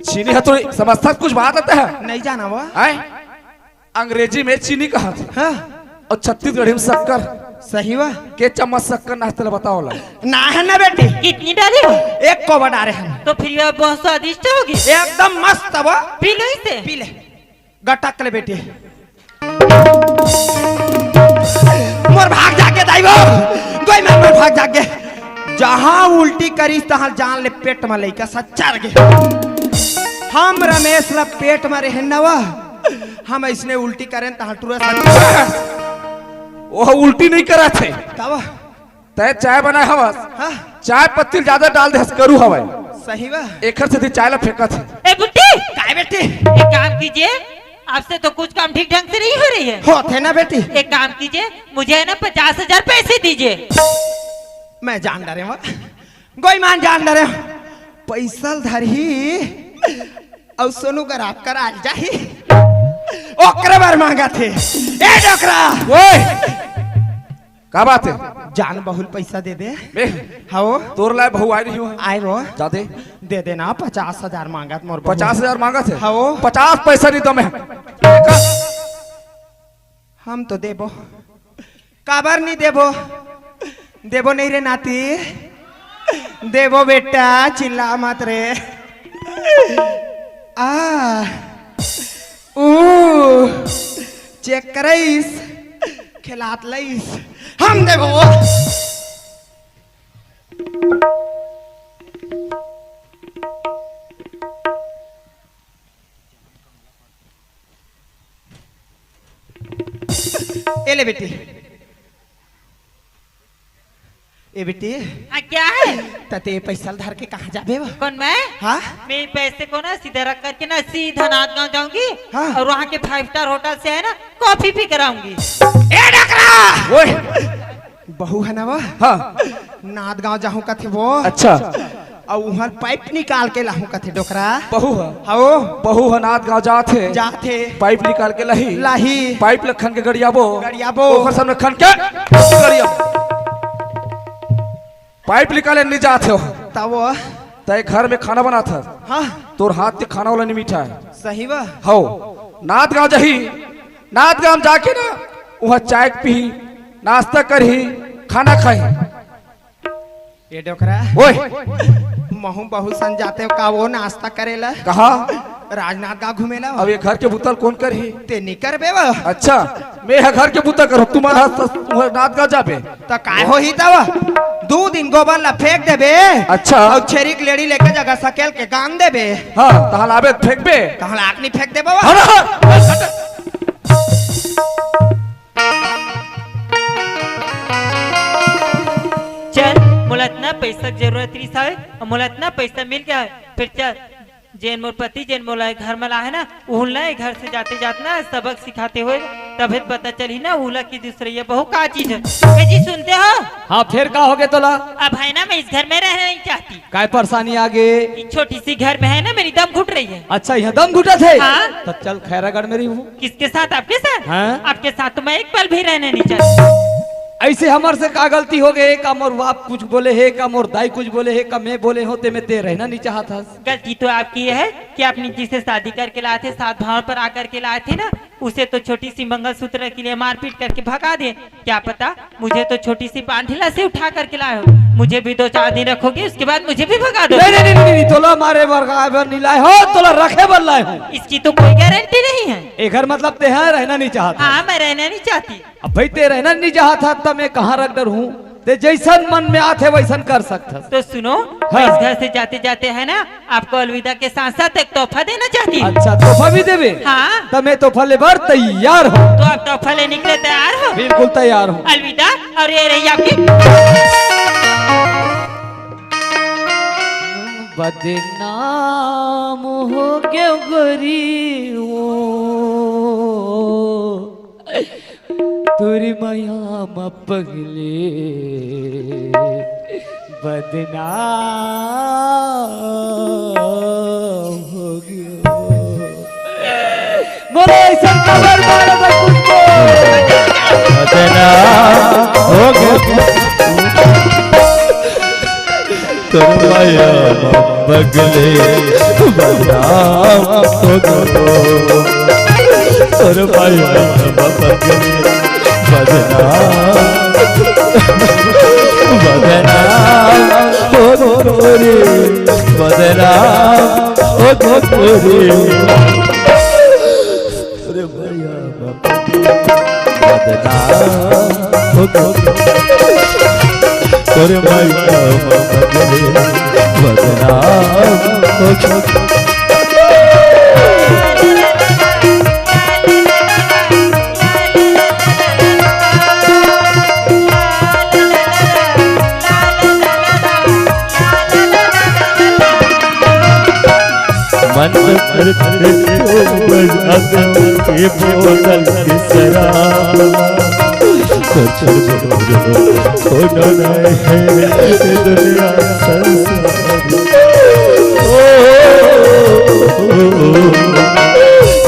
छीनी हथौड़ी समझता कुछ बात आता है? नहीं जाना वो। हैं? अंग्रेजी में चीनी कहा था। हाँ। अउ छत्तीसगढ़ी में शक्कर। सही बा। के चम्मच शक्कर नाश्ते ला बताओ ला। ना है ना बेटी। कितनी डाली हो? एक कोबा डारे हैं। तो फिर ये बहुत स्वादिष्ट होगी। एकदम मस्त बा। पी लो इसे। पी ले। गटक ले बेटी। मोर भाग जागे दाई वो। गोई मार मोर भाग जागे। जहाँ उल्टी करिस तहाँ जान ले पेट म लइका सच्चर गे। हम रमेश ला पेट म रेहे नवा। हम अइसने उल्टी करेन तहाँ टूरा सच्चर। ओह उल्टी नहीं करा थे। तब? तै चाय बनाए हवस, हाँ। चाय पत्ती ल ज्यादा डाल दे हस, करू हवय। सही बा। एखर सेती चाय ला फेंकत हे। ए बुड्ढी! काय बेटी? एक काम कीजिए, आपसे तो कुछ काम ठीक ढंग से नहीं हो रही है। होथे ना बेटी। एक काम कीजिए, मुझे है ना पचास हजार पैसे दीजिए। मैं जान डरे हूँ, गोई मान जान डरे हूँ। पैसा ल धरही अउ सोनू कर आप करा जाही। ओकरे बर मांगत हे। ए डोकरा! ओए! का बात है? जान बहुल पैसा दे दे। बे, हाओ। तोर लाए बहू आए नहीं हुआ। आए वो। जा दे। दे देना, पचास हजार मांगत मोर बहू। पचास हजार मांगत है? हाओ। पचास पैसा नहीं तो मैं। हम तो देबो। काबर नहीं देबो? देबो नहीं रे नाती। देबो बेटा, चिल्ला मत रे। आ। ऊ चेक करइस, खेलात लइस, हम देबो। ए ले बेटी, ए बेटी। हाँ, क्या है? त ते पैसा ल धर के कहाँ जाबे वो? कौन, मैं? हाँ? मैं पैसे को ना सीधा रख करके ना सीधा नांदगांव जाऊंगी। हाँ। और वहाँ के फाइव स्टार होटल से है ना कॉफी पी कर आऊंगी। ए डकरा! ओए! बहू है ना वो? हाँ। नांदगांव जाहूँ कथे वो। अच्छा। अउ उहाँ पाइप निकाल के लाहूँ कथे डोकरा। बहू ह। हओ। बहू ह नांदगांव जात हे। जात हे। पाइप निकाल के लाही। लाही। पाइप ल खन के गड़ियाबो। गड़ियाबो। ओकर सामने खन के गड़ियाबो। पाइप निकाले नहीं जात हो। तब वो तय घर में खाना बनात हस। हाँ। तोर हाथ के खाना वाला नहीं मीठा है। सही बा। हो, नात गांव जाही, नात गांव जाके ना, वहाँ चाय पी, नाश्ता करही, खाना खाही। ये डोकरा। ओए। महू बहू सन जाते हो का वो नाश्ता करेला? कहाँ? राजनांदगांव घूमेला। अब ये घर के बुता ल कोन करही? ते नहीं करबे वो। अच्छा, मैं ह घर के बुता करूँ, तुमन ह स-, वहाँ नांदगांव जाबे। त काय होही तब? दू दिन गोबर ला फेंक देबे। अच्छा। अउ छेरी के लेड़ी लेके जगह सकेल के गांग देबे। हाँ, तहाँ लाबे फेंकबे। तहाँ लाक नहीं फेंक देबे वो। हट, हट, हट। चल, मोला इतना पैसा के जरूरत रहिस हवे, अउ मोला इतना पैसा मिल गया है, फिर चल, जेन मोर पति, जेन मोला ए घर में लाहे ना, उहला ए घर से जाते जात ना सबक सिखाते हुए, तभे तो पता चलही ना, उहला की दूसरे ये बहू का चीज है। ए जी, सुनते हो? हाँ, फिर का हो गया तोला? अब है ना, मैं इस घर में रहना नहीं चाहती। काय परेशानी आ गे? ये छोटी सी घर में है ना, मेरी दम घुट रही है। अच्छा, यहाँ दम घुटत है? हाँ। तो चल खैरागढ़ में रही हूँ। किसके साथ? आपके साथ? हाँ। आपके साथ तो मैं एक पल भी रहना नहीं चाहती। ऐसे हमर से का गलती हो गए? का मोर बाप कुछ बोले है, का मोर दाई कुछ बोले है, का मैं बोले हो ते में ते रहना नहीं चाहत हस? गलती तो आपकी ये है कि आपने जिसे शादी करके लाए थे, सात भाव पर आकर के लाए थे ना, उसे तो छोटी सी मंगलसूत्र के लिए मारपीट करके भगा दिए। क्या पता, मुझे तो छोटी सी पान ढीला से उठा करके लाए हो, मुझे भी दो चार दिन रखोगे, उसके बाद मुझे भी भगा दो। नहीं, नहीं, नहीं, नहीं, नहीं, तोला मारे बर, बर नहीं लाए हो, तोला रखे बर लाए हो। इसकी तो कोई गारंटी नहीं है। एकर मतलब ते यहाँ रहना नहीं चाहत है। हाँ, मैं रहना नहीं चाहती। अब भाई, ते रहना नहीं चाहत है, त मैं कहाँ रख डर हूँ? ते जैसन मन में आथे, वैसन कर सकत हस। तो सुनो, हाँ। मैं इस घर से जाते जाते है ना, आपको अलविदा के साथ साथ एक तोहफा देना चाहती हूँ। अच्छा, तोहफा भी देबे? हाँ। त मैं तोहफा ले बर तैयार हूँ। तो आप तोहफा लेने के लिए तैयार हो? बिल्कुल तैयार हूँ। अलविदा। और ये रही आपकी। बदनाम हो गयो गोरी वो। तोरी मया म पगले बदनाम हो गयो। मोरे ऐसा कबर मारो बस कुछ को। बदनाम हो गयो। तोर माया म पगले बदनाम हो गयो। तोर माया म पगले बदनाम, बदनाम हो गयो रे, बदनाम हो गयो रे। तोर माया म पगले बदनाम हो गयो। तोर माया म पगले बदनाम हो गयो। मन करते हो बजा के बोतल के शराब। सच बोलो, कोनो नहीं है दुनिया संसार। ओ,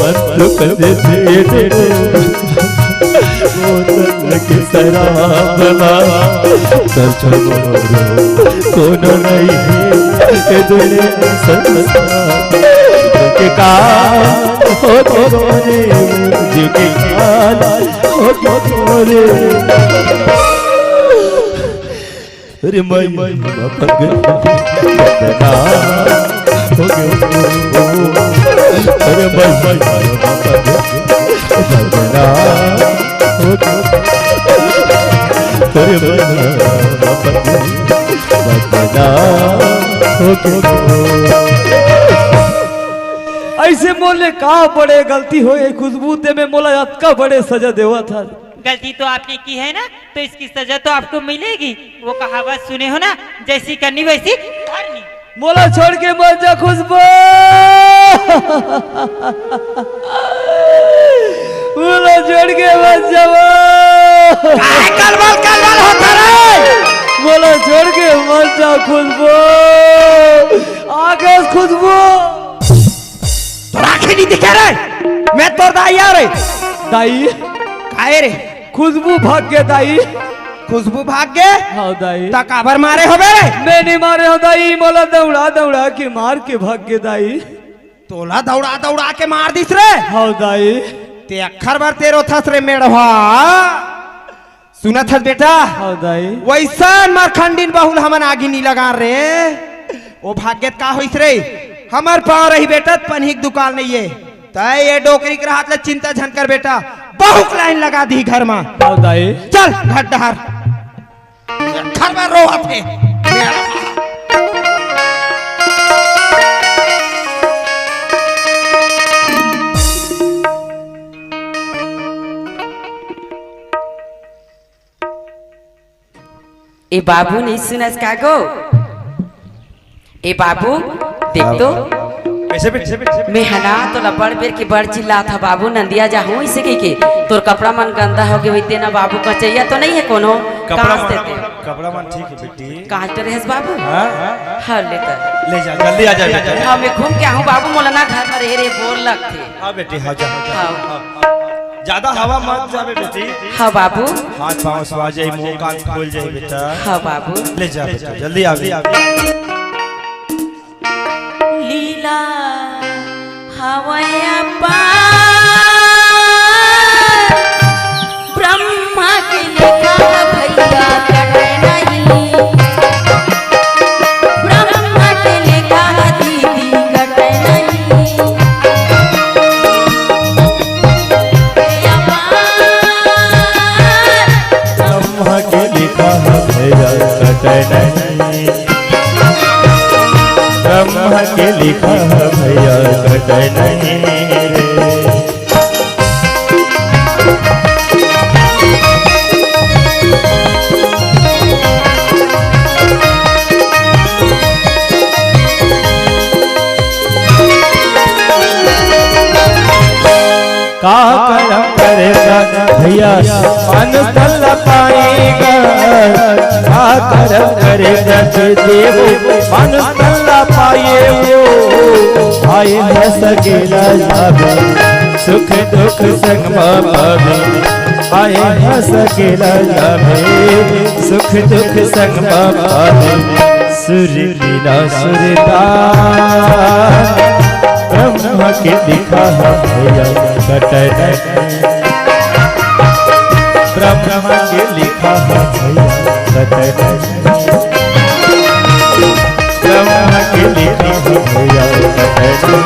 मन करते हो बोतल के शराब ला, सच बोलो, कोनो नहीं है दुनिया संसार। के का हो तोरे, जी के का हो तोरे। अरे माई, माई, बाप गे, बदनाम हो गयो। अरे माई, माई, बाप गे, बदनाम हो गयो। अरे माई, बाप गे, बदनाम हो गयो। ऐसे मोले का बड़े गलती होए खुशबू, ते में मोला अतका बड़े सजा देवत हस। गलती तो आपने की है ना, तो इसकी सजा तो आपको मिलेगी। वो कहावत सुने हो ना, जैसी करनी वैसी भरनी। मोला छोड़ के मत जा खुशबू। मोला छोड़ के मत जा वो। काय कलबल कलबल होता रे? मोला छोड़ के मत जा खुशबू। आ गे खुशबू। तोर आँखें नहीं दिखे रे? मैं तोर दाई आ रे। दाई? काय रे? खुशबू भाग गे दाई। खुशबू भाग गे? हव दाई। त काबर मारे होबे रे? मैं नहीं मारे हव दाई, मोला दौड़ा दौड़ा के मार के भाग गे दाई। तोला दौड़ा दौड़ा के मार दिस रे? हव दाई। ते अखर बर ते रोथस रे मेड़वा। सुनत हस बेटा? हव दाई। वैसन मरखंडिन बहू ल हमन आगी नी लगान रे। ओ भाग्य त का होइस रे? हमर पाँव रही बेटा त पनही के दुकाल नइये। तैं ये डोकरी के रहत ले चिंता झन कर बेटा। बहू के लाइन लगा दी घर मा। हव दाई। चल घर डहर। घर मा रोवत हे। ए बाबू, नहीं सुनस का गो? ए बाबू, देख तो। कैसे बेटी? मैं हना तोला बड़ बेर के बड़ चिल्लात हँव बाबू, नंदिया जाहूँ इसे कहिके। तोर कपड़ा मन गंदा होगे होही ते ना बाबू, कचैया तो नहीं हे कोनो? कपड़ा कांच मन, देते। कपड़ा मन ठीक हे बेटी। कांच तो रहेस बाबू? हाँ, हाँ, हाँ। हाँ, ले तो। ले जा, जल्दी आ जा बेटा। हाँ, मैं घूम के आहूँ बाबू, मोला ना घर मा रहे रे बोर लगथे। हाँ बेटी, हाँ जा, हाँ जा। हाँ। ज्यादा हवा मत जाबे बेटी। हाँ बाबू। हाथ पाँव सुआ जाई, मुंह कान फूल जाई बेटा। हाँ बाबू। ले जा बेटा, जल्दी आ बेटा। लीला हवय अपार, ब्रह्मा के लेखा भैया कटे नहीं। ब्रह्मा के लेखा दीदी कटे नहीं। ब्रह्मा के लेखा भैया कटे नहीं। ब्रह्मा के लेखा भैया कटे नहीं रे। का करम करे गा भैया, मनुष्य तन ला पाए गा। का करम करे गा देव, मनुष्य तन ला पाए हो। आए हंस के लाजाबे, सुख दुख संग मा पाबे। आए हंस के लाजाबे, सुख दुख संग मा पाबे। सुर लीला सुरता, ब्रह्मा के लिखा है भैया कटे नहीं। ब्रह्मा के लिखा है भैया कटे नहीं। ब्रह्मा के लिखा है भैया कटे नहीं।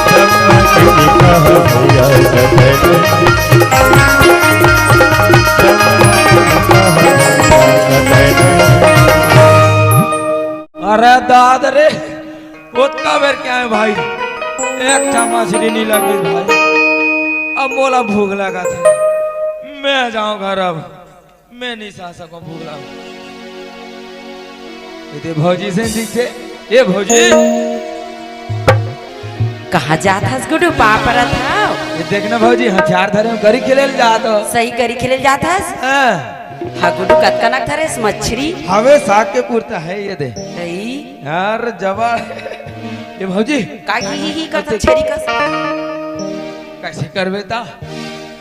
ब्रह्मा के लिखा है भैया कटे नहीं। ब्रह्मा के लिखा है भैया कटे नहीं। अरे दाद रे, ओतका बेर के आए भाई, एक ठा मछली नी लगे भाई। अब मोला भूख लगा थे, मैं जाऊं घर अब, मैं नी सह सकूं भूख लगा। ये दे भौजी से दिखते, ये भौजी। कहाँ जात हस गुड्डू, पाँव परत हव? ये देख ना भौजी, हथियार धरे हंव, गरी खेले ल जात हंव। सही गरी खेले ल जात हस? हाँ। हाँ गुड्डू, कतका नक धरेस मछरी? हवे साग के पुरता है, ये दे। सही। यार जबर। ये भौजी। का ही ही ही करत छेरी कस? कैसे करबे ता?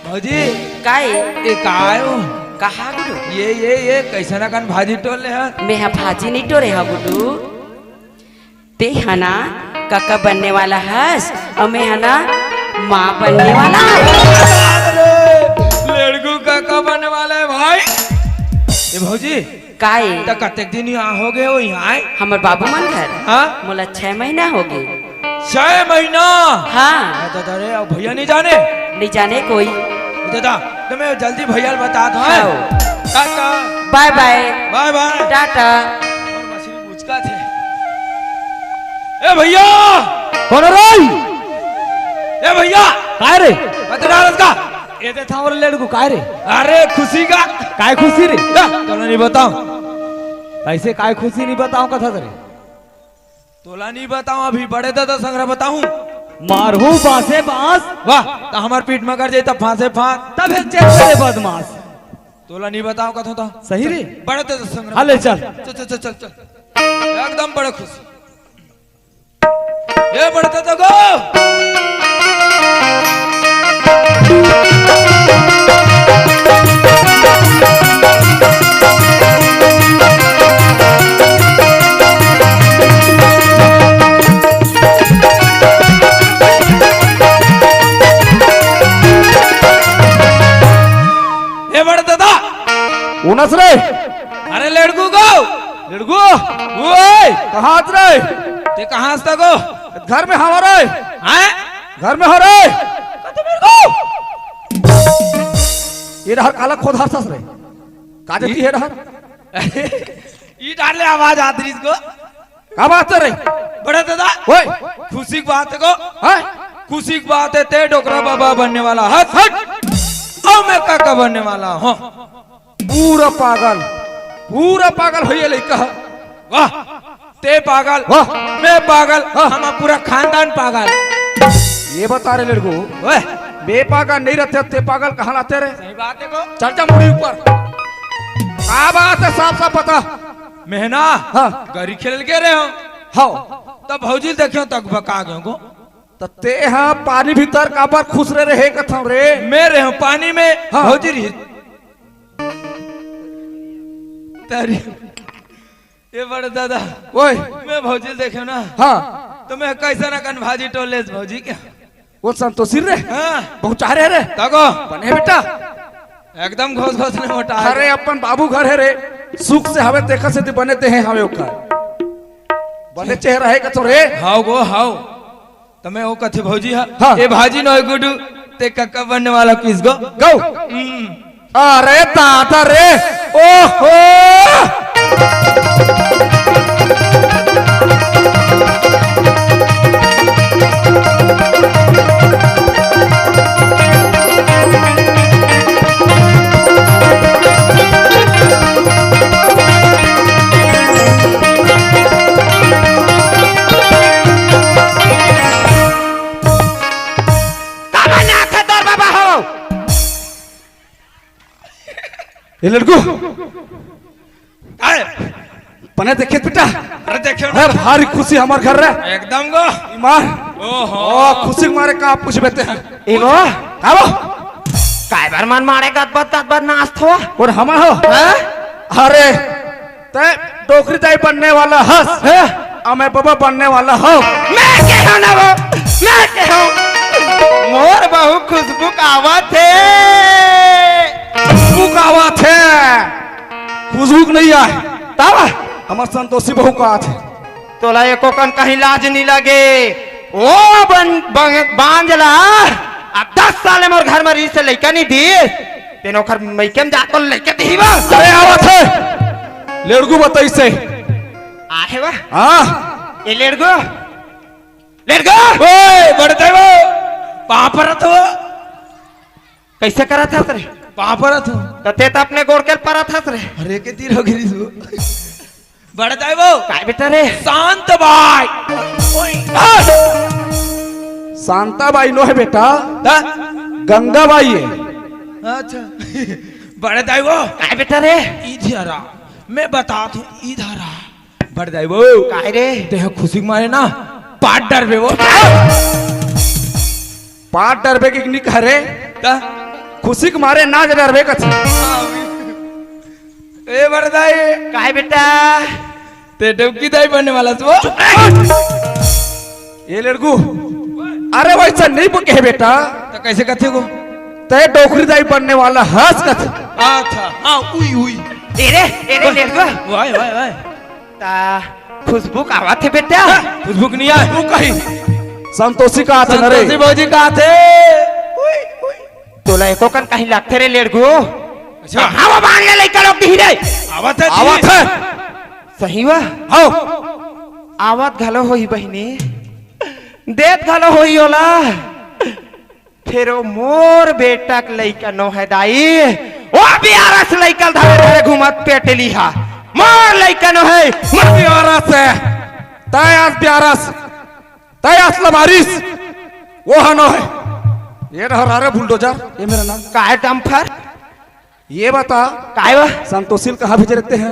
भौजी। काय? ये का आयो? कहा गुड्डू? ये, ये, ये कैसन अकन भाजी टोर ले हस? मैं हा भाजी नी टोरे हंव गुड्डू। ते हा ना कका बनने वाला हस, अउ मैं हा ना माँ बनने वाला हंव। अरे, लेड़गू कका बनने वाला है भाई। ये भौजी, काय? त कतेक दिन यहाँ होगे हो यहाँ आए? हमर बाबू मन घर? हाँ? मोला छह महीना होगे। छह महीना? हाँ। अरे दादा रे, अब भैया नहीं जाने? नहीं जाने कोई। दादा, त मैं जल्दी भैया ल बता दो, हैं? हाँ। टाटा। बाय बाय। बाय बाय। टाटा। और मछली पूछ का थे? ए भैया! कौन रे? ए भैया! काय रे? बता रहा इसका। ए दे था और लेड़गू काय रे? अरे खुशी का। काय खुशी रे? जा, तोला नहीं बताऊं। कैसे काय खुशी नहीं बताऊं कथा रे? तोला नहीं बताऊं, अभी बड़े दादा संग रा बताऊं। मारहूं बांसे बांस। वाह, त हमर पीठ में कर जाई तब फांसे फांस। तब हे चेत करे बदमाश। तोला नहीं बताऊं कथा तो। सही रे? बड़े दादा संग रा। हाँ, ले चल। चल, चल, चल, चल, चल। एकदम बड़े खुशी। ए बड़े दादा गो। कोन अस रे? अरे लेड़गू गो। लेड़गू। ओए। कहाँ अस रे? ते कहाँ अस त गो? घर में हवं रे। हैं? घर में हवं रे। कते मेरे को? ये डहर काला खोदत हस रे? का जती ये हे डहर? ई डाले आवाज आत रहिस गो। का बात हे रे? बड़े दादा। ओए। खुशी की बात हे गो। हैं? खुशी की बात हे, ते डोकरा बाबा बनने वाला हस। हट। अउ मैं काका बनने वाला हूँ। पूरा पागल, पूरा पागल होइए लइका। वाह, ते पागल, वाह। मैं पागल, हाँ। हमार पूरा खानदान पागल। ये बता रे लेड़गू, ओए। मैं पागल नहीं रहते, ते पागल कहाँ लाते रे? सही बात हे गो। चल जा मुड़ी ऊपर। का बात हे, साफ साफ बता। मैं ना, हाँ। गरी खेल के रहे हूँ। हाँ। तब भौजी ल देखे हूँ, तक बका गए गो। त ते हा पानी भीतर काबर खुसरे रहे कथंव रे? मैं रहे हूँ पानी में, हाँ। भौजी रही। तेरी, ये बड़े दादा। ओए। मैं भौजी ल देखे हूँ ना। हाँ। त मैं कैसे ना कन भाजी टोले भौजी क्या? वो संतोषी रे? हाँ। पहुँचा रहे रे? तको। बने बेटा। एकदम घोस घोस ने मोटा। अरे अपन बाबू घर हे रे। सुख से हवे तेखर सेती बने ते हे हवे ओकर। बने चेहरा हे कथंव रे। हाव गो, हाव। त मैं ओ कथे भौजी हा। हाँ। ए भाजी नोहे गुडू, ते कक्का बनने वाला किस गो? गो। हम्म। अरे दादा रे, ओहो। का बना था तोर बाबा हो? ए लड़कू, अरे, बने देखे बेटा। अरे, देखे अरे, भारी खुशी हमार घर रे। एकदम गो। ईमान। ओहो। ओ, खुशी के मारे का पूछबे ते। ए गो। का वो? काय बर मन मारे गदबद गदबद नाचथो? कोन हमा हो? हाँ? अरे, ते डोकरी दाई बनने वाला हस। हैं? अउ मैं बबा बनने वाला हंव। मैं के हंव ना वो, मैं के हंव। मोर बहू खुशबू कावत हे। खुशबू कावत हे। खुशबू के नहीं आय। तब? हमर संतोषी बहू कावत हे। तोला एको कन कहीं लाज नहीं लगे। ओ बन-, बन-, बांझ ला, अब दस साल मोर घर में रहिस हे, लइका नहीं दिस। तेन ओखर मइके में जाके लइका दिही बा। अरे आवत हे। लेड़गू बताइस हे। आहे बा। हाँ। ए लेड़गू। लेड़गू। ओए, बड़े दाई वो। पाँव परत हंव। कैसे करत हस रे? पाँव परत हंव। त ते त अपने गोड़ के परत हस रे। अरे के तीर हो गिरी तू। बड़े दाई वो। काय बेटा रे? शांत बाई। शांता बाई नोहे बेटा। त? गंगा बाई हे। अच्छा। बड़े दाई वो। काय बेटा रे? इधर आ। मैं बताथंव, इधर आ। बड़े दाई वो। काय रे? ते ह खुशी के मारे ना पाट डरबे वो। पाट डरबे के नहीं कहे रे। त? खुशी के मारे ना डरबे कथे। ए बड़े दाई। काय बेटा? ते डौकी दाई बनने वाला हस वो। ए लेड़गू, अरे वैसा नहीं बोले हे बेटा। त कैसे कथे गो? ते डोकरी दाई बनने वाला हस कथे। अच्छा, हाँ, उई, उई। ए रे, ए रे, लेड़गू। वाह, वाह, वाह। त खुशबू कावत हे बेटा। खुशबू के नहीं आय। तू कहीं। संतोषी कावत हे न रे। संतोषी भौजी कावत हे। उई, उई। तोला एको कन कहीं लागथे रे लेड़गू। अच्छा। हाँ, वो बांध ले लइका लोग दिही रे। आवत हे, आवत हे। सही वा? हव। आवत घलो होही बहिनी। देत घलो होही ओला। फेर ओ मोर बेटा के लइका नोहे दाई। ओ बियारस लइका ल धरे धरे घूमत पेटली हा। मोर लइका नोहे। मोर बियारस हे। तय अस बियारस। तय अस लमारिस। ओ ह नोहे। ए डहर आ रे बुलडोजर। ए मेरा नाम। काय डंपर? ये बता, काय बा? संतोषी ल कहाँ भेजे रहे ते ह?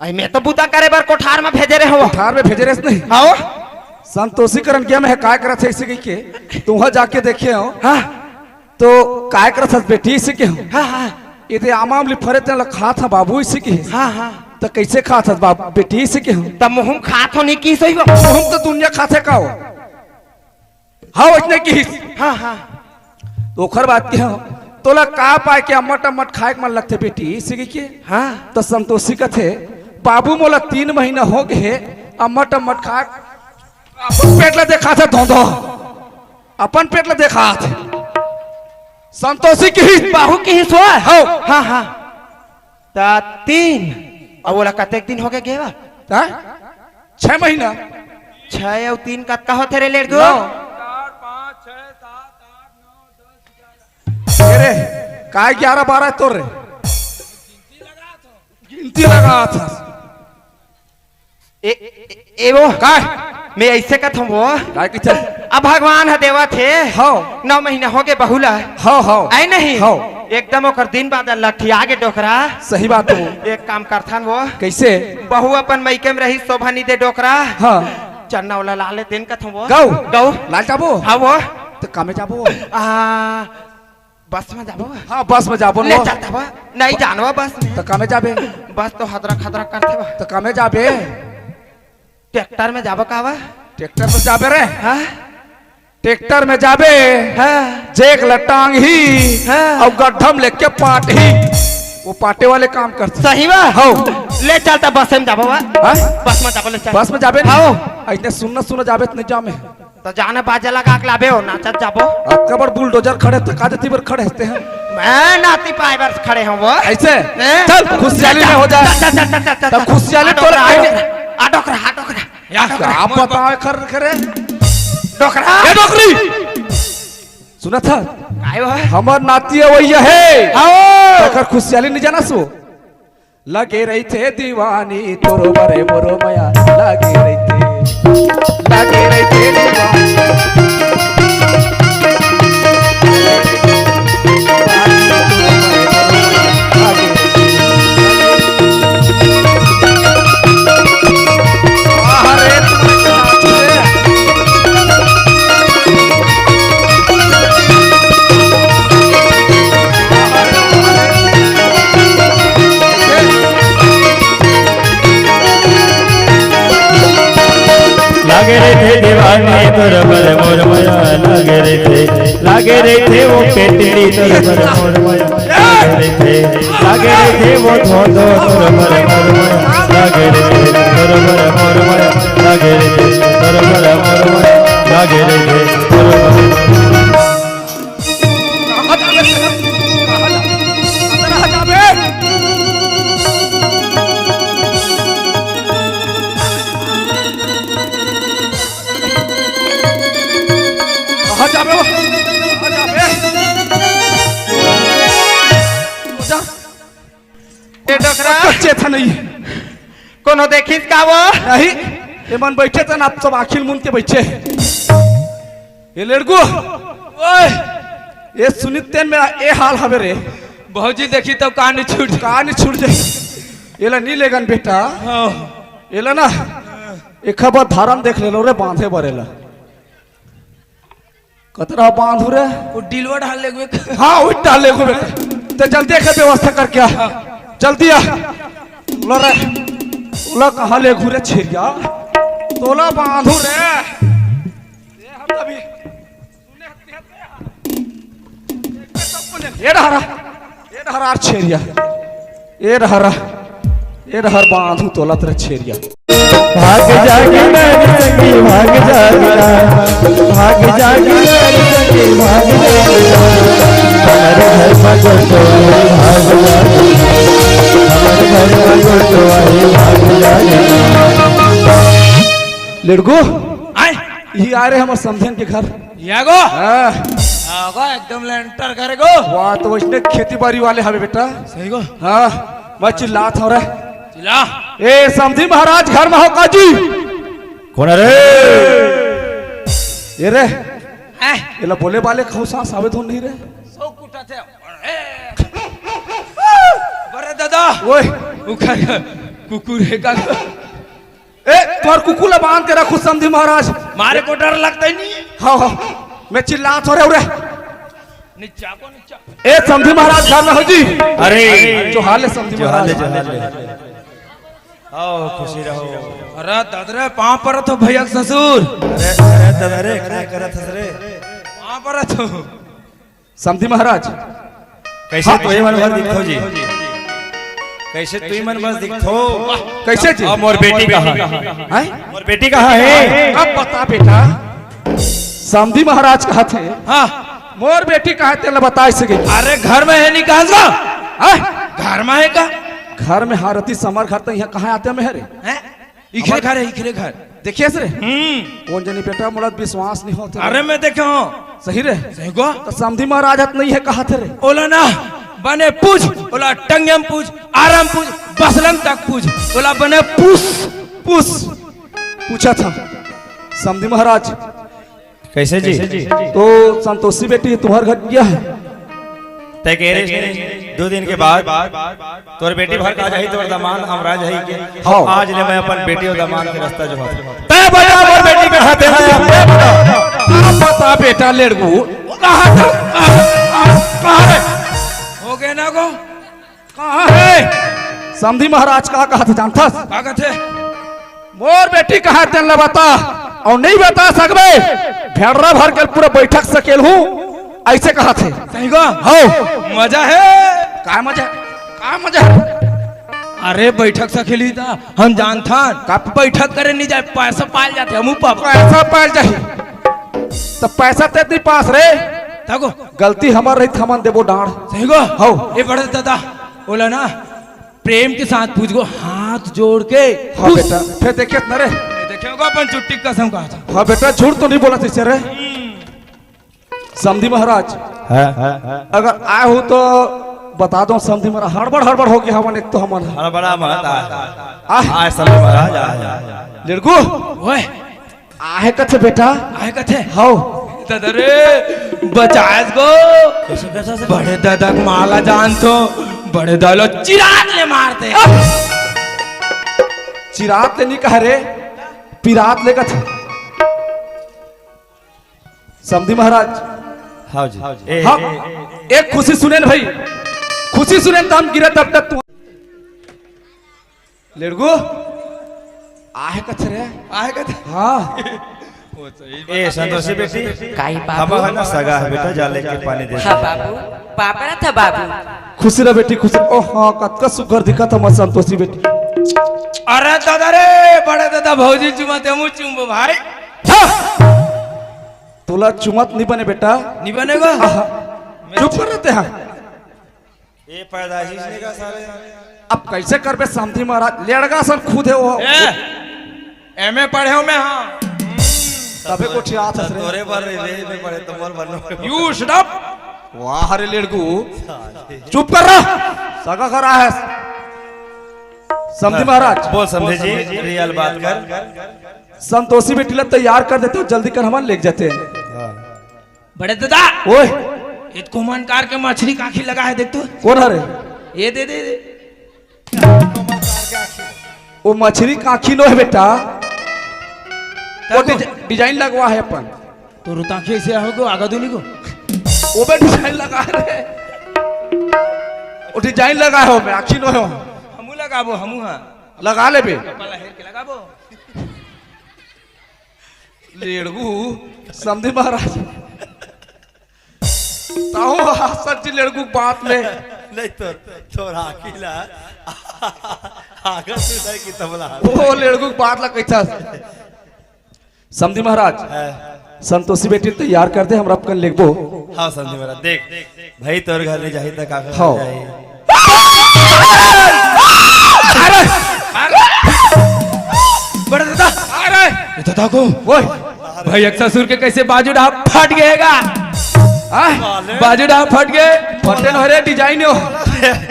अरे, मैं तो बुता करे बर कोठार में भेजे रहे हंव। कोठार में भेजे रहे नहीं? हाँ। संतोषी करन गया मैं काय करत हे इसे कहिके, तुहा जाके देखे हंव। हाँ। तो काय करत हस बेटी इसे केहेंव। हाँ, हाँ। ये ते आमा अमली फरे तेला खात हंव बाबू इसे केहे। हाँ, हाँ। त कैसे खात हस बाबू बेटी इसे केहेंव। त मुँह में खात हंव नहीं किहिस होही वो। मुँह में तो दुनिया खाथे का हो। हाँ, वइसने किहिस। हाँ, हाँ। त ओखर बाद केहेंव, त तोला का पाय के अम्मट अम्मट खाए के मन लगथे बेटी, इसे के? हाँ। त संतोषी कथे, "बाबू, मोला तीन महीना हो गे हे, अम्मट अम्मट खाए, अपन पेट ला देखाथे धोंधो, अपन पेट ला देखाथे।" संतोषी किहिस, बाबू किहिस वो? हव। हाँ, हाँ। त तीन, अउ ओला कतेक दिन हो गे गे हे? हाँ? छह महीना। छह अउ तीन कतका होथे रे लेड़गू? नौ। ए रे, काय ग्यारह बारह तोर रे? गिनती लगाथस। ए, ए, ए वो। काय? मैं अइसे कथंव वो। काय कहिथस? अब भगवान ह देवत हे। हव। नौ महीना हो गे बहू ला। हव, हव। आय नहीं? हव। एकदम ओकर दिन बादर लठिया गे डोकरा। सही बात हे वो। एक काम करथन वो। कइसे? बहू अपन मइके म रही, शोभा नइ दे डोकरा। हाँ। चन्ना ओला ला ले तेन कथंव वो। गऊ? गऊ। लाल जाबो? हाँ वो। त कामे जाबो? आ, बस में जाबो? हाँ, बस में जाबो ले वो। चल तब। नहीं जानवा बस में। त कामे जाबे? बस तो हदरा खदरा करथे बा। त कामे जाबे? ट्रैक्टर में जाबो का बा? ट्रैक्टर में जाबे रे? हाँ? ट्रैक्टर में जाबे, हाँ। जेक ल टांगही, हाँ। अउ गड्ढा म लेके पाटही। वो पाटे वाले काम करथे। सही बा? हव। ले चल त बस में जाबो बा। हाँ? बस में जाबो, ले चल। बस में जाबे ना? हव। अइसने सुन्ना सुन्ना जाबे त नइ जामे। त जाना बाजा लगा के लाबे हो, नाचत जाबो। अतका बड़ बुलडोजर खड़े त का जती बर खड़े हते हैं? मैं नाती पाए बर खड़े हंव वो। अइसे? हैं? चल, खुशियाली में हो जाए। चल, चल, चल, चल, चल, त चल। खुशियाली आ डोकरा, तोला आ डोकरा, आ डोकरा, आ डोकरा। या, का बतावे खर खरे? डोकरा। ए डोकरी! सुनत हस? काय वो? हमर नाती अवइया हे। आओ। तेकर खुशियाली नइ जानस वो। लगे रहिथे दीवानी तोर बर मोर मया, लगे रहिथे, लगे रहिथे दीवानी। लागे रहिथे दीवानी तोर बर मोर मया, लागे रहिथे, लागे रहिथे वो पेटली तोर बर मोर मया, लागे रहिथे, लागे रहिथे वो धोंधो तोर बर मोर मया, लागे रहिथे तोर बर मोर मया, लागे रहिथे तोर बर मोर मया, लागे रहिथे तोर बर। कहाँ जाबे? कहाँ जाबे? कहाँ जाबे वो? कहाँ जाबे? जा। ए डोकरा। कच्चे था नहीं। कोनो देखिस का वो? नहीं, एमन बइठे तन आप सब आँखी ल मूंद के बइठे। ए लेड़गू, ओए, ए सुनित तेन मेरा ए हाल हवे रे। भौजी देखी त कान छूट। कान छूट जाही। एला नी लेगन बेटा। हाँ। एला ना, एक बार धरम देख ले लो रे, बांधे बर एला। कतरा बांधू रे? वो डिलवा डाल लेगवे। हाँ, वो डाल लेगवे बेटा। ते जल्दी एक व्यवस्था करके आ। हाँ। जल्दी आ। लो रे। तोला कहाँ लेगू रे छेरिया? तोला बांधू रे। ये हम अभी। ये डहरा। ये डहरा छेरिया। ए डहरा, ए डहर बांधू तोला तेरा छेरिया। भाग जागी नारी संगी, भाग जागी ना, भाग जागी नारी संगी, भाग जागी ना। हमारे घर में गोटो आई, भाग जागी ना, हमारे घर में गोटो आई, भाग जागी ना। लेड़गू, आय। ये आ रहे हमर समधियन के घर। या गो? हाँ। हाँ गो, एकदम लेंटर करे गो। वाह, तो वइसने खेती बारी वाले हवे बेटा। सही गो। हाँ, मैं चिल्लात हंव रे। चिल्ला। ए, समधी महाराज घर में हो का जी? कोन रे? ये रे। हैं? एला बोले वाले कहूँ सांस आवे तो नहीं रे? सौ कुटा थे। बरे दादा। ओए। उखर कुकुर हे का? ए, तोर कुकुर ला बांध के रखू समधी महाराज। मारे को डर लगता ही नहीं। हाँ, हाँ, मैं चिल्लात हंव रे। नीचा को नीचा। ए, समधी महाराज, घर में हो जी? अरे। जोहार ले समधी महाराज। जोहार ले, जोहार ले। आओ, खुशी रहो। अरे दादा रे, पाँव परत हंव भैया के ससुर। अरे, अरे दादा रे, काय करत हस रे? पाँव परत हंव। समधी महाराज, कइसे हाँ। तुही मन बस दिखथो जी? कइसे तुही मन बस दिखथो? कइसे जी? अब मोर बेटी कहाँ? हैं? मोर बेटी कहाँ हे? अब बता बेटा, समधी महाराज कहत हे। हाँ। मोर बेटी कहाँ हे तेला बताय सके। अरे घर में हे नहीं कहाँ से? हैं? घर में हे का? घर में हारती समर घर त इहाँ कहाँ आते में हरे? हैं? इखरे घर हे, इखरे घर। देखे हस रे? हम्म। कोन जनी बेटा, मोला विश्वास नहीं होत हे। अरे मैं देखे हँव। सही रे? सही को? त समधी महाराज ह त नहीं हे कहत हे रे। ओला ना बने पूछ, ओला टंगेम पूछ, आराम पूछ, बसलम तक पूछ, ओला बने पूछ, पूछ। पूछत हँव समधी महाराज। कइसे जी? तो संतोषी बेटी तुम्हर घर गे हे? तैं कहे रहे दू दिन के बाद तोर बेटी भर का जाही, तोर दमांद अमरा जाही के। हाँ। आज ले मैं अपन बेटी अउ दमांद के रस्ता जोहत हँव। तैं बता मोर बेटी कहाँ हे, तैं बता। का पता बेटा लेड़गू, कहाँ हे? कहाँ हे? हो गे ना गो? कहाँ हे? समधी महाराज का कहत हे जानथस? का कहत हे? मोर बेटी कहाँ हे तेन ला बता, अउ नहीं बता सकबे, भेड़रा भर के पूरा बैठक सकेलहूँ, अइसे कहत हे। सही का? हव। मजा हे। का मजा? का मजा? अरे बैठक सकेलही त हम जानथन। का? बैठक करे नहीं जाय, पैसा पाय ल जाथे, हमू पाबो। पैसा पाय ल जाही। त पैसा तैं नहीं पास रे। तको। गलती हमर रही त हमन देबो डाँड़। सही को? हव। ए बड़े दादा, ओला ना प्रेम के साथ पूछ गो, हाथ जोड़ के। हाँ पूछ। बेटा, फेर देखे न रे। देखे होगा अपन चुट्टी कसम का था। हाँ बेटा, झूठ तो नहीं बोलत हे रे। समधी महाराज, हाँ, हाँ, हाँ। अगर आय हो तो बता दो समधी महाराज, हड़बड़ हड़बड़ हो गे हमन, एक तो हमन हड़बड़ा मत आ। आय समधी महाराज, आय, आय, आय। लेड़गू। ओए। आहे कथे बेटा? आहे कथे? हव। दादा रे, बचायस गो। कइसे, कइसे, कइसे? बड़े दादा के माला जानथो, बड़े दादा ल चिरात ले मार दे। चिरात ले नहीं कहे रे, पिरात ले कथे। समधी महाराज। हाँ जी। ए, हाँ, ए, ए। एक खुशी सुनेन भाई, खुशी सुनेन त हम गिरे तब तक तू लेड़गू, आहे कथे रे? आहे कथे? हाँ। ए, संतोषी बेटी, काई बाबू? हमर ह ना सगा हे बेटा, जा लेके पानी दे। हाँ बाबू, पापड़ा था बाबू। खुशी रह बेटी, खुशी। ओ हाँ, कतका सुघर दिखत हे हमर संतोषी बेटी। अरे दादा रे, बड़े दादा भौजी चुमा ते मुँह चुमबो भाई। हाँ। तोला चुमत नहीं बने बेटा। नहीं बनेगा? आहा। चुप कर रहते हैं। ए पैदाइश नहीं का साले। अब कइसे करबे समधी महाराज, लेड़गा सन खुद हे वो। ए, एम ए पढ़े हँव मैं, हाँ। तबे गोठियात हस रे। तोरे बर रे, एम ए पढ़े तो मोर बर नो। You shut up। वाह रे लेड़गू, चुप कर रहा। सगा करा है समधी महाराज। बोल समधी जी, रियल बात कर। संतोषी बेटी ला तैयार कर देते हो, जल्दी कर, हमन लेके जाते हैं। हाँ। बड़े दादा। ओए। ये कोमन कार के मछरी के आँखी लगा हे, देख तो। कोन हरे? ये दे, दे, दे। वो मछरी के आँखी नो हे बेटा। वो तको। डिज-, डिजाइन लगवा हे अपन। तोर आँखी अइसे हो गो, आगा दूनी को। वो बे डिजाइन लगा हे रे। वो डिजाइन लगा हे, वो में आँखी नो हे। हमू लगाबो, हमू हाँ। लगा ले बे। कपाल हेर के लगाबो। लेड़गू, समधी महाराज। ताऊ हंसत जी लेड़गू बात में। नहीं तो, तोर आँखी ला। आगर तू नहीं की तबला। ओ लेड़गू बात ला कैसा? समधी महाराज, हाँ। संतोषी बेटी तैयार कर दे, हमरा अपन लेगबो। हाँ समधी महाराज, देख, भाई तोर घर ले जाही त का कर हाँ। जाही? अरे, अरे, बड़े दादा, अरे, ये दादा को, ओए, भाई एक ससुर के कैसे बाजू डाब फट गएगा? हाँ? बाजू डाब फट गए। फटे न रे, डिजाइन हो,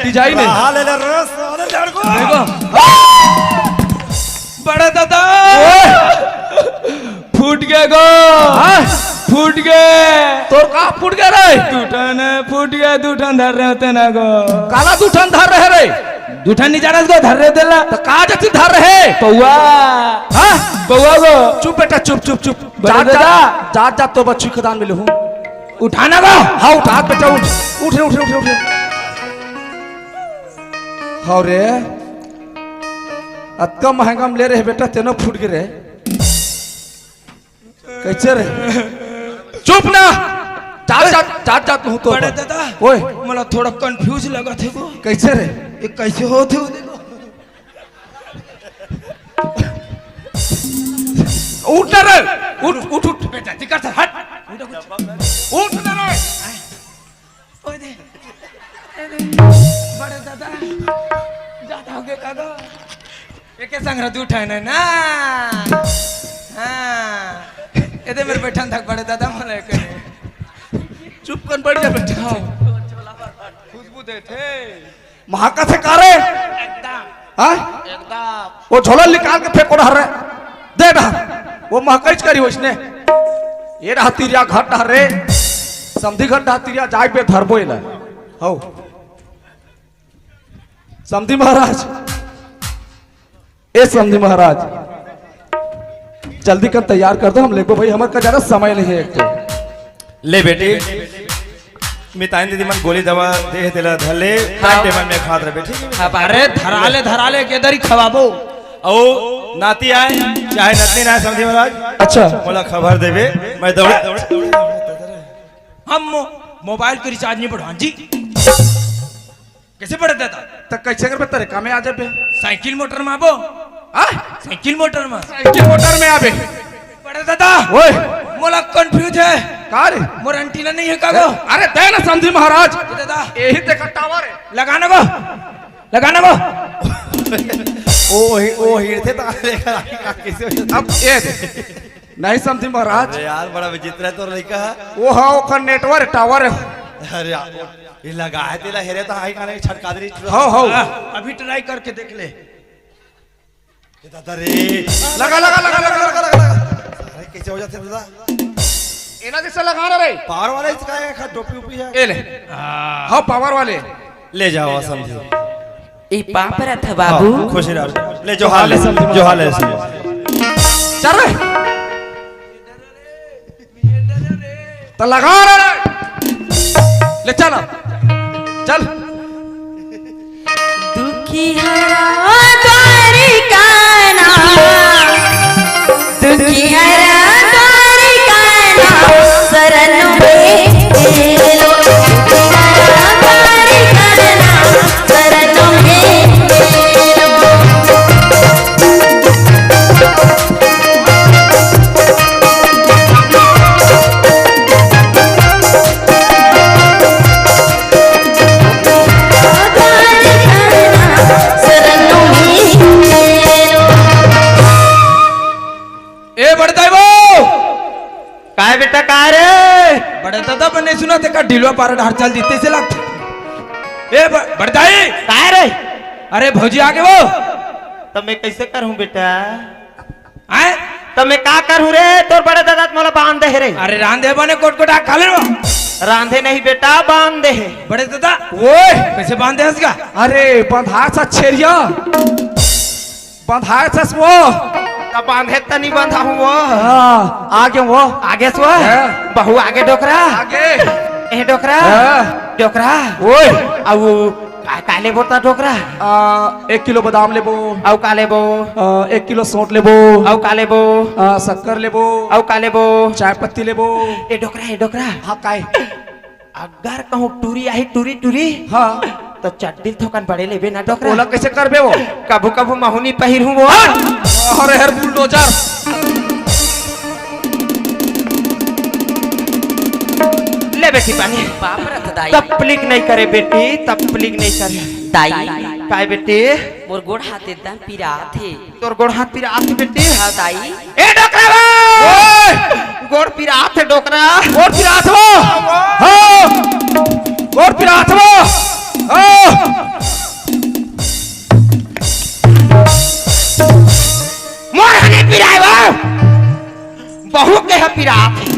डिजाइन है। हाँ, ले ले रे, साले लड़को। देखो, बड़े दादा। ओए। फूट गे गो। हाँ? फूट गे। तोर का फूट गे रे? दू ठन फूट गे, दू ठन धर रहे होते ना गो। काला दू ठन धर रहे रे? दू ठन नहीं जानस गो, धर रहे तेला। तो का जति धर रहे? पौवा। हाँ? पौवा गो। चुप बेटा, चुप, चुप, चुप। बड़े जात, दादा। जात, जात, जात तो बच्चू खदान मिले हूँ। उठाना गो। हाँ, उठा बेटा, उठ। उठ रे, उठ रे, उठ रे, उठ रे। हाँ रे। अतका महंगा में ले रहे बेटा, तेनो फूट गे रे। कैसे रे? चुप ना। जात जात, जात जात हूँ तो बड़े दादा, ओए। मोला थोड़ा confuse लगत हे वो। कैसे रे? ये कैसे होत हे वो, देखो। उठ ना रे, उठ, उठ, उठ। बेटा, टिकट से हट। उठ, उठ। उठ ना रे। ओए दे। ए दे। बड़े दादा, जादा हो गए का गो? एके संग रह दू ठन हे ना। हाँ। ए दे मेर बैठन थक बड़े दादा मोला करे। चुप कर बैठ जा बेटा। खुशबू देथे। महकथे का रे? एकदम। हाँ? एकदम। वो झोला निकाल के फेंको डहर रे। दे डहर। वो महकइच करी वइसने। ये डहर तिरिया घर डहर रे। समधी घर डहर तिरिया जाय बे धरबो एला। हौ। समधी महाराज। ए समधी महाराज, जल्दी कर, तैयार कर दो, हम लेबो भाई, हमर का ज्यादा समय नहीं है एक तो। ले बेटी, मिताइन दीदी मन गोली दवा दे हे, तेला धर ले, हाँ। Time table में खात रहे, ठीक है? अब अरे धरा ले, धरा ले, के दरी खवाबो। ओ नाती आए, चाहे नतनी ना आए, समधी महाराज। अच्छा। मोला खबर देबे, मैं दौड़े, दौड़े, दौड़े। हम मो-, mobile के recharge नहीं बढ़वान जी। कैसे पड़े दादा? त कैसे करबे, तरे कामे आ जाबे। साइकिल मोटर में आबो। हाँ? साइकिल मोटर में। साइकिल मोटर में आबे। बड़े दादा। ओए। मोला confuse हे। का रे? मोर antenna नहीं हे का गो? अरे दे ना समधी महाराज। दादा। यही देखा tower हे। लगा ना गो। लगा ना गो। ओ ही, ओ ही थे ता देखा कैसे हो जाता। अब ये दे। नहीं समधी महाराज। अरे यार, बड़ा विचित्र हे तोर लइका। वो हाँ, ओकर network tower हे। अरे यार, ये लगा हे तेला हेरे तो हाई काने छटका दे रही। हो, हो। हाँ, अभी try करके देख ले। ये दादा रे। लगा, लगा, लगा, लगा, लगा, लगा। अरे कैसे हो जाते दादा? एना जैसे लगा ना रे। Power वाला इसका है, खा टोपी उपी है। ए ले। हाँ, power वाले। ले जाओ समधी। ए पाँव परत हँव बाबू। हाँ, खुशी रहो। ले जोहार ले, जोहार ले। चल रे। त लगा रे। ले चल। चल। दुखी हरा द्वारिका ना, दुखी हरा द्वारिका ना, शरण में लो। दुखी हरा द्वारिका ना, शरण में लो। ए बड़दाई वो! काय बेटा, काय रे? बड़े दादा, बने सुना थे का ढिलवा पारा डार चल जीते से लगथे। ए ब-, बड़दाई! काय रे? अरे भौजी आगे वो। त मैं कैसे करहूँ बेटा? हैं? त मैं का करहूँ रे? तोर बड़े दादा त मोला बांध दे हे रे। अरे रांधे बने कोट कोट आ खा ले वो। रांधे नहीं बेटा, बांध दे हे। बड़े दादा, ओए! कैसे बांध दे हस का? अरे बंधा सा छेरिया। बंधाए थस वो। त बांधे त नहीं बंधा हूँ वो। हाँ, आगे वो। आगे सो। हाँ। बहू आगे डोकरा। आगे। ए डोकरा। हाँ। डोकरा। ओए। अउ का, का लेबो त डोकरा? आ, एक किलो बादाम लेबो। अउ का लेबो? आ, एक किलो सौंठ लेबो। अउ का लेबो? आ, शक्कर लेबो। अउ का लेबो? चाय पत्ती लेबो। ए डोकरा, ए डोकरा। हाँ, काय? अगर कहूँ टूरी आही, टूरी, टूरी, हाँ। त चड्डी थोकन बड़े लेबे ना डोकरा। ओला कैसे करबे वो? कभू कभू महूँ नी पहिरहूँ वो। हाँ। अरे हर बुलडोजर। ले बेटी पानी। बाप रथ दाई। तकलीफ नहीं करे बेटी, तकलीफ नहीं करे। दाई। काय बेटी? मोर गोड़ हाथ एकदम पिरात हे। तोर गोड़ हाथ पिरात हे बेटी। हाँ दाई। ए डोकरा बा! ओए! गोड़ पिरात हे डोकरा। गोड़ पिरात हे वो? हाँ। गोड़ पिरात हे वो? हाँ। मोर हने पिराए वो? बहू के ह पिरात हे।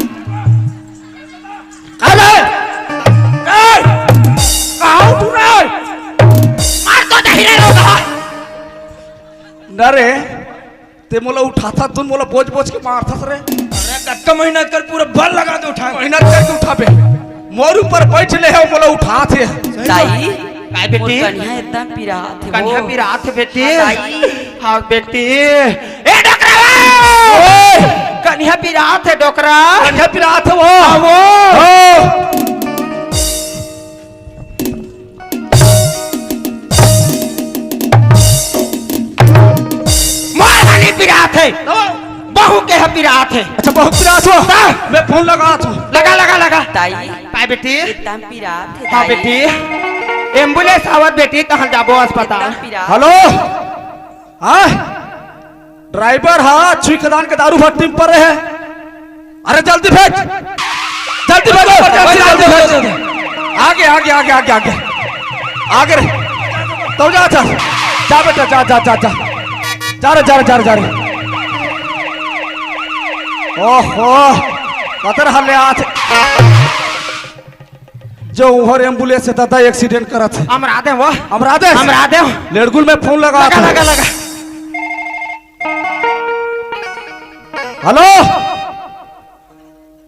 अरे! ए! कहाँ उठू रे? मार तो दही रे लोग। न रे, ते मोला उठाथा, तुन मोला बोझ बोझ के मारथस रे। अरे कतका मेहनत कर, पूरा बल लगा दे उठा। मेहनत करके उठाबे। मोर ऊपर बैठ ले हे, मोला उठाथे। दाई, काय बेटी? मोर कनिहा एकदम पिरात हे कनिहा वो। पिरात हे बेटी। हाँ, दाई। हाँ बेटी। ए डोकरा बा! ओए! तनिहा पिरात हे डोकरा। तनिहा पिरात हे वो। हाँ, वो। हो। मोर ह नइ पिरात हे। हाँ। बहू के ह पिरात हे। अच्छा, बहू पिरात हे। हाँ। मैं फोन लगात हँव। लगा, लगा, लगा। ताई। काय बेटी? एकदम पिरात हे, हाँ दाई। बेटी, एम्बुलेंस आवत बेटी, तहाँ जाबो अस्पताल। एकदम पिरात। हेलो, हाँ, ड्राइवर हा छुई खदान के दारू भट्टी में परे हे। अरे जल्दी भेज, जल्दी भेज, जल्दी, जल्दी भेज। आगे, आगे, आगे, आगे, आगे, आगे रे। तो जा, जा, जा बेटा, जा, जा, जा, जा, जा रे, जा रे, जा रे, जा रे। ओहो, कतर हल्ले आज। जो उहर एम्बुलेंस हे दादा, एक्सीडेंट करत हे। अमरा दे वो। अमरा दे। अमरा दे। लेड़गुल में फोन लगा लगा, था। लगा, लगा। हेलो,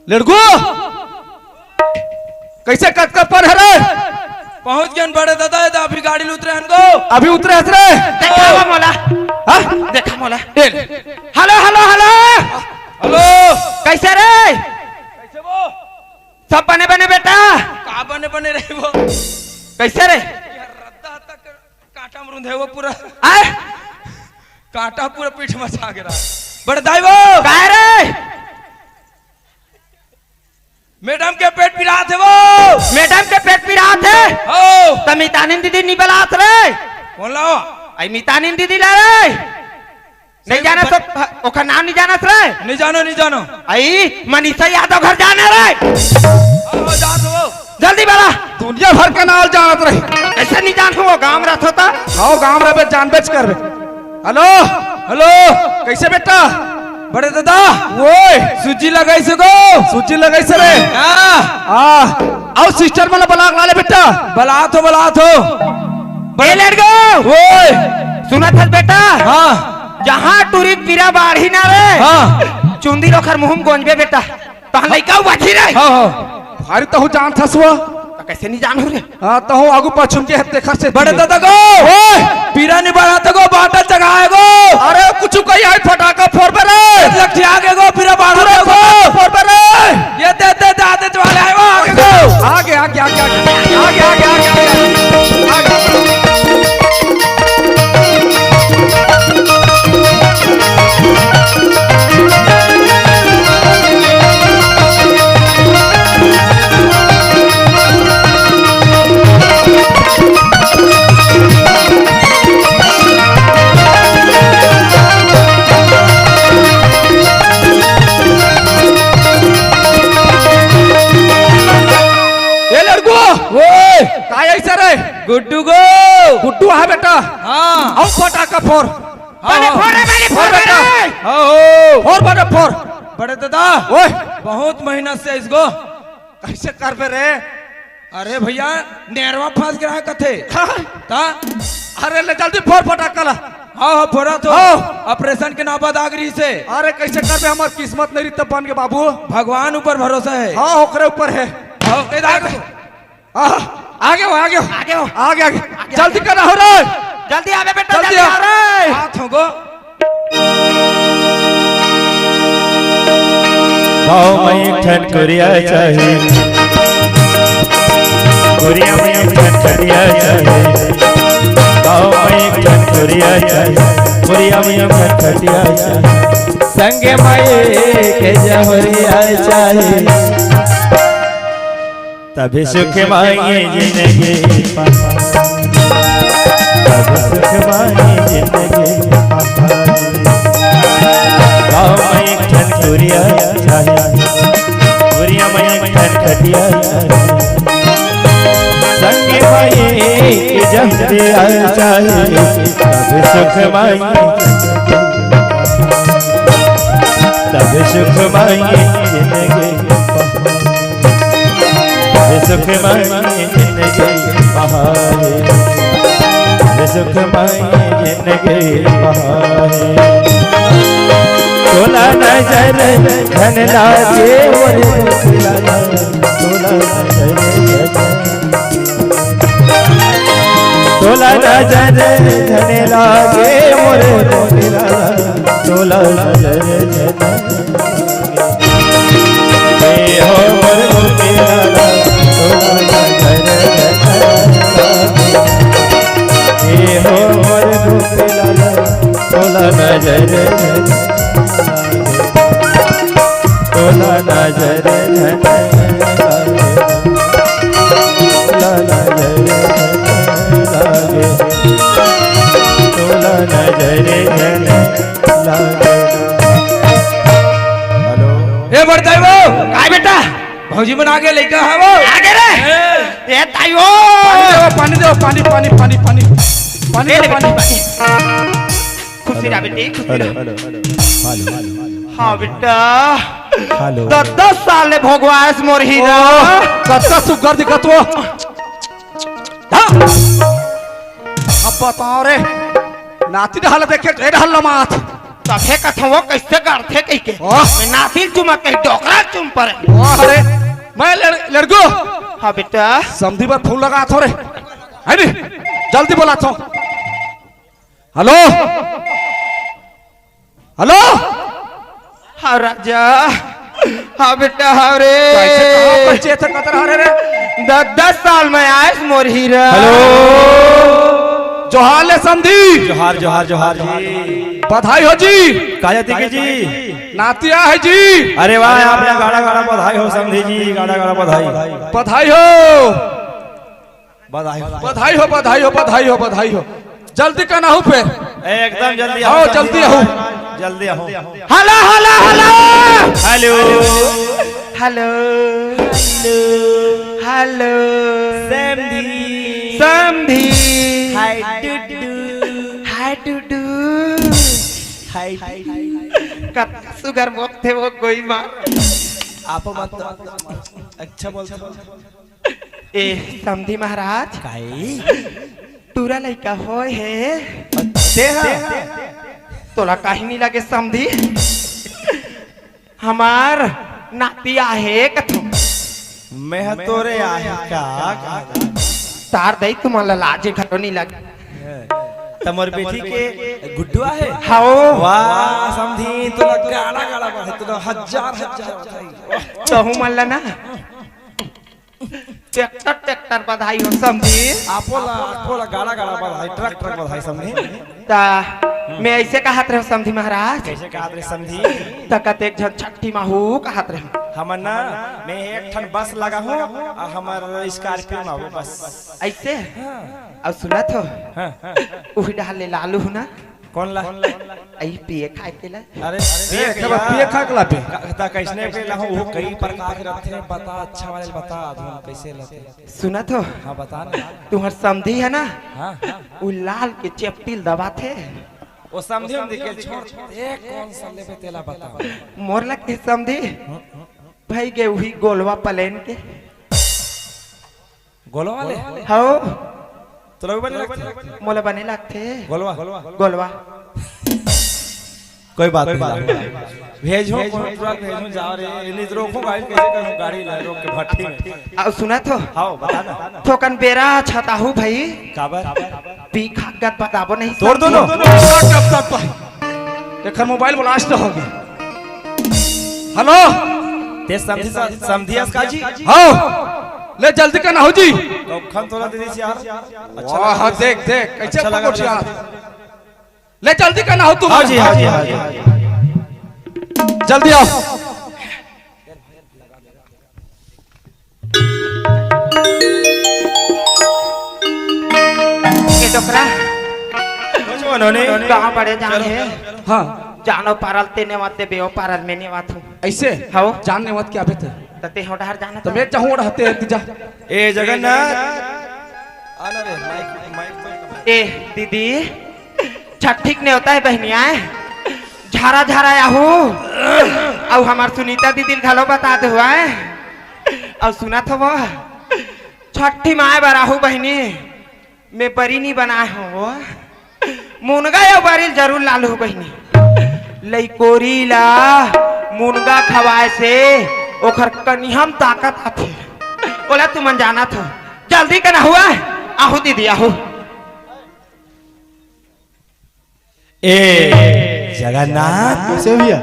लेड़गु, कइसे कतका पन हरे? पहुँच गेन बड़े दादा, ये तो अभी गाड़ी ले उतरे हन गो। अभी उतरे हस रे? देखा वो मोला। हाँ? देखा मोला। ए ले। Hello, hello, hello. हेलो। कइसे रे? कइसे वो? सब बने बने बेटा? का बने बने रही वो? कइसे रे? ये रद्दा तक कांटा में रुंधे वो पूरा। आय? कांटा पूरा पीठ में छा गिरा। बड़े दाई वो! काय रे? मैडम के पेट पिरात हे वो। मैडम के पेट पिरात हे? हो। त मितानिन दीदी नइ बलात रे। कौन लाओ? अई मितानिन दीदी ला रे। नइ जानस तो, ओकर नाम नइ जानस रे? नइ जानो, नइ जानो। अई, मनीषा यादव घर जाना रे। हाँ, हाँ, जात हो। जल्दी बला। दुनिया भर के नाम जानत रही। कइसे नइ जानहूँ, वो गाँव रहिथों त? हाँ, गाँव रहिबे, जानबेच करबे। हेलो, हेलो, कइसे बेटा? बड़े दादा। ओए। सूजी लगाइस गो। सूजी लगाइस रे। हाँ। हाँ। अउ सिस्टर मन ला बला के ला ले बेटा। बलात हों, बलात हों। ए लड़को। ओए। सुनत हस बेटा? हाँ। जहाँ टूरी के पीरा बाढ़ही ना रे, हाँ। चुंदी ल ओखर मुहूँ म गोंजबे बेटा, तहाँ लइका बाँचही रे। हाँ, हाँ। भारी तहूँ जानत हस वो। त कइसे नइ जानहूँ रे? हाँ, तहूँ आगू पाछू म के हस तेखर से बड़े दादा गो। ओए। पीरा नइ बाढ़त गो, बाटल जगाए गो। अरे कुछू कही आय फटाका फोरबे रे। एक लट्ठी आगे गो, पीरा बाढ़त गो। फोरबे रे। ये दे, दे, दे, आगे वाले आए वो, आगे गो। आगे, आगे, आगे, आगे। आगे, आगे, आगे, आगे। आगे। ए लड़को, ओए। काय अइसे रे? गुड्डू गो। गुड्डू हा बेटा। हाँ। अउ फटाका फोर। हाँ, बने हाँ। फोर रे, बने फोर फोर बेटा। बने। हाँ, हो। फोर बने फोर। बड़े दादा। ओए। बहुत मेहनत से इसको। कइसे करबे रे? अरे भइया, नेरवा फँस गे हे कथे। हाँ। त? अरे ले जल्दी फोर फटाका ला। हाँ, हाँ, फोरत हों। हाँ। ऑपरेशन के नौबत आगे रहिसे। अरे कइसे करबे, हमर किस्मत नइ रही त बन गे बाबू। भगवान ऊपर भरोसा हे। हाँ, ओकरे ऊपर हे। हाँ, ए दाई। हाँ, आगे हो, आगे हो। आगे हो। आगे, आगे। आगे, जल्दी आगे। करा हो रे। जल्दी आबे बेटा, जल्दी जल्दी आ। आ रे। हाथ हो गो। गाँव में एक ठन कुरिया चाही, कुरिया में एक ठन खटिया चाही, गाँव में एक ठन कुरिया चाही, कुरिया में एक ठन खटिया चाही, संगे माई के जहुरिया चाही। तब सुख मांगे जिंदगी पहाड़, तब सुख मांगे जिंदगी पहाड़। गाँव में एक ठन कुरिया चाही, कुरिया में एक ठन खटिया चाही। संग भाई के जहरिया चाही, तब सुख मांगे, तब सुख मांगे जिंदगी। सुख मांगे जिंदगी पहाड़, सुख मांगे जिंदगी पहाड़। तोला नजर झन लागे मोरे, तोला नजर झन, तोला नजर झन लागे मोरे, तोला नजर झन नजर झन लागे, तोला नजर झन लागे, तोला नजर झन लागे, तोला नजर झन लागे। हेलो। ए बड़दाई वो, काय बेटा? भौजी मन आगे, लइका हा वो। आगे रे। ए। ए ताई वो। पानी दे वो, पानी दे वो, पानी, पानी, पानी, पानी। पानी दे, पानी। खुशी रह बेटी, खुशी रह। Hello, hello, hello. हाँ बेटा। हेलो। दस दस साल ले भोगवायस मोर हीरा। ओ, कतका सुग्घर दिखत वो। हाँ। अब बताओ रे, नाती डहल देखे, ए डहल लमात। तभे कथो वो कइसे गड़थे कहिके। ओ। मैं नाती चुमा कहीं डोकरा चुम परे। ओ, अरे, मैं लड़-, लड़गो। हाँ बेटा। समधी बर फोन लगाथों रे। है नी? जल्दी बोलाथों। हेलो? हेलो? हाँ राजा, हाँ बेटा, हाँ रे। कैसे कहाँ पंचायत है, कतर हरे रे? दस दस साल में आयस मोर हीरा। हेलो। जोहार ले समधी। जोहार, जोहार, जोहार जी। बधाई हो जी। का जाति के जी? नाती आय हे जी। अरे वाह, आप यहाँ गाड़ा गाड़ा बधाई हो समधी जी, गाड़ा गाड़ा बधाई। बधाई हो। बधाई हो। बधाई हो, बधाई हो, बधाई हो, बधाई हो। जल्दी कन आहू फेर। एकदम जल्दी आओ, आओ, जल्दी जल्दी आओ। आओ। जल्दी आओ। Hello, hello, hello. Hello. Hello. Hello. समधी। समधी। हाय टुडू। हाय टुडू। हाय टुडू। कतका सुघर मोकथे वो कोई मार। आप मत अच्छा बोलते हो। ए, समधी महाराज। काई? टूरा लइका होय हे। ते हा? तोला काहे नी लगे समधी? हमार नाती आहे कथो। मैं हा तोरे आहे का? तार दई तुमन ला लाजे घलो नी लगे। त मोर बेटी के गुड्डू आहे? हाओ। वाह, समधी, तोला गाड़ा गाड़ा बधाई, तोला हजार हजार बधाई। तहू मन ला ना। ट्रैक्टर, ट्रैक्टर बधाई हो समधी। आपो ला, आपो ला गाड़ा, गाड़ा बधाई, ट्रक, ट्रक बधाई समधी। ता मैं ऐसे कहत रहे समधी महाराज। कैसे कहत रहे समधी? त कतेक झन छट्ठी माहू कहत रहे। हमन ना, मैं एक ठन बस लगा हूँ, आ हमर Scorpio में आऊ बस। ऐसे? हाँ। अब सुनत हो? हाँ, हाँ। उही डहर ले लालू हूँ ना? कौन ला? आई पिए खाए के ला। अरे, ए, पिए के कब ला? पिए खाए के ला पे? का-, ता कैसने के ला हो, वो कई प्रकार के रथे, बता, अच्छा वाले बता, आदमी कैसे लते। सुनत हो? हाँ, बता ना। तुम्हर समधी है ना? हाँ। वो लाल के चेपटी ल दबाथे। वो समधी हम देखे छोड़, ए, कौन सा लेबे तेला बता। मोर लग के समधी? हाँ, हाँ। भाई गे उही गोलवा प्लेन के। गोलवा ले? हव। तोला भी बने लगथे? मोला बने लगथे। गोलवा? गोलवा। कोई बात नहीं। भेजो, कोनो तुरंत भेजो, जाओ रे। ये नहीं तो रोको गाड़ी, कैसे करूँ गाड़ी ला रोक के भट्ठी में? अब सुनत हो? हव, बता ना। थोकन बेरा छताहू भाई। काबर? पी खागत बताबो नहीं तोड़ दो समझी। ना। एकर मोबाइल ब्लास्ट हो गया। हेलो। ते समधी सा-, समधी अस का जी? हव। ले जल्दी कन आहू जी। कखन तोला दे दिस यार। अच्छा वाह, लगा। देख, देख, कैसे अच्छा लगा पकड़ यार। ले जल्दी कन आहू तुम। हाँ जी, हाँ जी, हाँ जी। जल्दी आओ। ए डोकरा। कुछ बनो नहीं। कहाँ बड़े जान चलो। हे? हाँ। जानो पारल ते नेवत दे बेओ पारल में नेवत हूँ। ऐसे? हव। जान नेवत क्या बेटे? त ते हो डहर जाना तो तो। मैं चाहूँ डहते हैं, तू जा। ए जगन्नाथ। आना रे, माइक, माइक, माइक। ए दीदी, छट्ठी के नेवता हे बहिनी आय। झारा झारा आहू। अउ हमार सुनीता दीदी ल घलो बता दे हुआ। अउ सुनत हव, छट्ठी म आय बर आहू बहिनी, मैं बरी नी बनाए हव वो। मुनगा अउ बरी ल जरूर लालहू बहिनी। लइकोरी ला मुनगा खवाए से ओखर कनिहा म ताकत आथे। ओला तुमन जानत हव। जल्दी कन आहू, आहू दीदी, आहू। ए जगन्नाथ। कैसे भैया?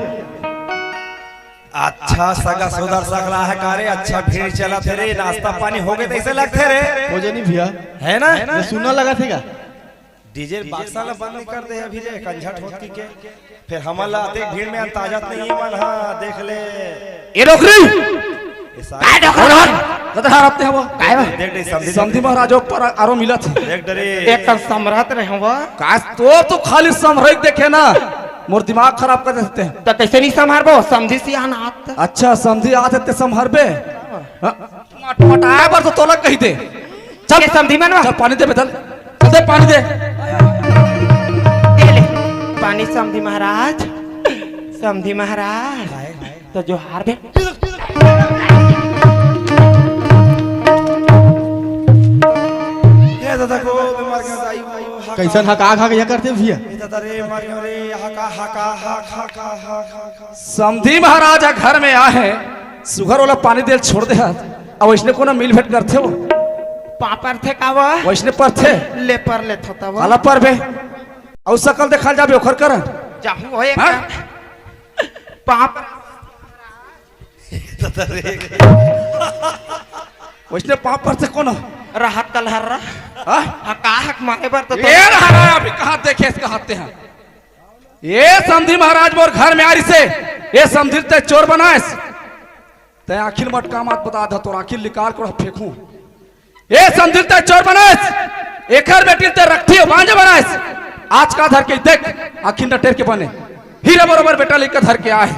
अच्छा सगा सुधर सकला हे का रे? अच्छा भीड़ चलत हे रे, नाश्ता पानी हो गे तइसे लगथे रे। हो जानी भैया। हे ना? ये सुन्ना लगथे का? डीजे बक्सा ला बंद नहीं कर दे अभी ले, कंझट होत की के। फिर हमन ला अतेक भीड़ में अंताजत नहीं मन, हाँ, देख ले। ए डोकरी! ए सारे काय डोकरा? कतरा हरत ते हवो? काय बा? देख डे, समधी समधी महाराज ऊपर आरो मिलत हे। देख डरे। एक कन समरत रहे हवो। का तो, तो खाली समरई देखे ना, मोर दिमाग खराब कर देते हैं। त कैसे नहीं संभारबो? समधी सियान आत। अच्छा, समधी आत हे ते संभारबे? हाँ। मटमटाए बर तो तोला कही दे। चल। के समधी मनवा? चल, पानी दे बे, चल। चल दे, पानी दे। ए ले, पानी समधी महाराज, समधी महाराज, तो जोहार बे। ए दादा को बीमार के दाई वो, हा, कैसन हा, का, का, का करते भैया? ए दादा रे, मारियो रे, हा, का, हा, का, हा, का, हा, का, हा, का। समधी महाराज ह घर में आहे, सुघर वाला पानी देल छोड़ दे हस। अब वैसने कोनो मिल भेंट करथे वो? पापर थे का वो? वैसने परथे? ले पर ले थोता वो। काला परबे? अउ सकल देखाल जाबे ओखर करन? जाहू हो एक हाँ? पाप। वैसने पाप परथे कोनो? रहत कलहर रहा। हाँ? हाँ, का हक मारे बर तो ये रहा, रहा, अभी कहाँ देखे इसका हत्ते हैं? ये समधी महाराज मोर घर में आ रही से, ये समधी ते चोर बनाएस। तैं आखिर मटका मत बता दा, तोर आखिर निकाल के फेंकूं। ए समधिल तैं चोर बनाएस, एकर बेटी ल तैं रखथी बांझ बनाएस। आज का धर के देख, आखिर डटेर के बने हीरा बरोबर बेटा लइका धर के आए।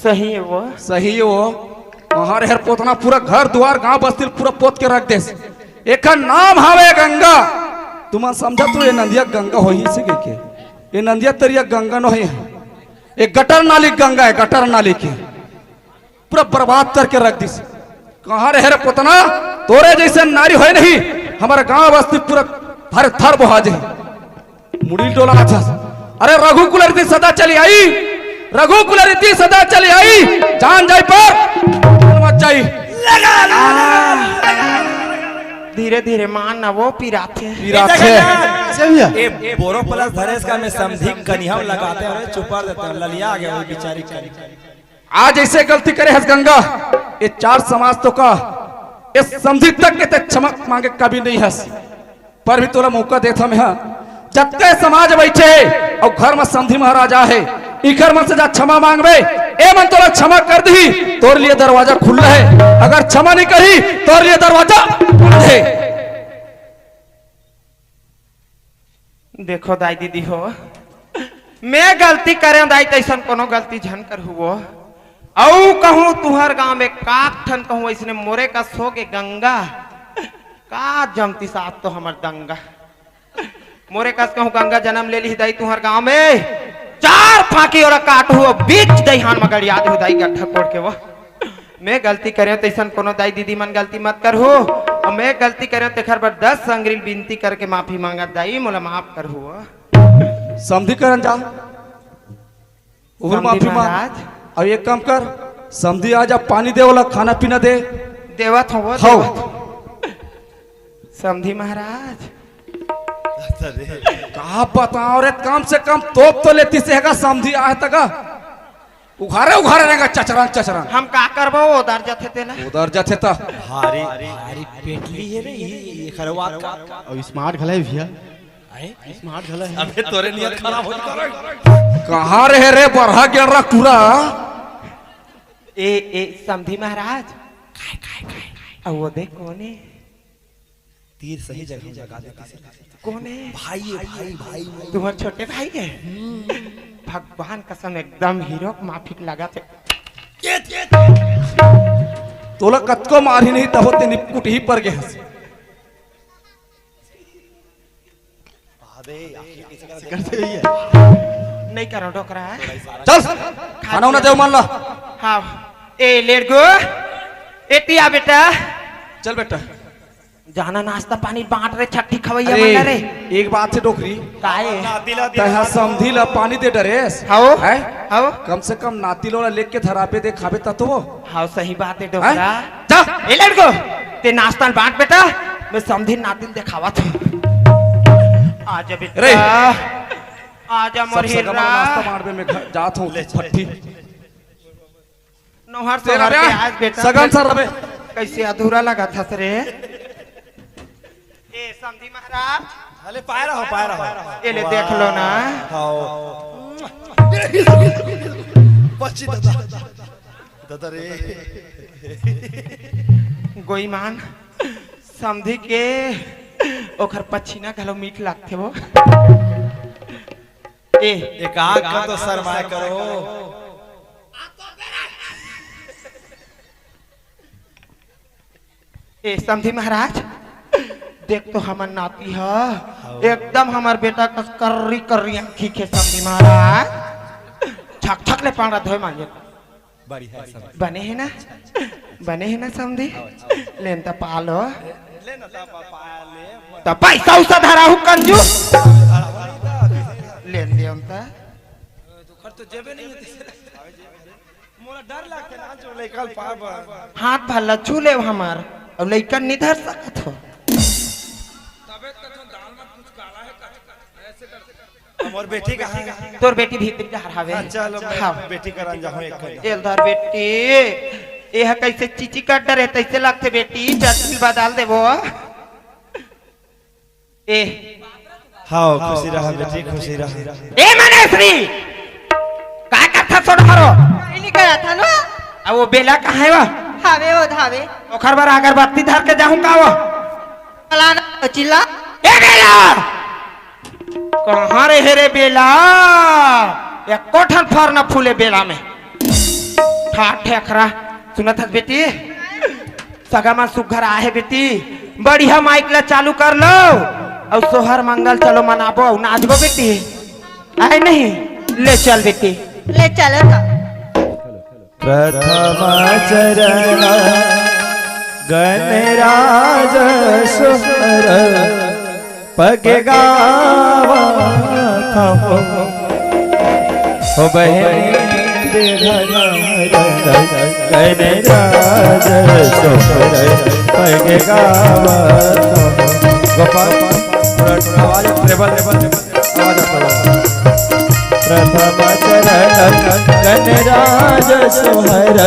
सही हे वो। सही हे वो। कहाँ रे हर पोतना, पूरा घर दुआर गांव बस्ती ल पूरा पोत के रख देस। एकर नाम हवे गंगा। तुमन समझा तू ये नंदिया गंगा होही से के? ये नंदिया तरिया गंगा नोहे, ये गटर नाली गंगा हे, गटर नाली के। पूरा बर्बाद करके रख दिस। कहाँ रहे रे पोतना, तोरे जैसे नारी होय नहीं, हमारा गांव बस्ती पूरा थर थर बोहा जाही। मुड़ी डोला अच्छा। अरे रघुकुल रीति सदा चली आई, रघुकुल रीति सदा चली आई, जान जाई पर मत जाई। धीरे धीरे मान ना वो पिराथे। पिराथे। ए बोरो प्लस धरेस का में समधी कनिहा लगाते हैं, अरे चुपा देते हैं, ललिया आ गया वो बेचारी कनिहा। आज ऐसे गलती करे हस गंगा, ये चार समाज तो का, ये समधी तक के ते क्षमा मांगे कभी नहीं हस, पर भी तोला मौका देत हमें हा। जतके समाज बैठे हे अउ घर में समधी महाराज आहे, इकर मन से जा क्षमा मांगबे, ए मन तोला क्षमा कर दिही, तोर लिए दरवाजा खुल्ला हे। अगर क्षमा नहीं करही, तोर लिए दरवाजा बंद हे। देखो दाई दीदी हो, मैं गलती करेंव दाई, तैसन कोनो गलती झन करहू वो। अउ कहूँ तुहर गांव में काक ठन कहूँ अइसने मोरे कस होगे गंगा, का जमती साथ तो हमर दंगा। मोरे कस कहूँ गंगा जनम ले लिही दाई तुहर गांव में, चार फांकी ओला काटहू, बीच दइहान म गड़िया देहू दाई गड्ढा कोड़ के वो। मैं गलती करेंव, तइसन कोनो दाई दीदी मन गलती मत करहू। अउ मैं गलती करेंव, तेखर बर दस अंगरी ल बिनती करके माफी मांगत दाई, मोला माफ करहू। समधी करन जा, उहू ल समधी माफी मांग। महाराज। अउ एक काम कर, समधी आ जा, पानी दे, ओला खाना पीना दे। देवत हंव, हव। देवत हंव। समधी महाराज। का बताओ रे, कम से कम तोप तो लेती से हेगा, समधी आहे तक। उघारे उघारे रहेगा, चचरंग चचरंग। हम का करबो, ओदर जथे तेला। ओदर जथे त। भारी, भारी पेटली हे रे, ई, ई खरवात का। अउ स्मार्ट घला हे भैया। आए? स्मार्ट घला हे। अबे तोरे नियत खराब हो गया। कहाँ रहे रे बरहा गेंडरा टूरा? ए, ए, समधी महाराज। काय, काय, काय, काय? अउ वो देख कोन हे? तीर सही जगह में लगा देती से। कोन हे? भाई हे, भाई, भाई, भाई। तुम्हर छोटे भाई हे? भगवान कसम एकदम हीरो के माफिक लगा थे। तोला कतको मारही नहीं तब ते निपकुट ही पर गए हंस। करते ही है। नहीं करो डोकरा। चल, खाना उना देव मन ला। हाँ, ए लेड़गो, एती आ बेटा। चल बेटा। जाना नाश्ता पानी बांट रे, छट्ठी खवैया अरे, मन रे। एक बात हे डोकरी। काहे? तैं हा समधी ला पानी दे डरेस। हाओ? हैं? हाओ? कम से कम नाती लो ला लेके धराबे दे खाबे त तो वो। हाओ, सही बात हे डोकरा। हैं? जा। ए लड़को, ते नाश्ता ल बांट बेटा, मैं समधी नाती ल देखावत हूँ। आजा बेटा। रे। आजा मोर सब सगा मन हीरा। नाश्ता बांटबे, मैं घर जात हूँ, ले, ले, फट्टी। ले, ले। नोहर तेरा सोहर के बे, आज बेटा सगन सर रबे। कैसे अधूरा लगा था रे? ए समधी महाराज, अरे पाए रहो, पाए रहो। ये ले, देख लो ना। हाँ। पच्ची दादा। दादा रे। गोईमान, समधी के ओखर पछीना घलो मीठ लागथे वो। ए, एक आग का तो शर्माए करो। ए, समधी महाराज, देख तो हमर नाती ह, एकदम हमर बेटा कस कर्री कर्री आँखी के समधी महाराज, छक छक ले पांड़ा धोए मांगे। बढ़िया है सब। बने हे ना? बने हे ना समधी? लेन त पालो। ले ना, ता पा-, पा-, ले। त पैसा उसा धरा हूँ कंजूस। लेन दे हम त। तो खर तो जेबे नहीं होती। मोला डर लगता ना जो लेकर पार बार। हाथ भला छू ले हमार, और लइका नहीं धर सकत हो। तबे तो तुम दाल में कुछ काला है का? ऐसे कर। मोर बेटी कहाँ है? तोर बेटी भीतर जा हरावे। हाँ, चलो, मैं हाँ। बेटी करन जाहूँ एक करी। एल धर बेटी, ये ह कैसे चीची कर डरे, तैसे लगथे बेटी, चटनी बदल देबो। ए। हाँ, खुशी रहा बेटी, खुशी रहा। ए मनेश्री, का करथा सोड हरो? इनी करा था ना? अब वो बेला कहाँ है वो? हावे वो धावे। ओखर बर अगरबत्ती धर के जाहूँ का वो? फलाना चिल्ला। ए बेला! कहाँ रे हे रे बेला? एको ठन फर न फूले बेला में। ठाठ ठेकरा। सुनत हस बेटी? सगा मन सुग्घर आहे बेटी। बढ़िया माइक ला चालू कर लो। अउ सोहर मंगल चलो मनाबो अउ नाचबो बेटी। आए नहीं? ले चल बेटी। ले चलो तो। प्रथम चरण गणराज सोहर पग गावत हो। हो बहिनी गणराज सोहर पग गावत हो। गोपाल, थोड़ा आवाज treble, treble। प्रथम चरण गणराज सोहर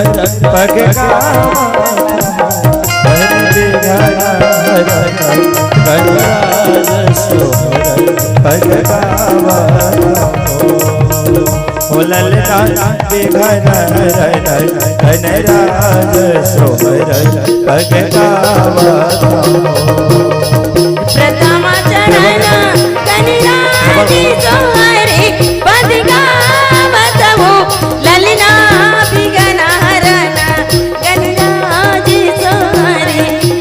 पग गावत हो। वंदे गणराज सोहर पग गावत हो। हो ललना विघ्न हरण गणराज सोहर पग गावत हो। प्रथम चरण गणराज सोहर पग गावत हो। ललना विघ्न हरण गणराज सोहर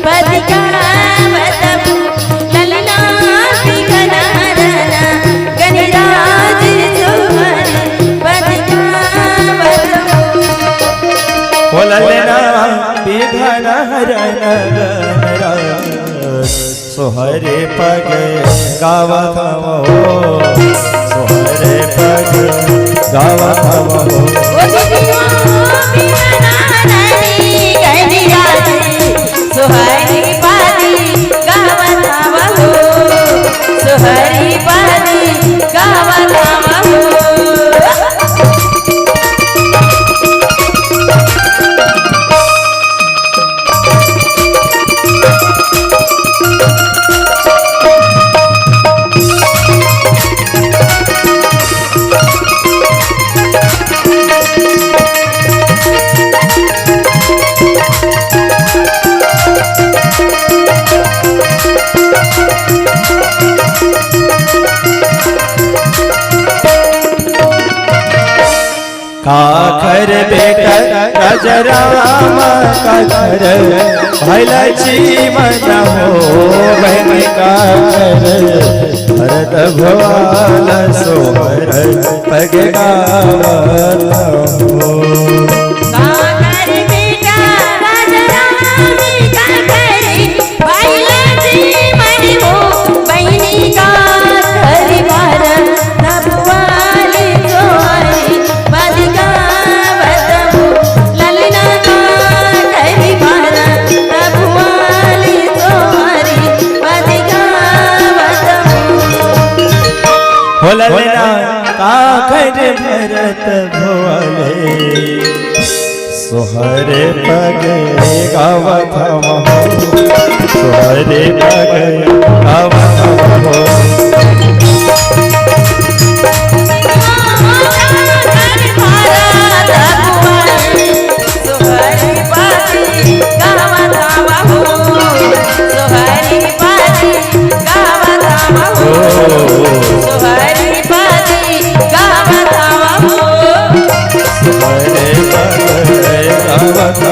पग गावत हो। ललना विघ्न हरण गणराज सोहर पग गावत हो। हो ललना विघ्न हरण गणराज सोहरे पग गावत हवं हो, सोहरे पग गावत हवं हो। ओ दीदी ओ बिना नानी गली गाली, सोहरे पग गावत हवं हो, सोहरे पग गावत हवं हो। काखर बेटा राजा राम, काखर भाई लक्ष्मण हो, बहन काखर भरत भवाल सोहर पग गावत हो। काखर बेटा राजा राम, काखर भाई लक्ष्मण हो, बहिनी काखर भरत भवाल सोहर पग गावत हो। ललना काखर भरत भवाल सोहर पग गावत हो। हो ललना काखर भरत भवाल सोहरे पगे गावत हवँ हो, सोहरे पगे गावत हवँ हो। सोहरे पगे गावत